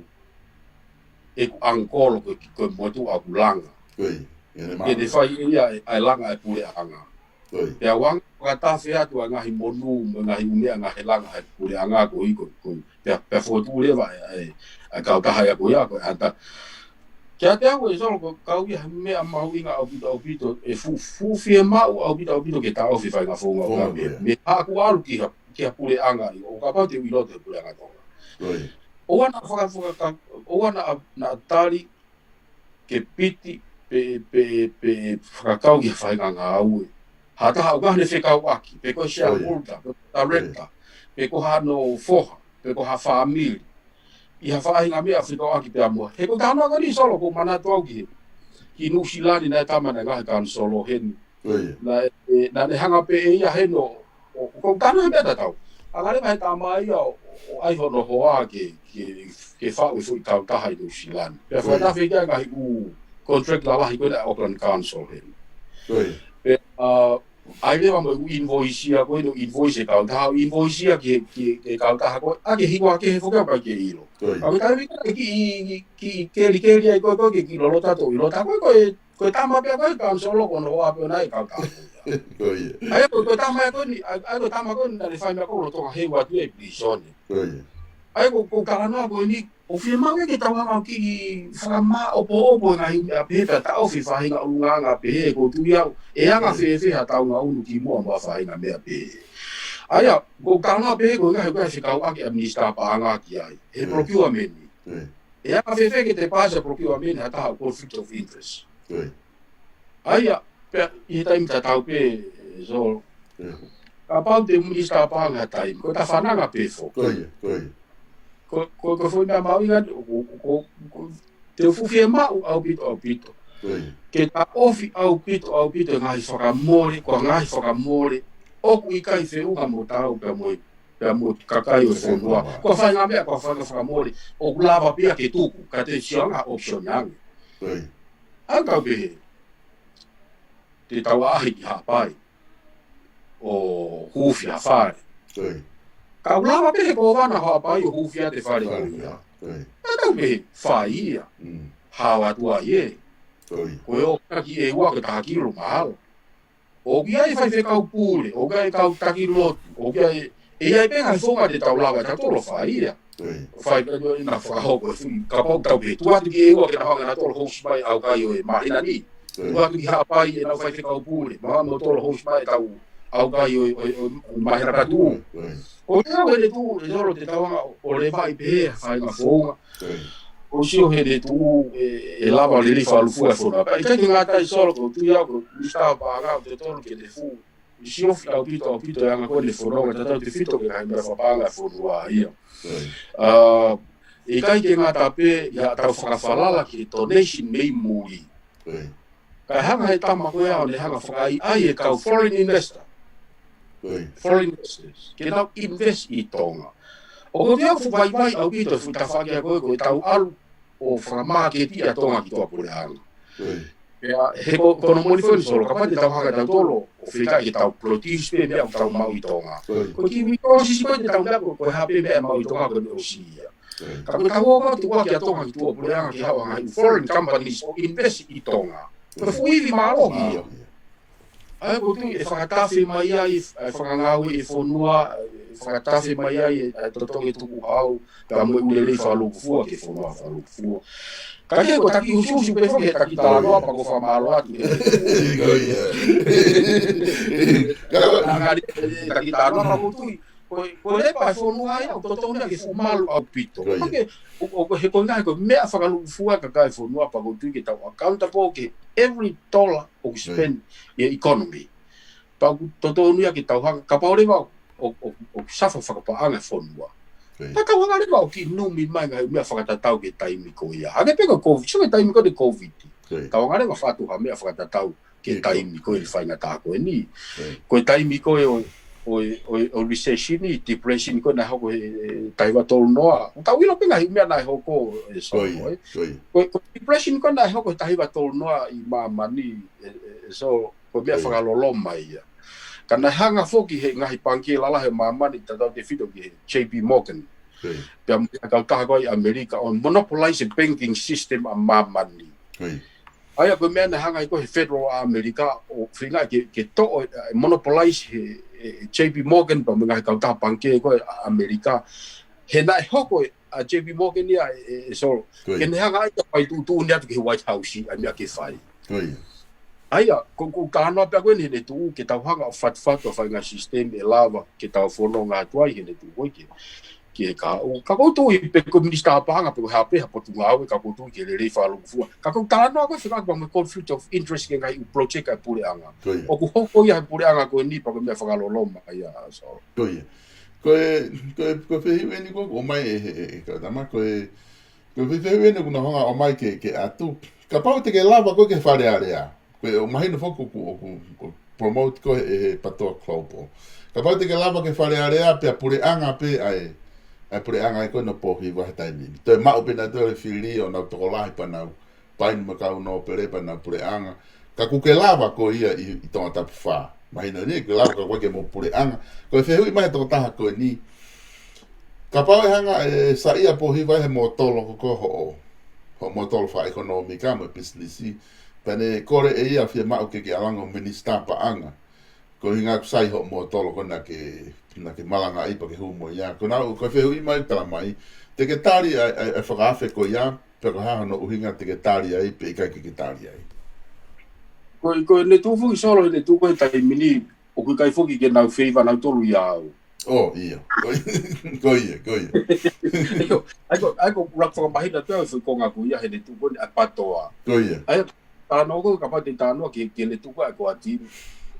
ʻeku ʻangikolo ko e, ko e motuʻa ʻoku langa. Ke ne fai ʻe ia ʻa e langa ʻa e puleʻanga. Pea u hanga ʻo fakatafe atu ʻa e ngaahi monū mo e ngaahi ʻū meʻa ngaahi langa ʻa e puleʻanga ko ē ko, ko, pea, pea fokotuʻu leva ʻa e, ʻa e, ʻa e kautaha ia ko ia ko e ʻAta. Kiate au ē Solo ko e kau ia he meʻa mahuʻinga ʻaupito ʻaupito, ʻe fuʻu, fuʻu fiemaʻu ʻaupito ʻaupito ke taʻofi e faʻahinga founga ko ia mei, mei haʻaku ʻalu ki ha, ki ha puleʻanga ʻi, ʻo kapau te u ʻi loto he puleʻanga Tonga. ʻOua naʻa faka-, faka-, ʻoua naʻa, naʻa tali ke piti pe, pe, pe fakakau ki ha faʻahinga ngāue ha taha ʻoku ʻi ai haʻane fekauʻaki, pe ko e shareholder, pe ko e director, pe ko hano foha, pe ko ha fāmili. ʻI ha faʻahinga meʻa fekauʻaki pea mo. He ko e talanoa ko eni Solo ʻoku ou manatu au ki he, ki Nuʻu Sila ni naʻe tama naʻe ngaohi e kanisolo heni. Naʻe, naʻa ne hanga pē ʻe ia heni ʻo, ʻo, ʻoku ou talanoa he meʻa tatau. Hanga leva he tama ia ʻo, ʻo ʻai hono hoa ke, ke, ke faʻu e foʻi kautaha ʻi Nuʻu Sila ni. Pea fakatafe ki ai e ngaahi ʻū contract lalahi ko ē ʻa e Auckland Council heni. Pea, ʻa, ʻai leva mo e ʻū invoice ia ko ē, ʻū invoice e kautaha, ʻū invoice ia ki he, ki he, ki he kautaha ko ē, ʻa ke hiva ke he foki ʻa ʻikai ke ʻilo. ʻA ke taimi ko ē kiʻi, kiʻi kelikeli ai ko ē, ko ē ke kiʻi loloto atu ʻo ʻilo atu ko ē, ko e, ko e tama pē ko ē kanisolo ko hono hoa pē ʻoʻona e kautaha ko ia. ʻA ia ko e, ko e tama ia ko eni, ʻa, ʻa ko e tama ko eni naʻa ne fai meʻa ko ē lolotonga he ua tu e pilīsone. ʻA ia ko, ko e talanoa ko eni, ʻoku fiemaʻu ke tau hanga ʻo kiʻi fakamāʻopoʻopo e ngaahi meʻa pehē pea taʻofi e faʻahinga ʻulungaanga pehē, ʻoku ou tui au, ʻe anga fēfē haʻatau ngaʻunu kimuʻa mo ha faʻahinga meʻa pehē. ʻA ia, ko e talanoa pē ko e ngaahi, ko e ngaahi fekauʻaki ʻa e Minisitā Paʻanga ki ai he procurement. ʻE anga-fēfē ke te paasi procurement ha taha ʻoku conflict of interest? ʻA ia, pea ʻi he taimi tatau pē, so, kapau te Minisitā Paʻanga ha taimi, ko e tafananga pē foki. Ko, ko, ko e foʻi meʻa mahuʻinga, ko, ko, ko, ko, te u fuʻu fiemaʻu ʻaupito, ʻaupito. Ke taʻofi ʻaupito, ʻaupito e ngaahi fakamole, ko e ngaahi fakamole ʻoku ʻikai feʻunga mo taau pea mo e, pea mo e kakai ʻo e fonua. Ko e faʻahinga meʻa, ko e faʻahinga fakamole ʻoku lava pē ia ke tuku, ka te sio ange ha option ange. ʻA ia tau pehē, te tau ʻaʻahi ki Haʻapai ʻo huufi ha fale. Ka ʻoku lava pē he kōvana Haʻapai ʻo huufi ʻa e fale ko ia. ʻE tau pehē, fai ia. Hao atu ai ē. Ko e ʻoka ki ʻEua ko e taha kilo mahalo. ʻOku ʻi ai e faifekau pule, ʻoku ʻi ai e kau taki lotu, ʻoku ʻi ai, ʻe ʻi ai pē ngaahi founga te tau lava ʻe tautolu ʻo fai ia. Fai pē ʻena fakahoko e fui, kapau tau pehē, tuku atu ki ʻEua ke nau hanga ʻe nautolu ʻo host mai ʻaukai ʻo e māhina ni. Tuku atu ki Haʻapai ʻenau faifekau pule, mo nautolu ʻo host mai ʻetau ʻaukai ʻo e, ʻo e, ʻo e māhina ka tuʻu. Ko e ʻuhinga ʻoku ne tuʻu, ʻe solo te tau hanga ʻo levaʻi pē he faʻahinga founga. ʻOku sio he ne tuʻu ʻe, ʻe lava lelei fakalūkufua e fonua. Pea ʻikai ke ngata ai solo ko e tui au ko e Minisitā Paʻanga ʻoku totonu ke ne fuʻu siofi ʻaupito, ʻaupito e anga ko ē ne fononga, tautautefito ki he ngaahi meʻa fakapaʻanga e fonua ia. ʻA, ʻikai ke ngata pē ia tau fakafalala ki he donation mei muli. Kae hanga he tama ko ia ʻo ne hanga fakaʻaiʻai e kau foreign investor. Foreign investors. Ke nau invest ʻi Tonga. ʻOku ou tui au fuʻu vaivai ʻaupito e fuʻu tafaʻaki ia ko ē, ko ʻetau ʻalu ʻo fakamaketi ʻa Tonga ki tuʻapuleʻanga. Pea, he ko, ko hono moʻoni foki ʻe solo, kapau te tau hanga ʻe tautolu ʻo feinga ke tau produce pē meʻa ʻoku tau maʻu ʻi Tonga. Ko e kiʻi resources ko ē te tau meʻa ko, ko e hā pē meʻa ʻe maʻu ʻi Tonga ko ʻene ʻosi ia. Ka ko ʻetau ō atu ʻaki ʻa Tonga ki tuʻapuleʻanga ke haʻu ʻa e ngaahi foreign companies ʻo invest ʻi Tonga. Ko e fuʻu ivi mālohi ia. ʻA ia ʻoku ou tui ʻe fakatafe mai ai e fakangāue e fonua, ʻe fakatafe mai ai e, e totongi tukuhau, pea mo e ʻū lelei fakalūkufua ki he fonua fakalūkufua. Ka ke ko e taki husuhusu pē foki he taki talanoa pea ko e fakamālō atu. Ka ko e taki talanoa pea ʻoku ou tui, ko e, ko e lepa e fonua ia, ʻoku totonu ia ke fuʻu malu ʻaupito. Ka ke, ʻo, ʻo, he ko e ngaahi ko e meʻa fakalūkufua e kakai e fonua pea ʻoku ou tui ke tau accountable ki he every dollar ʻoku spend ʻi he economy. Pea ʻoku totonu ia ke tau hanga, kapau leva ʻo, ʻo, ʻo, ʻoku suffer fakapaʻanga e fonua. Pea tau hanga leva ʻo kiʻi numi mai ngaahi meʻa fakatatau ki he taimi ko ia. Hangē pē ko e Covid, sio ki he taimi ko ē ʻo e Covid. Tau hanga leva ʻo fatu ha meʻa fakatatau ki he taimi ko ē ʻo e faingataʻa ko eni. Ko e taimi ko ē ʻo, ʻo, ʻo, ʻo recession, depression ko ē naʻe hoko he, he taha hiva tolu noa. Tau ʻilo pē ngaahi meʻa naʻe hoko ʻe solo, ē. Ko, ko e depression ko ē naʻe hoko he taha hiva tolu noa ʻi māmani, ē, ē, ē solo. Ko e meʻa fakaloloma ia. Ka naʻe hanga foki he ngaahi pangikē lalahi ʻo māmani, tautautefito ki he J P Morgan. Pea mo e kautaha ko ē ʻi ʻAmelika ʻo monopolize e banking system ʻa māmani. ʻA ia ko e meʻa naʻe hanga ai ko ē he Federal ʻa ʻAmelika ʻo feinga ke, ke toʻo, ē, monopolize he, ē, J P Morgan pea mo e ngaahi kautaha pangikē ko ē ʻa ʻAmelika. He naʻe hoko ē, ʻa J P Morgan ia ē, ē, ē solo. Ke ne hanga ai ʻo fai tuʻutuʻuni atu ki he White House ʻa e meʻa ke fai. ʻA ia, ko, ko e talanoa pē ko eni he ne tuʻu ke tau hanga ʻo fatufatu ʻa e faʻahinga system ʻe lava ke tau fononga atu ai he ne tuʻu ko ē ki he, ki he kahaʻu. Ka ʻoku ou tui pē ko e Minisitā Paʻanga pe ko e hā pē ha potungāue ka ʻoku ou tui ke lelei fakalūkufua. Ka ko e talanoa ko ē fekauʻaki pea mo e conflict of interest ki he ngaahi ʻū project ʻa e puleʻanga. ʻOku hoko ia he puleʻanga ko eni pea ko e meʻa fakaloloma ia, so. Ko e, ko e, ko e fehuʻi eni ko ē ʻoku ʻomai ʻe he, ʻe, ʻe kau tama, ko e, ko e fehuʻi eni ʻoku nau hanga ʻo ʻomai ke, ke ʻatu. Kapau te ke lava ko ē ki he Fale Alea. Ko e ʻoku mahino foki ʻoku, ʻoku, ʻoku promote ko ē ʻe he PTOA Global. Kapau te ke lava ki he Fale Alea pea puleʻanga pē ʻa e, ʻa e puleʻanga ē ko ē ʻo Pōhiva he taimi ni. Toe maʻu pē nautolu e fili ʻo nau tokolahi pea nau paini mo e kau nōpele pea nau puleʻanga. Ka ʻoku ke lava koe ia ʻi, ʻi Tongatapu fā. Mahino eni, ke lava ka koe ke mo puleʻanga. Ko e fehuʻi mai ʻa e tokotaha ko eni. Kapau ʻe hanga ʻe saiʻia Pōhiva he mōtolo ko ē ko hoʻo, hoʻo mōtolo fakaʻekonōmika mo e pisinisi. Pea ne kole ʻe ia fiemaʻu ke ke ʻalu ange ʻo Minisitā Paʻanga. Ko e ʻuhinga ʻoku sai hoʻo mōtolo ko ē naʻa ke, naʻa ke malangaʻi pea ke hū mo ia. Ko ʻena, ko e fehuʻi mai tala mai. Te ke tali ʻa e, ʻa e, ʻa e fakaafe ko ia, pe ko e hā hono ʻuhinga te ke tali ai, pe ʻikai ke ke tali ai. Ko e, ko e ne tuʻu foki solo, ne tuʻu ko ē taimi ni, ʻoku ʻikai foki ke nau feiva nautolu ia au. ʻO, ia. Ko ia, ko ia, ko ia. ʻAi ko, ʻai ko, ʻai ko ʻuluaki fakamahino atu au e foʻi konga ko ia heʻene tuʻu ko eni ʻa e PATOA. Ko ia. ʻAi, talanoa ko ē kapau te talanoa ki, ki heʻene tuʻu ko ē ʻa e core team.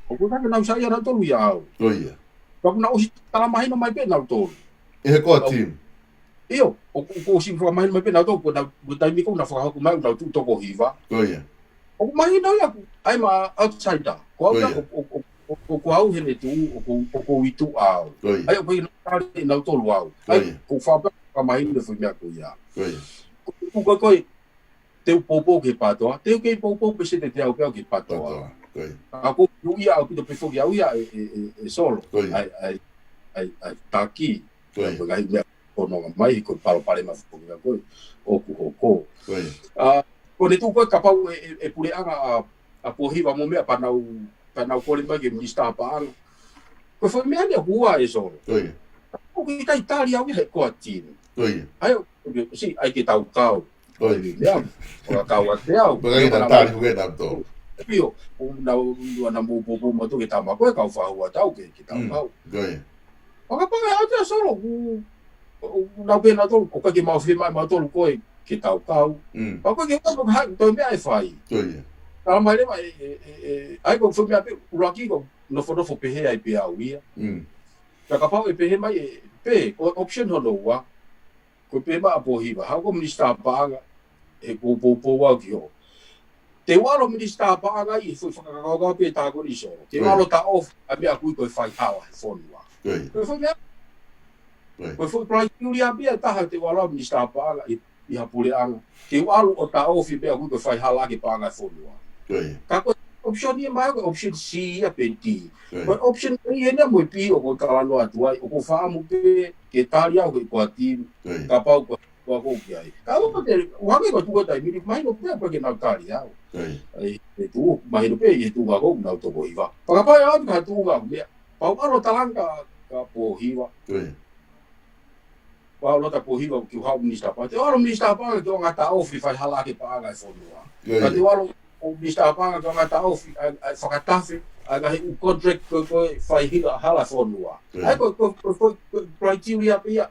ʻOku ʻikai ke nau saiʻia nautolu ia au. Ko ia. Ka ʻoku nau ʻosi talamahino mai pē nautolu. ʻE he core team. ʻIo, ʻoku, ʻoku ʻosi fakamahino mai pē nautolu, ko ʻenau, ko e taimi ko ē naʻa nau fakahoko mai, nau tuʻu toko hiva. Ko ia. ʻOku mahino ia ʻoku, ʻai ma outsider. Ko au Ko ia. ʻoku, ʻoku, ʻoku, ʻoku au heʻene tuʻu, ʻoku, ʻoku ʻi tuʻa au. Ko ia. ʻAi, ʻoku ʻikai ke nau tali nautolu au. Ko ʻAi, ia. ʻoku ou fakapaʻanga fakamahino e foʻi meʻa ko ia. Ko ia. Ko, ko, ko, ko, te u poupou ki he PATOA, te u kei poupou pē sete te au pē au ki he PATOA. PATOA. Ko ia. Ka ʻoku ou ʻilo au ʻaupito pē foki au ia ʻe, ʻe, ʻe, ʻe Solo. Ko ia. ʻAi, ʻai, ʻai, ʻai taki. Ko ia. Ko e ngaahi meʻa ko ē ʻoku nonga mai, ko e palopalema foki ko ē ʻoku hoko. Ko ia. ʻA, ko ʻene tuʻu ko ē kapau ʻe, ʻe, ʻe puleʻanga ʻa, ʻa Pōhiva mo e meʻa pea nau, pea nau kole mai ki he minisitā paʻanga. Ko e foʻi meʻa ni ʻoku ua ʻe Solo. Ko ia. ʻOku ʻikai tali au ia he core team. Ko ia. ʻAi, ʻoku, si, ʻai ke tau kau. Ko ia. Ia, ʻo ka kau atu au. Pea ʻikai ke nau tali foki nautolu. ʻIo, ʻoku nau, ʻoku nau mou poupou mautolu ke tau ma ko e kau fahua tau ke, ke tau Mm. kau. Ko ia. Fakapale atu ʻa Solo, ʻoku, ʻoku nau pehē nautolu, ʻoku ʻikai ke mau fiemaʻu mautolu ko ē ke tau kau. Mm. Pea ko e ke kau, ko e hā, ko e meʻa ʻe fai. Ko ia. Talamai leva, ʻe, ʻe, ʻe, ʻe, ʻai ko e foʻi meʻa pē, ʻuluaki ko nofonofo pehē ai pē au ia. Mm. Ka kapau ʻe pehē mai ʻe, pē, ko e option hono ua. Ko e pehē mai ʻa Pōhiva, haʻu ko e minisitā paʻanga, he ʻoku ou poupou au ki hoʻo. Te u ʻalu minisitā paʻanga ʻi he foʻi fakakaukau pē tā ko eni Solo. Te u Right. ʻalu taʻofi ʻa e meʻa ʻoku ui ko e faihala he fonua. Ko ia. Ko e foʻi meʻa, Right. ko e foʻi criteria pē ia ʻe taha te u ʻalu minisitā paʻanga ʻi, ʻi ha puleʻanga. Te u ʻalu ʻo taʻofi e meʻa ʻoku ui ko e faihala ki he paʻanga he fonua. Ko ia. Ka ko e option ia mai ko e option C ia pe D. Ko ia. Ko e option A eni mo e B ʻoku ou talanoa atu ai, ʻoku ou fakaʻamu pē ke tali au ki he core team, Ko ia. kapau ko ʻoku ou ki ai. Ka ʻoku te, ʻoku hangē ko e tuʻu ko ē taimi ni, mahino pē ʻoku ʻikai ke nau tali au. Ko ia. ʻAi, he tuʻu, mahino pē ʻi he tuʻunga ko ē ʻoku nau toko hiva. Fakapale atu ki ha tuʻunga meʻa, pea u ʻalu ʻo talanga kia Pōhiva. Ko ia. Pea u ʻalu atu Pōhiva ki he haʻu minisitā paʻanga. Te u ʻalu minisitā paʻanga ke u ʻalu ʻo taʻofi e faihala ki he paʻanga he fonua. Ko ia. Ka te u ʻalu ʻo minisitā paʻanga ke u ʻalu ʻo taʻofi, ʻa e, ʻa e fakatafe, ʻa e ngaahi ʻū contract ko ē, ko e faihala he fonua. Ko ia. ʻAi ko, ko, ko, ko, ko e criteria pē ia.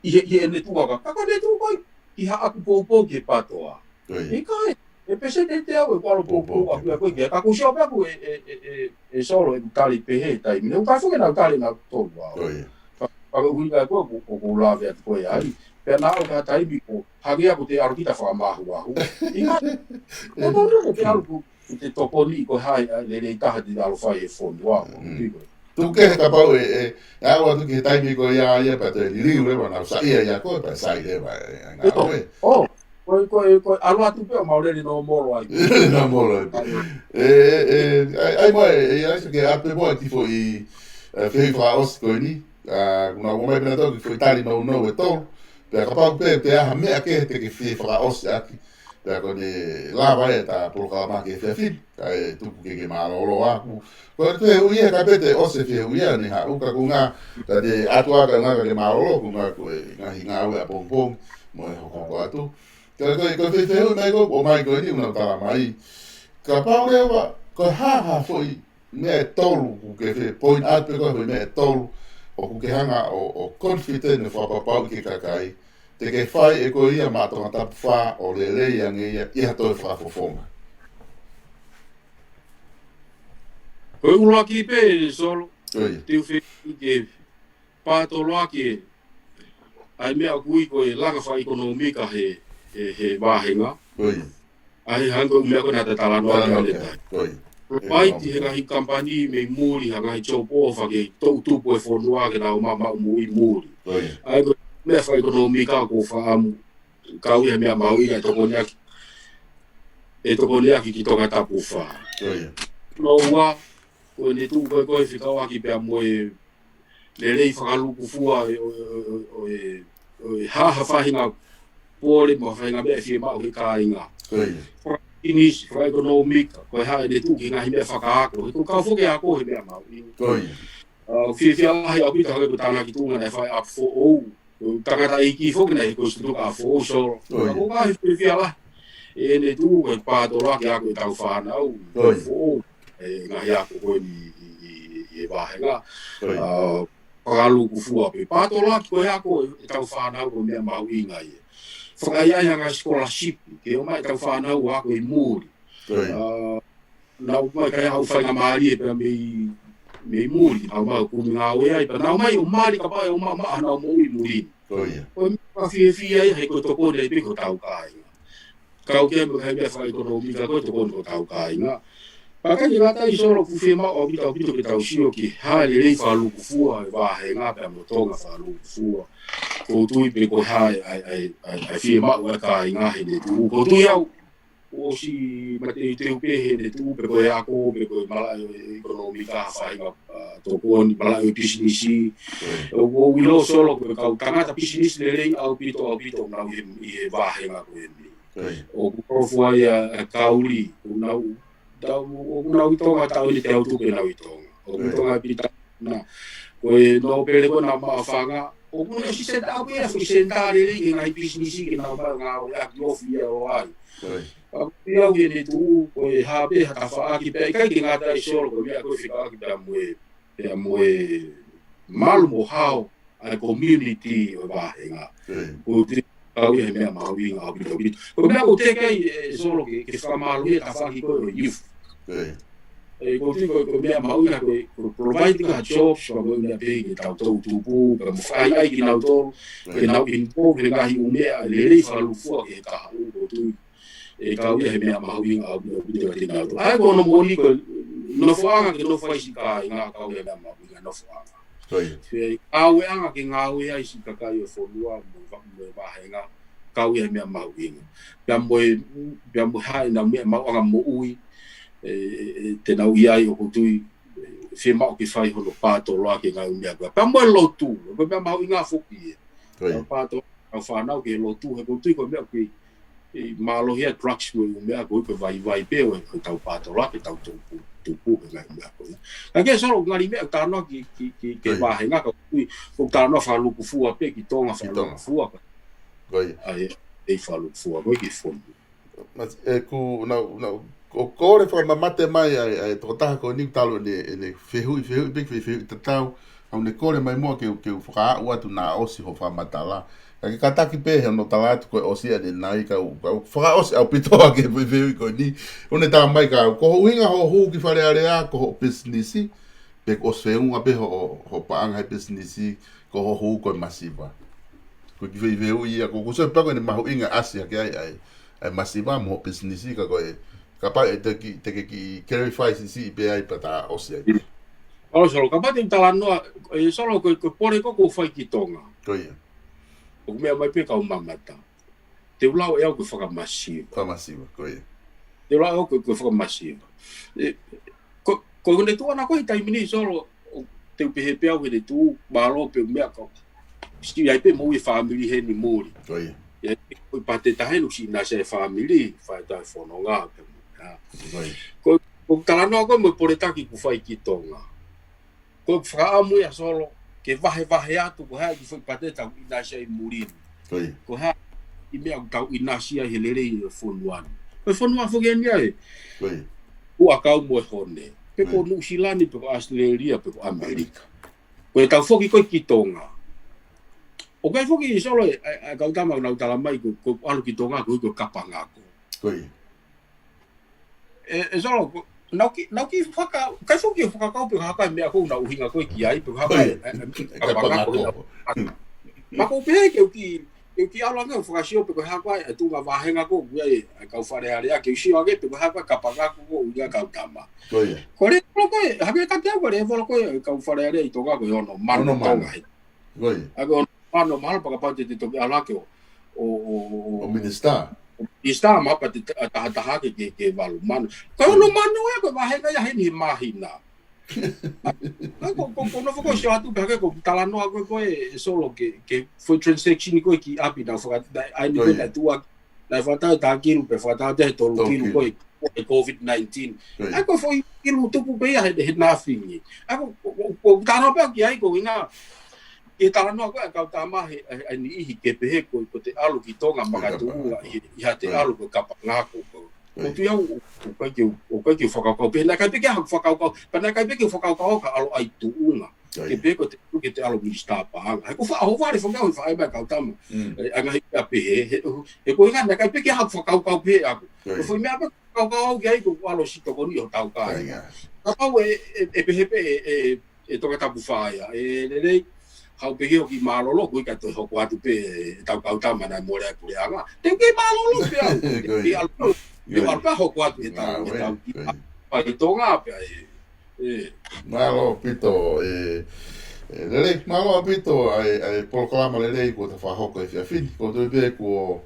ʻI he, ʻi heʻene tuʻu ko ē. Ka ko ʻene tuʻu ko ē, ʻi haʻaku poupou ki he PATOA. Ko ia. ʻIkai, ʻe peseti ʻe te au ʻe kualo poupou Poupou, aku ia ko ē. Ka ʻoku ou sio pē ʻaku ʻe, ʻe, ʻe, ʻe, ʻe Solo ʻeku tali pehē he taimi ni. ʻOku ʻikai foki ke nau tali nautolu au. Ko ia. Ka, ka ko e ʻuhinga ko ē ʻoku, ʻoku ou lave atu ko ē ai. Pea naʻa ʻoku ʻi ai ha taimi ko e hangē ia ko e te ʻalu kita fakamahuahu. ʻIkai, ʻoku ou ʻalu ko ē te ʻalu ko ē te tokoni ko hai ʻa e lelei taha te ʻalu fai he fonua. Mm. Tiko. Tuku kehe kapau ʻe, ʻe, ʻe aʻu atu ki he taimi ko ia ia pea toe liliu leva naʻa nau saiʻia ia koe pea sai leva ʻe, ʻe, ngā ʻIo. koe. ʻO, ko e, ko e, ko e ʻalu atu pē ʻo mau lele nōmolo ai. Nōmolo ai. ʻE, ʻe, ʻe, ʻai, ʻai mai, ʻe, ʻai ke ʻape mai ki he foʻi, ʻe, fehuʻi fakaʻosi ko eni. ʻA, kuo nau ʻomai pē nautolu ki he foʻi tali nounou ʻe tolu. Pea kapau pē, pea ha meʻa kehe te ke fie fakaʻosi ʻaki. Pea ko ʻene lava ʻe ta polokalama ki he efiafi ni. Kae tuku ke ke mālōlō ʻaku. Ko e fehuʻi ia, ka pē te ʻosi e fehuʻi ia, ne haʻu ka ko e ngā, ka te ʻatu ʻa e ngā ka ke mālōlō, ko e ngā ko e ngaahi ngāue ʻapongipongi, mo e hokohoko atu. Ka ko e, ko e fehuʻi mai ko, ʻomai ko eni, ʻoku nau talamai. Kapau leva, ko e hā ha foʻi meʻa ʻe tolu, ʻoku ke fie point out pē ko e foʻi meʻa ʻe tolu, ʻoku ke hanga ʻo, ʻo confident ʻo fakapapauʻi ki he kakai, te ke fai ʻe koe ia maʻa Tongatapu fā ʻo lelei ange ia ʻi ha toe fakafofonga. Ko e ʻuluaki pē Solo, Ko ia. Te u fie ke pātoloaki ʻa e meʻa ʻoku ui ko e langa fakaʻekonōmika he, he, he vāhenga. Ko ia. ʻA e hangē ko e meʻa ko ē naʻa ta talanoa ki ai Talanoa he ki ai. taimi. Ko ia. Provide he ngaahi kamupani mei muli, ha ngaahi job offer ke toʻutupu e fonua ke nau maʻu moʻui muli. Ko ia. ʻA ia ko e meʻa fakaʻekonōmika ʻoku ou fakaʻamu kau ia meʻa mahuʻinga ʻe tokoniʻaki. ʻE tokoniʻaki ki Tongatapu fā. Ko ia. Hono ua, ko ʻene tuʻu ko ē ko e fekauʻaki pea mo e lelei fakalūkufua ʻo e, ʻo e, ʻo e, ʻo e, ʻo e hā ha faʻahinga pole mo ha faʻahinga meʻa ʻe fiemaʻu he kāinga. Ko ia. Fakaʻinisi, fakaʻekonōmika, ko e hā ʻene tuʻu ki he ngaahi meʻa fakaako, he ʻoku kau foki e ako he meʻa mahuʻinga. Ko ia. ʻA, fiefia lahi ʻaupito hangē ko e tānaki tuʻunga naʻe fai ʻa e foʻou. Tangataʻeiki foki naʻe ko e situka ʻa e foʻou Solo. Ko ia. ʻOku ou fiefia lahi ʻene tuʻu ko e pātoloaki ʻa e ako ʻetau fānau. Ko ia. Foʻou, ʻe ngaahi ako ko eni ʻi, ʻi, he vāhenga. ʻA, fakalūkufua pē. Pātolaki ko e ako ʻetau fānau ko e meʻa mahuʻinga ia. Fakaʻaiʻai ʻa e ngaahi scholarship ke ʻomai ʻetau fānau ʻo ako ʻi muli. ʻA, nau ō mai ʻo fai ha faingamālie pē mei, mei muli, nau ō mai ʻo kumi ngāue ai, pea nau ō mai ʻo mali kapau ʻe ʻomai ʻenau moʻui muli. Ko e meʻa fakafiefia ia he ko e tokoni ia pē ki hotau kāinga. Kau ki ai mo e meʻa fakaʻekonōmika ko e tokoni ki hotau kāinga. Pea ʻikai ke ngata ai Solo, ʻoku fiemaʻu ʻaupito ʻaupito ke tau sio ki he hā e lelei fakalūkufua e vāhenga pea mo Tonga fakalūkufua. ʻOku ou tui pē ko e hā e, e, e, e, e fiemaʻu ʻa e kāinga heʻene tuʻu. ʻOku ou tui au, ʻosi mateuteu pē heʻene tuʻu pe ko e ako, pe ko e malaʻe ʻekonōmika, faʻahinga, ʻa, tokoni, malaʻe pisinisi. ʻOku ou ʻilo Solo ko e kau tangata pisinisi lelei ʻaupito ʻaupito ʻoku nau ʻi he, ʻi he vāhenga ko eni. ʻOku ou fua ia ʻa e kauli, ʻoku nau, tau, ʻoku nau ʻi Tonga, taʻu eni teau tupu pē nau ʻi Tonga. ʻOku ʻi Tonga pita na. Ko e nōpele ko ena maʻu fanga. ʻOku ne ʻosi set up ia, foʻi senitā lelei ki he ngaahi pisinisi ke nau ō mai ʻo ngāueʻaki, ofi ia ʻo ai. Pea ko ia ʻoku ne tuʻu, ko e hā pē ha tafaʻaki pea ʻikai ke ngata ai Solo, ko e meʻa ko e fekauʻaki pea mo e, pea mo e malu mo hao ʻa e community ʻo e vāhenga. ʻOku ou tui ʻoku kau ia he meʻa mahuʻinga ʻaupito ʻaupito. Ko e meʻa ʻoku ou teke ai, ʻe Solo, ke, ke fakamālohi e tafaʻaki ko ē ʻo e youth. ʻOku ou tui ko e, ko e meʻa mahuʻinga ko e, ko e provide ha jobs, pea mo e meʻa pē ke tau toʻutupu, pea mo fakaʻaiʻai kinautolu, ke nau involve he ngaahi ʻū meʻa lelei fakalūkufua ki he kahaʻu, ʻoku ou tui ʻe kau ia he meʻa mahuʻinga ʻaupito ʻaupito kiate kinautolu. ʻA ia ko hono moʻoni ko e nofoʻanga ke nofo ai siʻi kāinga, kau ia he meʻa mahuʻinga nofoʻanga. Ko ia. Pea ngāueʻanga ke ngāue ai siʻi kakai ʻo e fonua mo e va-, mo e vāhenga, kau ia he meʻa mahuʻinga. Pea mo e, pea mo e hā ʻenau meʻa maʻuʻanga moʻui, ʻe, ʻe, ʻe te nau ʻi ai, ʻoku ou tui, ʻe, fiemaʻu ke fai hono pātoloaki e ngaahi ʻū meʻa ko ia. Pea mo e lotu, ko e meʻa mahuʻinga foki ia. Ko ia. Pea pātolo ʻetau fānau ki he lotu, he ʻoku ou tui ko e meʻa ʻoku kei, ʻe, mālohi ai e drugs mo e ʻū meʻa ko ē, ko e vaivai pē ʻo e, ko ʻetau pātoloaki, ʻetau tupu, tupu he ngaahi meʻa ko ia. Ka ke Solo, ngali meʻa ʻoku talanoa ki, ki, ki, ki he vāhenga, ka ʻoku ou tui, ʻoku talanoa fakalūkufua pē ki Tonga, fakalūkufua pē. Ko ia. ʻA e, ʻe fakalūkufua ko ē ki he fonua. Masi, ʻoku nau, nau, ʻoku kole fakamamate mai ʻa e, ʻa e tokotaha ko eni talu ʻene, ʻene fehuʻi, fehuʻi pē, fehuʻi, fehuʻi tatau, ʻoku ne kole mai muʻa ke u, ke u fakaaʻu atu naʻa ʻosi hoʻo fakamatala. Ka ke kātaki pē he ʻoku ou tala atu ko e ʻosi ʻanenai, ka u, ka u fakaʻosi ʻaupito ʻa e fehuʻi ko eni. ʻOku ne talamai ka, ko hoʻo ʻuhinga hoʻo hū ki Fale Alea, ko hoʻo pisinisi, pe kuo ʻosi feʻunga pē hoʻo, hoʻo paʻanga he pisinisi, ko hoʻo hū ko e masiva. Ko e kiʻi fehuʻi ia, ʻoku ou sio pē ko ʻene mahuʻinga ʻasi hake ai, ʻa e, ʻa e masiva mo hoʻo pisinisi ka ko e, kapau ʻe te ke, te ke kiʻi clarify siʻisiʻi pē ai pea ta ʻosi ai. ʻAo Solo, kapau te u talanoa, ʻe Solo ko e, ko e pole ko ē ʻoku ou fai ki Tonga. Ko ia. ʻOku meʻa mai pē kau mamata. Te u lau ʻe au ko e fakamasiva. Fakamasiva, ko ia. Te u lau ʻe au ko e, ko e fakamasiva. ʻE, ko, ko ʻene tuʻu ʻana ko ē he taimi ni Solo, ʻoku ou pehē pē au heʻene tuʻu, mālō pē meʻa ka. Siʻi ai pē moʻui e fāmili heni muli. Ko ia. ʻI ai pē ko e pate taha ʻoku siʻi ʻinasi ai e fāmili, fai ʻetau fononga pē mo e meʻa. Ko ia. Ko, ko e talanoa ko ē mo e pole taki ʻoku ou fai ki Tonga. Ko e fakaʻamu ia Solo, ke vahevahe atu ko e hā e kiʻi foʻi pate tau ʻinasi ai muli ni. Ko ia. Ko e hā e meʻa ʻoku tau ʻinasi ai he lelei e fonua ni. Ko e fonua foki eni ia ē. Ko ia. Ko e ʻakau mo e hone. Pe ko Nuʻusila ni, pe ko ʻAositelēlia, pe ko ʻAmelika. Ko ʻetau foki ko ē ki Tonga. ʻOku ʻi ai foki Solo e, e, e kau tama ʻoku nau talamai ko, ko e ʻalu ki Tonga ko e, ko e kapangako. Ko ia. ʻE, ʻe Solo, ko, nau kiʻi, nau kiʻi faka-, ʻikai foki ke fakakau pe ko e hā koā e meʻa ʻoku nau ʻuhinga ko ē ki ai, pe ko e hā koā e, e, e, e kapangako. Kapangako. Ka ʻoku ou pehē ke u kiʻi, ke u kiʻi ʻalu ange ʻo fakasio pe ko e hā koā e tuʻunga vāhenga ko ē ʻoku ʻi ai e kau Fale Alea, ke u sio ange pe ko e hā koā e kapangako ko ē ʻoku ʻi ai e kau tama. Ko ia. Ko e lēvolo ko ē, hangē kiate au ko e lēvolo ko ē e kau Fale Alea ʻi Tonga ko e ono mano. Ono mano. Tonga he. Ko ia. ʻA ia ko e ono mano mahalo pea kapau te te toki ʻalu hake ʻo, ʻo, ʻo, ʻo, ʻo minisitā. ʻO minisitā mahalo pea te ta-, tahataha ke, ke, ke valu mano. Ko e ono mano ia ko e vāhenga ia heni he māhina. ʻA ia ko, ko, ko e nofo ko ē sio atu pē hake ko e talanoa ko ē ko ē Solo ke, ke foʻi transaction ko ē ki ʻapi naʻa faka-, naʻe, ʻa eni ko ē naʻe tuʻu ʻaki, naʻe fakatau e taha kilu pea fakatau atu he tolu kilu ko ē, ko e COVID nineteen. ʻA ia ko e foʻi kilu tupu pē ia he, he nothing. ʻA ia ko, ko, ko, ko e talanoa pē au ki ai ko e ʻuhinga, ʻi he talanoa ko ē ʻa e kau tama he, he, he niʻihi ke pehē ko, ko ʻete ʻalu ki Tonga makatuʻunga ʻi, ʻi haʻate ʻalu ko e kapangako ko. ʻOku ʻi ai ʻeku, ʻoku ʻikai ke u, ʻoku ʻikai ke u fakakaukau pē, naʻe ʻikai pē ke u fakakaukau, pea naʻe ʻikai pē ke u fakakaukau ka ʻalu ʻai tuʻunga. Ke pē ko te, ke te ʻalu minisitā paʻanga. He ʻoku ou fa-, ʻoku ou fale fakaʻau he faʻē mai kau tama. ʻE, ʻa e ngaahi meʻa pehē, he, he, he ko e ngaahi naʻe ʻikai pē ke u fakakaukau pē ʻaku. Ko e foʻi meʻa pē ʻoku ou fakakaukau ki ai ko e ʻalu ʻo sio tokoni ʻo tau kai. Kapau ʻe, ʻe, ʻe pehē pē, ʻe, ʻe, ʻe Tongatapu fai ia. ʻE lelei, haʻu pē ki hoku mālōlō, ko e ʻikai toe hoko atu pē ʻetau kau tama naʻe mole ai puleʻanga. Te u kei mālōlō pē au. Ke ʻalu, ke ʻalu pē hoko atu ʻetau, ʻetau ki ai Tonga pē ai. Mālō ʻaupito, ʻe, ʻe, lelei, mālō ʻaupito, ʻa e, ʻa e polokalama lelei kuo ta fakahoko he efiafi ni. ʻOku ou tui pē kuo,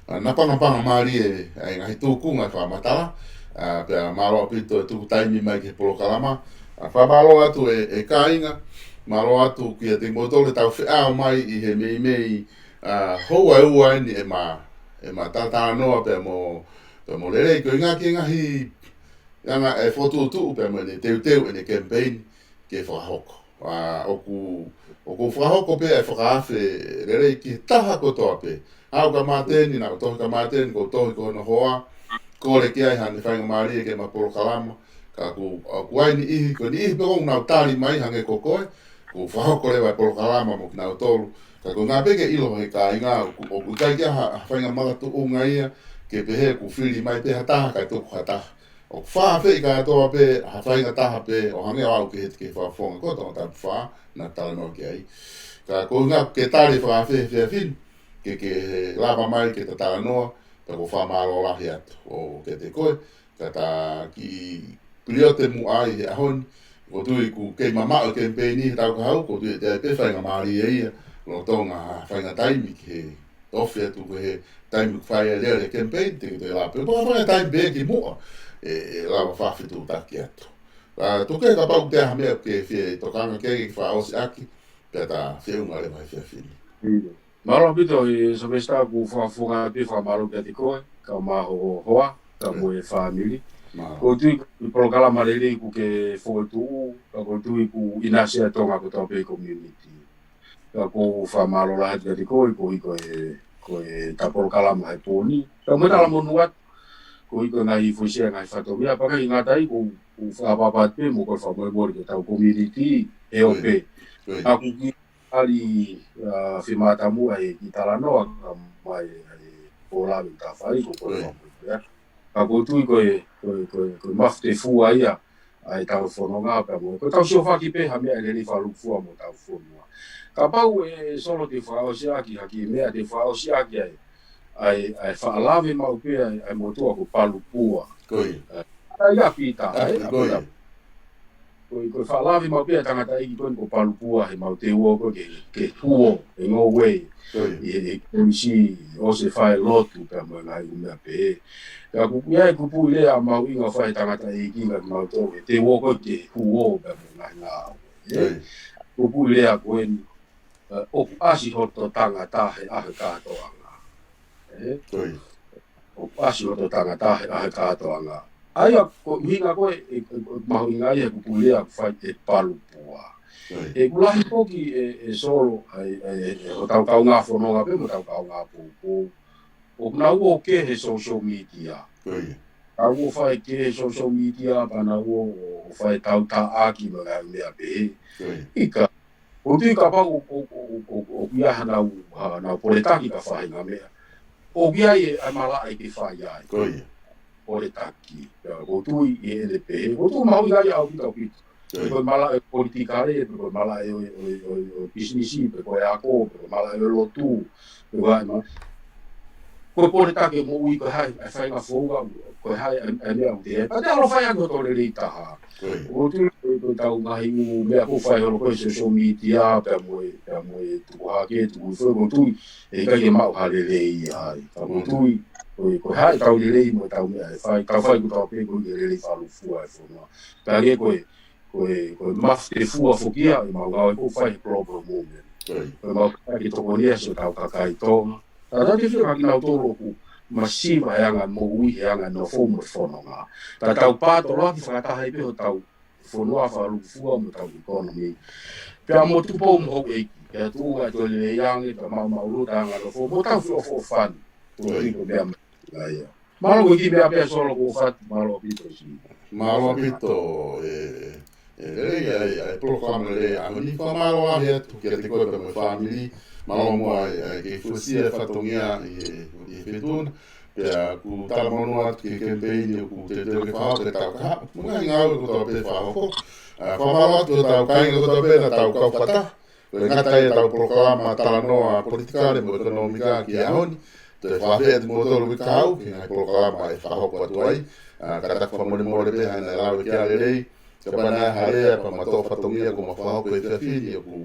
ʻa, napangapanga mālie, ʻa e ngaahi tūkunga fakamatala, ʻa, pea mālō ʻaupito e tuku taimi mai ki he polokalama. ʻA, fakamālō atu ʻe, ʻe kāinga, mālō atu kiate kimoutolu ʻetau feʻao mai ʻi he meimei, ʻa, houa ʻe ua eni ʻema, ʻema talanoa pea mo, pea mo lelei, ko e ngaahi, ngaahi anga e fokotuʻutuʻu pea mo ʻene teuteu ʻene campaign ke fakahoko. ʻA, ʻoku, ʻoku fakahoko pē ʻa e fakaafe lelei ki he taha kotoa pē. ʻA, ʻoku ka māteni, naʻa ku tohi ka māteni, ʻoku ou tohi ko hono hoa, kole ki ai haʻane faingamālie ke ʻema polokalama, ka ʻoku, ʻoku ʻi ai e niʻihi, ko e niʻihi pē ʻoku nau tali mai hangē ko koe, ʻoku fakahoko leva e polokalama mo kinautolu, ka ko e ngaahi pē ke ʻilo he kāinga, ʻoku, ʻoku ʻikai ke ʻi ai ha, ha faingamālie tuʻunga ia, ke pehē ʻoku fili mai pē ha taha, kae tuku ha taha. ʻOku fakaafeʻi kātoa pē, ha faʻahinga taha pē, ʻo hangē ʻo aʻu ki he, ki he fakafofonga ko Tongatapu fā, naʻa ku talanoa ki ai. Ka ko e ʻuhinga ke tali e fakaafe he efiafi ni, ke, ke lava mai ke ta talanoa, pea ʻoku ou fakamālō lahi atu ʻo kiate koe, ka ta kiʻi piliote muʻa ai he ʻaho ni, ʻoku ou tui ʻoku kei mamaʻo e kemipeini he taʻu ka hau, ʻoku ou tui ʻe toe ʻi ai pē faingamālie ia, lolotonga ha faʻahinga taimi ki he ofi atu ko e taimi ʻoku fai ai lele e campaign, te ke toe lava pē. Pea fai e taimi pē ki muʻa, ʻe, ʻe lava fakafetuʻutaki atu. ʻA, Tuku, kapau ʻoku ʻi ai ha meʻa ʻoku ke fie tokanga ki ai ke fakaʻosi ʻaki, pea ta feʻunga leva he efiafi ni. Mālō ʻaupito ʻe Sylvester, ʻoku ou fakafofonga pē fakamālō kiate koe, kae ʻumaʻā ho hoa, kae ʻumaʻā e fāmili. ʻOku ou tui ko e polokalama lelei ʻoku ke fokotuʻu, ka ʻoku ou tui ʻoku ʻinasi ʻa Tonga kotoa pē he community. Ka ʻoku ou fakamālō lahi atu kiate koe, koeʻuhi ko e, ko e ta polokalama he pō ni. Ka mo e talamonū atu, koeʻuhi ko e ngaahi foʻi sea, ngaahi fatongia, pea ʻikai ngata ai, ʻoku ou, ʻoku ou fakaʻapaʻapa pē mo ko e fakamolemole ki hotau community, he ope. Ka ʻoku ou kiʻi tali, ʻa, fiemātamuʻa he kiʻi talanoa, ka mai, ʻa e polokalama ta fai, ko e fakamolemole ia. Ka ʻoku ou tui ko e, ko e, ko e, ko e mafu tefua ia, ʻa ʻetau fononga pea mo, ko ʻetau siofaki pē ha meʻa lelei fakalūkufua mo hotau fonua. Kapau ʻe Solo te u fakaʻosi ʻaki, ha kiʻi meʻa te u fakaʻosi ʻaki ai, ʻa e, ʻa e fakalave maʻu pē ʻa e, ʻa e motuʻa ko Palupua. ʻA ia Pita, ʻa ia Pita. Ko e, ko e fakalave maʻu pē ʻa e tangataʻeiki ko eni ko Palupua he maʻu teuō ko ē ke, ke huo, he ngoue. ʻI he, he ʻosi, ʻosi fai lotu pea mo e ngaahi ʻū meʻa pehē. Pea ʻoku ʻi ai e kupuʻi lea mahuʻinga ʻoku fai ʻe he tangataʻeiki kia kimautolu, he teuō ko ē ke huo pea mo e ngaahi ngāue. Kupuʻi lea ko eni, ʻoku ʻasi hoto tangata he ʻaho kātoanga. ʻOku ʻasi hoto tangata he ʻaho kātoanga. ʻA ia ko e ʻuhinga ko ē, ʻe, ʻe, ʻe mahuʻinga ia he kupuʻi lea ʻoku fai ʻe Palupua. ʻOku lahi foki ʻe, ʻe Solo, ʻa e, ʻa e, ʻe hotau kaungā fononga pea mo hotau kaungā poupou. ʻOku nau ō ki he social media. Nau ō fai ki he social media, pea nau ō, ō fai tautāʻaki mo e ngaahi meʻa pehē. ʻIkai, ʻoku ou tui kapau ʻoku, ʻoku, ʻoku, ʻoku, ʻoku ʻi ai hanau, hanau poletaki ki ha faʻahinga meʻa, ʻoku ʻi ai e, ʻa e malaʻe ke fai ai. Poletaki. Pea ʻoku ou tui ʻi heʻene pehē, ʻoku ou tui mahuʻinga ia ʻaupito, ʻaupito. Pe ko e malaʻe politikale, pe ko e malaʻe ʻo e, ʻo e, ʻo e, ʻo e pisinisi, pe ko e ako, pe ko e malaʻe ʻo e lotu, pe ko e hā e ma-, ko e poletaki moʻui ko e hā e faʻahinga founga, ko e hā e, e meʻa ʻoku te, pea te ʻalu ʻo fai ʻaki hoto lelei taha. ʻOku ou tui ko e, ko ʻetau ngaahi ʻū meʻa ʻoku fai holo ko ē he social media, pea mo e, pea mo e tukuhake, tukuhifo, ʻoku ou tui ʻe ʻikai ke maʻu ha lelei ai. Ka ʻoku ou tui, ko e, ko e hā ʻetau lelei mo ʻetau meʻa ʻe fai, tau fai kotoa pē koeʻuhi ke lelei fakalūkufua e fonua. Pea hangē ko e, ko e, ko e mafu tefua foki ia ʻemau ngāue ʻoku fai he global movement. Ko ʻemau ke tokoni ʻaki siʻotau kakai Tonga. Tatau ai pē kia kinautolu ʻoku masiva he anga moʻui, he anga nofo mo fononga. Ka tau pātoloaki fakataha ai pē hotau fonua fakalūkufua mo hotau economy. Pea mo Tupou mo houʻeiki, pea tuʻunga ʻetau lelei ange, pea maʻumaʻuluta anga nofo, mo tau feʻofoʻofani. Ko e meʻa mahuʻinga ia. Mālō ko e kiʻi meʻa pē Solo kuo fatu, mālō ʻaupito. Mālō ʻaupito, e, e lelei ʻa e, ʻa e polokalama lelei ʻa e ʻaho ni. Fakamālō lahi atu kiate koe pea mo e fāmili. Mālō muʻa e, e ke fuesia e fatongia ʻi he, ʻi he fetuʻutaki. Pea ʻoku talamonū atu ki he kemipeini ʻoku teuteu ke fakahoko he taʻu kahaʻu. Mo e ngaahi ngāue kotoa pē fakahoko. ʻA, fakamālō atu ki hotau kāinga kotoa pē naʻa tau kau fakataha. Ko e ngata ʻetau polokalama talanoa politikale mo ʻekonōmika ki he ʻaho ni. Toe fakafeʻiloaki atu kimoutolu uike kahaʻu ki he ngaahi polokalama ʻe fakahoko atu ai. ʻA, kātaki fakamolemole pē haʻane lau e kia lelei. Kapau naʻe ʻi ai ha lea pea mo ha fatongia kuo ma fakahoko he efiafi ni ʻoku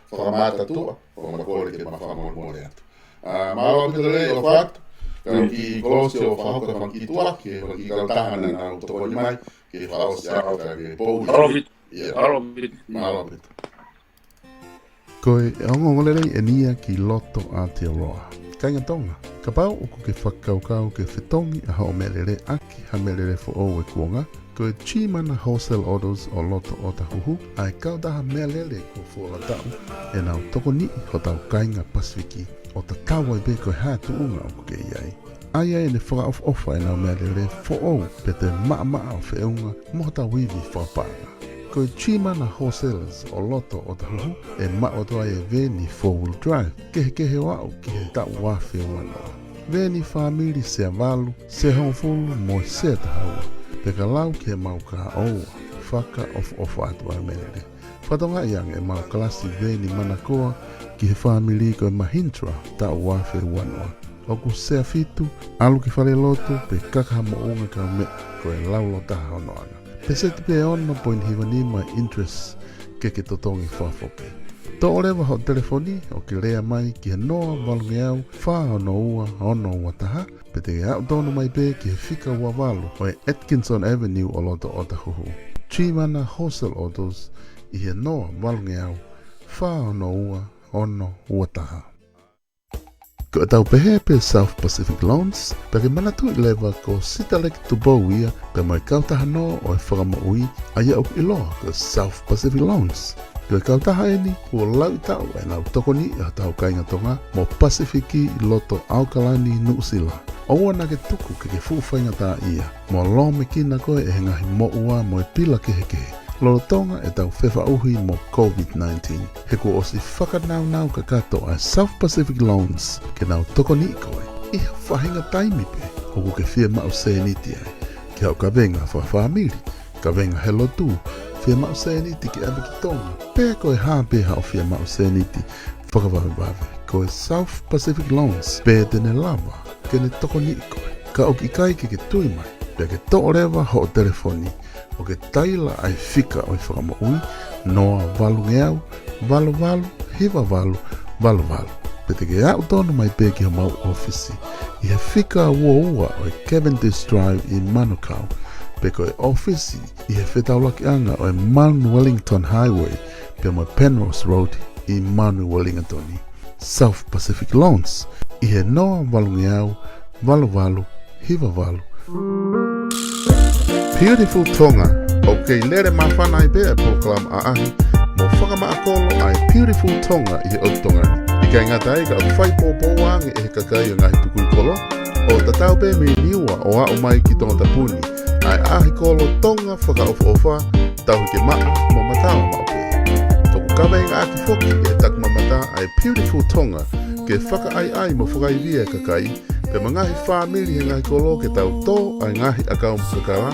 fakamātuʻa, ʻoku ma kole ke ma fakamolemole atu. ʻA, mālō ʻaupito lelei ʻofa atu. Ka u kiʻi kolosi ʻo fakahoko e fanga kiʻi tuʻa ki he fanga kiʻi kautaha naʻa nau tokoni mai ke fakaʻosi ʻaki ʻa e poʻuli. Mālō ʻaupito. ʻIo. Mālō ʻaupito. Mālō ʻaupito. Ko e ongoongolelei eni ia ki loto Aotearoa. Kāinga Tonga, kapau ʻoku ke fakakaukau ke fetongi ʻa hoʻo meʻalele ʻaki ha meʻalele foʻou ʻi he kuonga, ko e Chimana Wholesale Autos ʻo loto ʻOtahuhu ʻa e kautaha meʻalele kuo fuoloa taʻu ʻenau tokoniʻi hotau kāinga Pasifiki, ʻo tatau ai pē ko e hā e tuʻunga ʻoku ke ʻi ai. ʻA ia ʻe ne fakaʻofoʻofa ʻenau meʻalele foʻou pea toe maʻamaʻa ʻo feʻunga mo hotau ivi fakapaʻanga. Ko e Chimana Wholesalers ʻo loto ʻOtahuhu ʻe maʻu atu ai e veeni four wheel drive kehekehe ʻo aʻu ki he taʻu ua afe uanoa. Veeni fāmili sea valu, sea hongofulu mo e sea taha ua, pea ka lau ki heʻemau kahaʻu ʻoua, fakaʻofoʻofa atu ʻa e meʻalele. Fakatokangaʻi ange ʻemau kalasi veeni manakoa ki he fāmili ko e Mahindra taʻu ua afe uanoa. ʻOku sea fitu, ʻalu ki falelotu, pe kaka ha moʻunga kae meʻa, ko e laulo taha hono ʻana. Peseti pē ono poini hiva nima e interest ke ke totongi fakafoki. Toʻo leva hoʻo telefoni ʻo ke lea mai ki he noa valungeau fā ono ua ono ua taha, pe te ke aʻu tonu mai pē ki he fika ua valu ʻo e Atkinson Avenue ʻo loto ʻOtahuhu. Chimana Wholesale Autos ʻi he noa valungeau fā ono ua ono ua taha. Ko ʻetau pehē pē South Pacific Loans, pea ke manatuʻi leva ko Sitaleki Tupou ia, pea mo e kautaha nō ʻo e fakamoʻui, ʻa ia ʻoku ʻiloa ko South Pacific Loans. Ko e kautaha eni kuo lauʻi taʻu ʻenau tokoniʻi ʻa hotau kāinga Tonga mo Pasifiki ʻi loto ʻAokalani, Nuʻusila. ʻOua naʻa ke tuku ke ke fuʻu faingataʻaʻia mo lōmekina koe ʻe he ngaahi moʻua mo e pila kehekehe lolotonga ʻetau fefaʻuhi mo COVID nineteen. He kuo ʻosi fakanaunau kakato ʻa e South Pacific Loans ke nau tokoniʻi koe ʻi ha faʻahinga taimi pē ʻoku ke fiemaʻu sēniti ai, ki haʻo kavenga fakafāmili, kavenga he lotu, fiemaʻu sēniti ke ʻave ki Tonga, pe ko e hā pē haʻo fiemaʻu sēniti fakavavevave, ko e South Pacific Loans pē te ne lava ke ne tokoniʻi koe. Ka ʻoku ʻikai ke ke tui mai, pea ke toʻo leva hoʻo telefoni ʻo ke taila ʻa e fika ʻo e fakamoʻui, noa valungeau valu valu hiva valu valu valu. Pe te ke aʻu tonu mai pē ki homau ʻōfisi ʻi he fika ua ua ʻo e Cavendish Drive ʻi Manukau, pe ko e ʻōfisi ʻi he fetaulakiʻanga ʻo e Mount Wellington Highway pea mo e Penrose Road ʻi Mount Wellington. South Pacific Loans ʻi he noa valungeau valu valu hiva valu. Beautiful Tonga, ʻoku kei lele māfana ai pē ʻa e polokalama ʻaʻahi mo fakamaʻa kolo ʻa e Beautiful Tonga ʻi he ʻotu Tonga ni. ʻIkai ngata ai ka ʻoku fai poupou ange ʻe he kakai ʻo e ngaahi tukui kolo, ʻo tatau pē mei Niua ʻo aʻu mai ki Tongatapu ni, ʻa e ʻaʻahi kolo Tonga fakaʻofoʻofa, tauhi ke maʻa mo matala maʻu pē. ʻOku kaveinga ʻaki foki ʻe he takimamata ʻa e Beautiful Tonga ke fakaʻaiʻai mo fakaivia e kakai, pea mo e ngaahi fāmili he ngaahi kolo ke tau tō ʻa e ngaahi ʻakau kakala,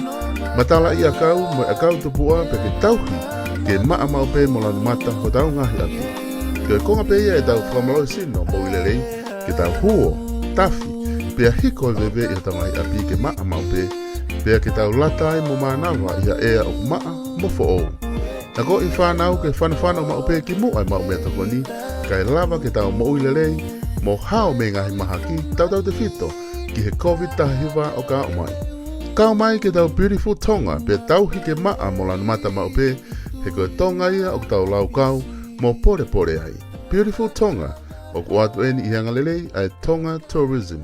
matalaʻiʻakau mo e ʻakau tupuʻa pea ke tauhi ke maʻa maʻu pē mo lanu mata hotau ngaahi ʻapi. Ko e konga pē ia ʻetau fakamālohisino moʻui lelei, ke tau huo, tafi, pea hiko e veve ʻi hotau ngaahi ʻapi ke maʻa maʻu pē, pea ke tau lata ai mo mānava ʻi ha ʻea ʻoku maʻa mo foʻou. Akoʻi fānau ke fanofano maʻu pē ki muʻa e maʻu meʻatokoni, kae lava ke tau moʻui lelei mo hao mei he ngaahi mahaki, tautautefito ki he COVID taha hiva ʻoku aʻu mai. Kau mai ki heʻetau Beautiful Tonga pea tauhi ke maʻa mo lanu mata maʻu pē, he ko e Tonga ia ʻoku tau laukau mo polepole ai. Beautiful Tonga, ʻoku ʻoatu eni ʻi he angalelei ʻa e Tonga Tourism.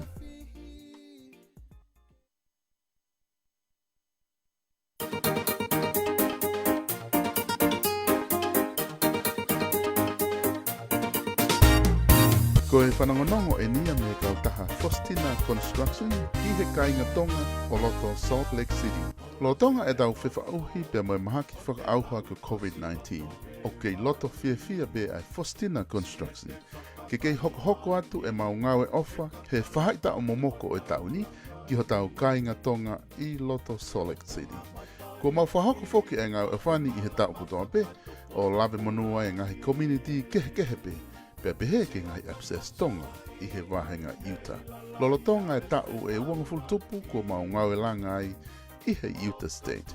Ko Ko e fanongonongo eni ia mei he kautaha Faustina Construction ki he kāinga Tonga ʻo loto Salt Lake City. Lolotonga ʻetau fefaʻuhi pea mo e mahaki fakaʻauha ko e COVID nineteen, ʻoku kei loto fiefia pē ʻa e Faustina Construction ke kei hokohoko atu ʻemau ngāue ʻofa he faʻahitaʻu momoko ʻo e taʻu ni ki hotau kāinga Tonga ʻi loto Salt Lake City. Kuo mau fakahoko foki ʻa e ngāue ʻofa ni ʻi he taʻu kotoa pē, ʻo lave monū ai e ngaahi community kehekehe pē, pea pehē ki he ngaahi access Tonga ʻi he vāhenga Utah. Lolotonga e taʻu ʻe uangofulu tupu kuo mau ngāue langa ai ʻi he Utah State.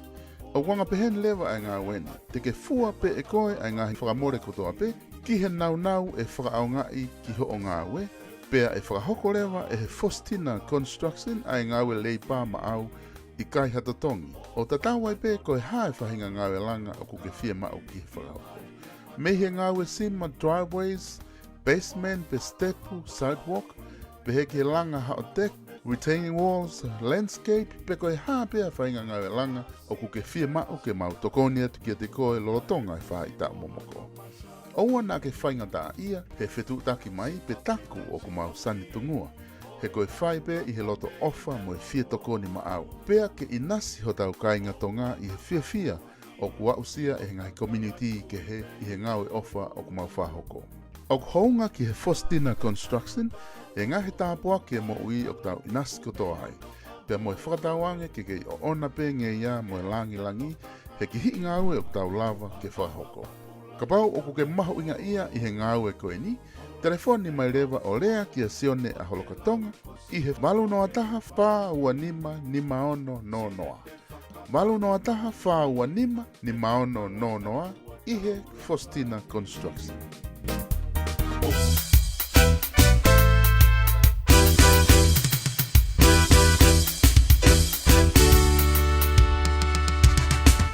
ʻOku anga peheni leva ʻa e ngāue ni, te ke fua pē ʻe koe ʻa e ngaahi fakamole kotoa pē ki he nāunau ʻe fakaʻaongaʻi ki hoʻo ngāue, pea ʻe fakahoko leva ʻe he Faustina Construction ʻa e ngāue leipa maʻau ʻikai ha totongi, ʻo tatau ai pē ko e hā e faʻahinga ngāue langa ʻoku ke fiemaʻu ke fakahoko. Mei he ngāue sima driveways, basement pe sitepu, sidewalk, pehē ki he langa haʻo deck, retaining walls, landscape, pe ko e hā pē ʻa e faʻahinga ngāue langa ʻoku ke fiemaʻu ke mau tokoni atu kiate koe lolotonga e faʻahitaʻu momoko. ʻOua naʻa ke faingataʻaʻia he fetuʻutaki mai pe taku ʻoku mau sanitungua, he ko e fai pē ʻi he loto ʻofa mo e fie tokoni maʻau, pea ke ʻinasi hotau kāinga Tonga ʻi he fiefia ʻoku aʻusia ʻe he ngaahi community kehe ʻi he ngāue ʻofa ʻoku mau fakahoko. ʻOku hounga ki he Faustina Construction e ngaahi tāpuaki e moʻui ʻoku tau ʻinasi kotoa ai, pea mo e fakatauange ke kei ʻoʻona pē ngeia mo e langilangi he kihiʻi ngāue ʻoku tau lava ke fakahoko. Kapau ʻoku ke mahuʻingaʻia ʻi he ngāue ko eni, telefoni mai leva ʻo lea kia Sione ʻAholoka Tonga ʻi he valu noa taha, fā ua nima, nima ono noa noa. Valu noa taha, fā ua nima, nima ono noa noa, ʻi he Faustina Construction.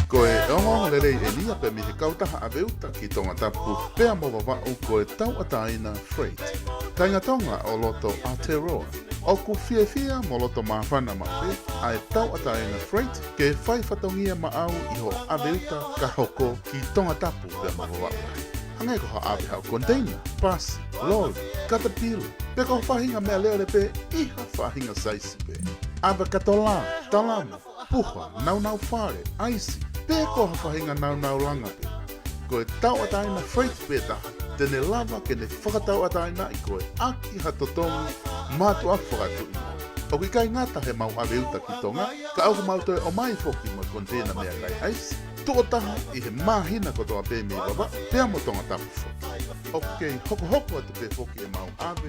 Ko e ongoongo lelei eni ia pē mei he kautaha ʻave uta ki Tongatapu pea mo Vavaʻu ko e Tauʻatāina Freight. Kāinga Tonga ʻo loto Aotearoa, ʻoku fiefia mo loto māfana maʻu pē ʻa e Tauʻatāina Freight ke fai fatongia maʻau ʻi hoʻo ʻave uta ka hoko ki Tongatapu pea mo Vavaʻu. Hangē ko ha ʻave haʻo container, pasi, loli, katapila, pe ko ha faʻahinga meʻalele pē ʻi ha faʻahinga saisi pē. ʻAve katolā, talamu, puha, nāunau fale, ʻaisi, pe ko ha faʻahinga nāunau langa pē. Ko e Tauʻatāina Freight pē taha te ne lava ke ne fakatauʻatāinaʻi koe ʻaki ha totongi mātuʻaki fakatuʻi. ʻOku ʻikai ngata heʻemau ʻave uta ki Tonga, ka ʻoku mau toe ʻomai foki mo e container meʻakai ʻaisi, tuʻo taha ʻi he māhina kotoa pē mei Vavaʻu pea mo Tongatapu foki. ʻOku kei hokohoko atu pē foki ʻemau ʻave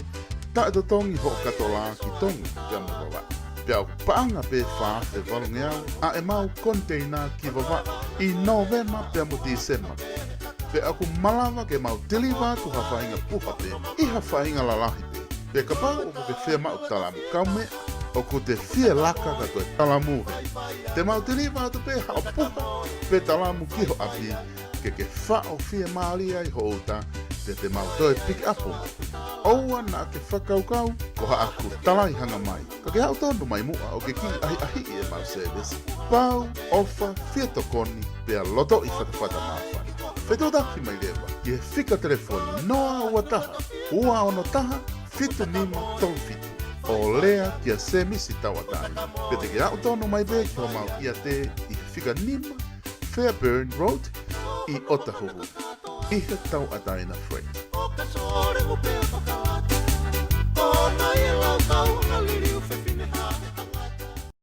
taʻetotongi hoʻo katolā ki Tonga pea mo Vavaʻu. Pea ʻoku paʻanga pē fā afe valungeau ʻa ʻemau container ki Vavaʻu ʻi Nōvema pea mo Tīsema. Pea ʻoku malava ke mau tiliva atu ha faʻahinga puha pē ʻi ha faʻahinga lalahi pē. Pea kapau ʻoku ke fiemaʻu talamu kaumeʻa, ʻoku te fie laka ka ko e talamu heni. Te mau tiliva atu pē haʻo puha pe talamu ki ho ʻapi, ke ke faʻo fiemālie ai hoʻo uta, pea te mau toe pick up. ʻOua naʻa ke fakakaukau ko haʻaku talai hanga mai. Ka ke aʻu tonu mai muʻa ʻo ke kiʻi ʻahiʻahiʻi ʻemau service. Pau, ʻofa, fie tokoni, pea lotoʻi fatafata māfana. Fetuʻutaki mai leva ki he fika telefoni noa ua taha, ua ono taha, fitu nima tolu fitu, ʻo lea kia Semisi Tauʻatāina. Pe te ke aʻu tonu mai pē ki homau ʻiate ʻi he fika nima Fairburn Road ʻi Otahuhu, ʻi he Tauʻatāina Freight. ʻO ka sole mo pea fakalata, ko nai e lau kau na liliu fefe.